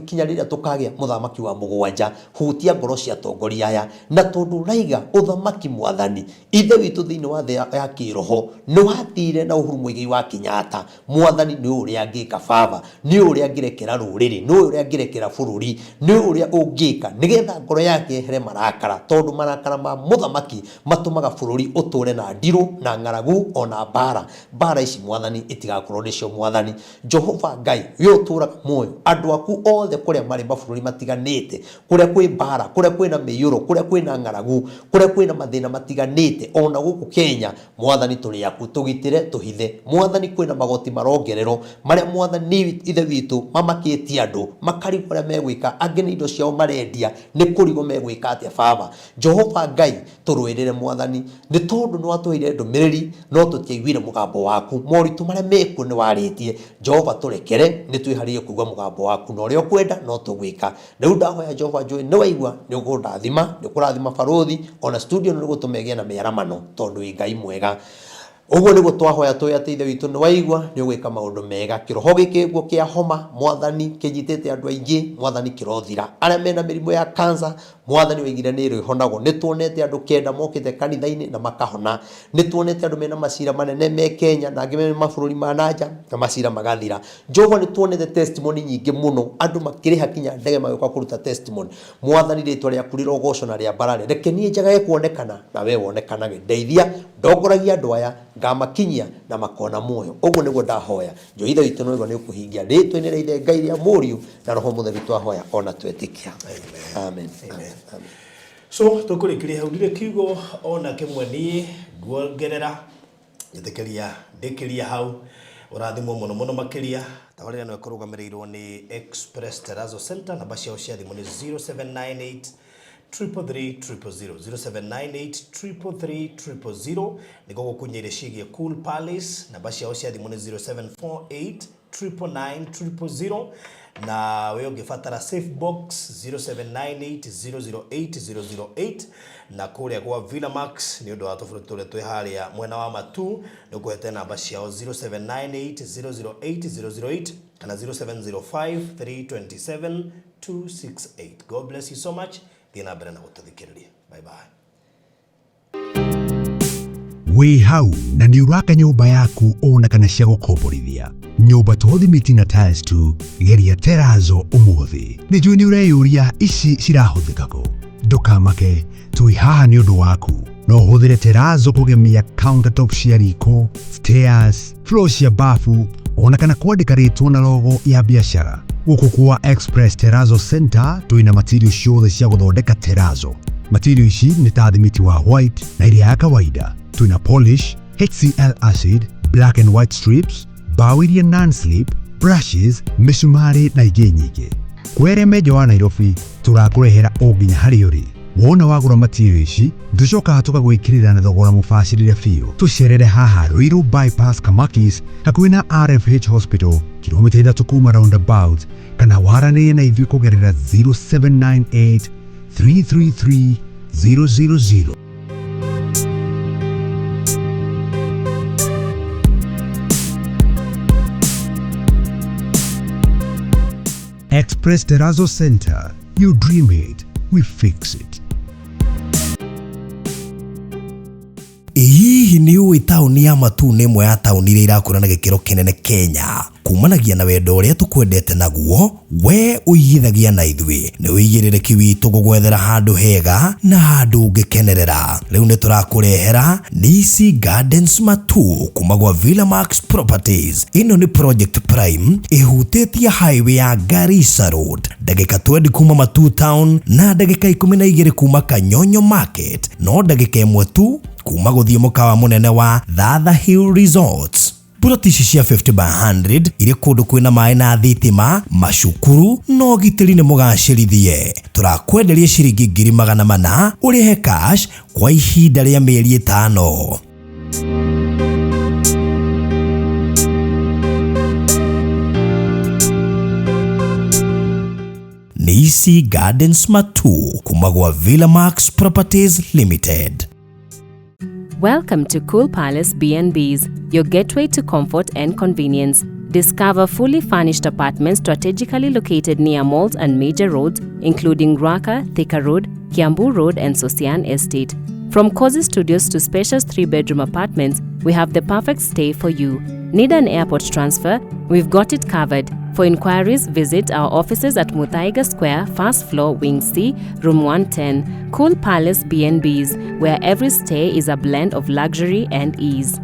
kinya rĩrĩa tũkagĩa mũthamaki wa mũgwanja. Hutia ngoro cia atongoria aya na tondũ ũraiga ũthamaki Mwathani Ithe witũ thĩinĩ wa thĩ ya kĩroho nĩ wathire na Uhuru Muigai wa Kenyatta. Mwathani nĩ ũĩ ũrĩa angĩka Baba, nĩ ũĩ ũrĩa angĩrekera rũrĩrĩ, nĩ ũĩ ũrĩa angĩrekera bũrũri, nĩ ũĩ ũrĩa ũngĩka nĩgetha ngoro yake yehere marakara, tondũ marakara ma mũthamaki matũmaga bũrũri ũtũre na ndirũ na ng'aragu ona mbara. Mbara ici Mwathani itigakorwo nĩcio Mwathani. Jehova Ngai, we ũtũraga muoyo, andũ aku othe kũrĩa marĩ mabũrũri matiganĩte, kũrĩa kwĩ mbara, kũrĩa kwĩna mĩiyũro, kũrĩa kwĩna ng'aragu, kũrĩa kwĩna mathĩna matiganĩte, ona gũkũ Kenya, Mwathani tũrĩ aku, tũgitĩre, tũhithe. Mwathani kwĩna magoti marongererwo, marĩa Mwathani Ithe witũ mamakĩtie andũ, makarigwo ũrĩa megwĩka, angĩ nĩ indo ciao marendia, nĩ kũrigwo megwĩka atĩa Baba. Jehova Ngai, tũrũĩrĩre Mwathani, nĩ tondũ nĩ watũheire ndũmĩrĩri, no tũtiaiguire mũgambo waku. Moritũ marĩa mekuo nĩ warĩtie. Jehova tũrekere, nĩ twĩharĩirie kũigua mũgambo waku, na ũrĩa ũkwenda no tũgwĩka. Rĩu ndahoya Jehova njũĩ nĩ waigua, nĩ ũkũndathima, nĩ ũkũrathima barũthi, ona studio nĩ ũgũtũma ĩgĩe na mĩaramano, tondũ wĩ Ngai mwega. Ũguo nĩguo twahoya tũĩ atĩ Ithe witũ nĩ waigua, nĩ ũgwĩka maũndũ mega. Kĩroho gĩkĩ guo kĩa homa, Mwathani, kĩnyitĩte andũ aingĩ, Mwathani kĩrothira. Arĩa mena mĩrimũ ya cancer, Mwathani oigire nĩ ĩrĩhonagwo. Nĩ tuonete andũ kenda mokĩte kanitha-inĩ na makahona. Nĩ tuonete andũ mena macira manene me Kenya na angĩ me mabũrũri ma nanja na macira magathira. Jehova nĩ tuonete testimony nyingĩ mũno, andũ makĩrĩha kinya ndege magĩũka kũruta testimony. Mwathani rĩtwa rĩaku rĩrogocwo na rĩambarare. Reke niĩ njagage kuonekana na we wonekanage. Ndeithia, ndongoragia andũ aya, ngamakinyia na makona muoyo. Ũguo nĩguo ndahoya. Njũĩ Ithe witũ nĩwaigua nĩ ũkũhingia. Rĩtwa-inĩ rĩa Ithe Ngai rĩa Mũriũ na Roho Mũtheru twahoya ona twetĩkia. Amen. Amen. Amen. So tũkũrĩkĩria hau ndirĩ kiugo ona kĩmwe niĩ nguongerera njĩtĩkĩria ndĩkĩria hau ũrathimwo mũno mũno makĩria tabarĩra ĩno ĩkũrũgamĩrĩirwo nĩ Express Terrazzo Center namba ciao cia thimũ nĩ 0798 333 000 0798 333 000 nĩguo gũkunyĩire ciĩgiĩ Cool Palace namba ciao cia thimũ nĩ 0748 999 000 na we ũngĩbatara safe box 0798 008 008 na kũrĩa gwa Villa Max nĩ ũndũ wa tũbũrũri tũrĩa twĩ harĩa mwena wa Matu nĩ ũkũhete namba ciao 0798 008 008 kana 0705 327 268. God bless you so much. Thiĩ na mbere na gũtũthikĩrĩria. Bye bye. Wĩ hau na nĩ ũraka nyũmba yaku ona kana cia gũkomborithia nyũmba to thimiti na tiles tu geria terazo ũmũthĩ nĩ njũĩ nĩ ũreyũria ici cirahũthĩka kũ ndũkamake twĩ haha nĩ ũndũ waku no ũhũthĩre terazo kũgemia countertop cia riko stairs floor cia bafu ona kana kwandĩka rĩtwa na logo ya biacara gũkũ kwa Express Terrazzo Center twĩna material ciothe cia gũthondeka terrazzo material ici nĩ ta thimiti wa white na ĩrĩa ya kawaida twĩna polish HCl acid black and white strips mbaũ iria non-slip brushes mĩcumarĩ na ingĩ nyingĩ kwĩ arĩa me nja wa Nairobi tũrakũrehera o nginya harĩa ũrĩ wona wagũra material ici tũcokaga tũkagwĩkĩrĩra na thogora mũbacĩrĩre biũ tũcerere haha Ruiru bypass Kamakis hakuhĩ na RFH Hospital kilomita ithatũ kuma roundabout kana waranĩrie na ithuĩ kũgerera 0798 333 000. Express Terrazzo Center. You dream it, we fix it. Ĩ hihi Hihi nĩ ũĩ taũni ya Matuu nĩ ĩmwe ya taũni iria irakũra na gĩkĩro kĩnene Kenya? Kumanagia na wendo ũrĩa tũkwendete naguo, we ũigithagia na ithuĩ. Nĩ ũigĩrĩrĩki witũ gũgwethera handũ hega na handũ ũngĩkenerera. Rĩu nĩ tũrakũrehera Nisi Gardens Matuu kuma gwa Villa Max Properties. Ĩno nĩ project prime ĩhutĩtie highway ya Garissa Road, ndagĩka 20 kuma Matuu Town na ndagĩka 12 kuma Kanyonyo Market, no ndagĩka ĩmwe tu kuma gũthiĩ mũkawa mũnene wa Thatha Hill Resorts. Buroti ici cia 50 by 100 irĩ kũndũ kwĩna maĩ na thitima, macukuru na ũgitĩri nĩ mũgacĩrithie. Tũrakwenderia ciringi 400,000 ũrĩhe cash kwa ihinda rĩa mĩeri 5. Nisi Gardens Matuu kuma gwa Villa Max Properties Limited. Welcome to Cool Palace B&Bs, your gateway to comfort and convenience. Discover fully furnished apartments strategically located near malls and major roads, including Ruaka, Thika Road, Kiambu Road, and Sosian Estate. From cozy studios to spacious 3-bedroom apartments, we have the perfect stay for you. Need an airport transfer? We've got it covered. For inquiries, visit our offices at Muthaiga Square, first floor, Wing C, Room 110. Cool Palace B&Bs, where every stay is a blend of luxury and ease.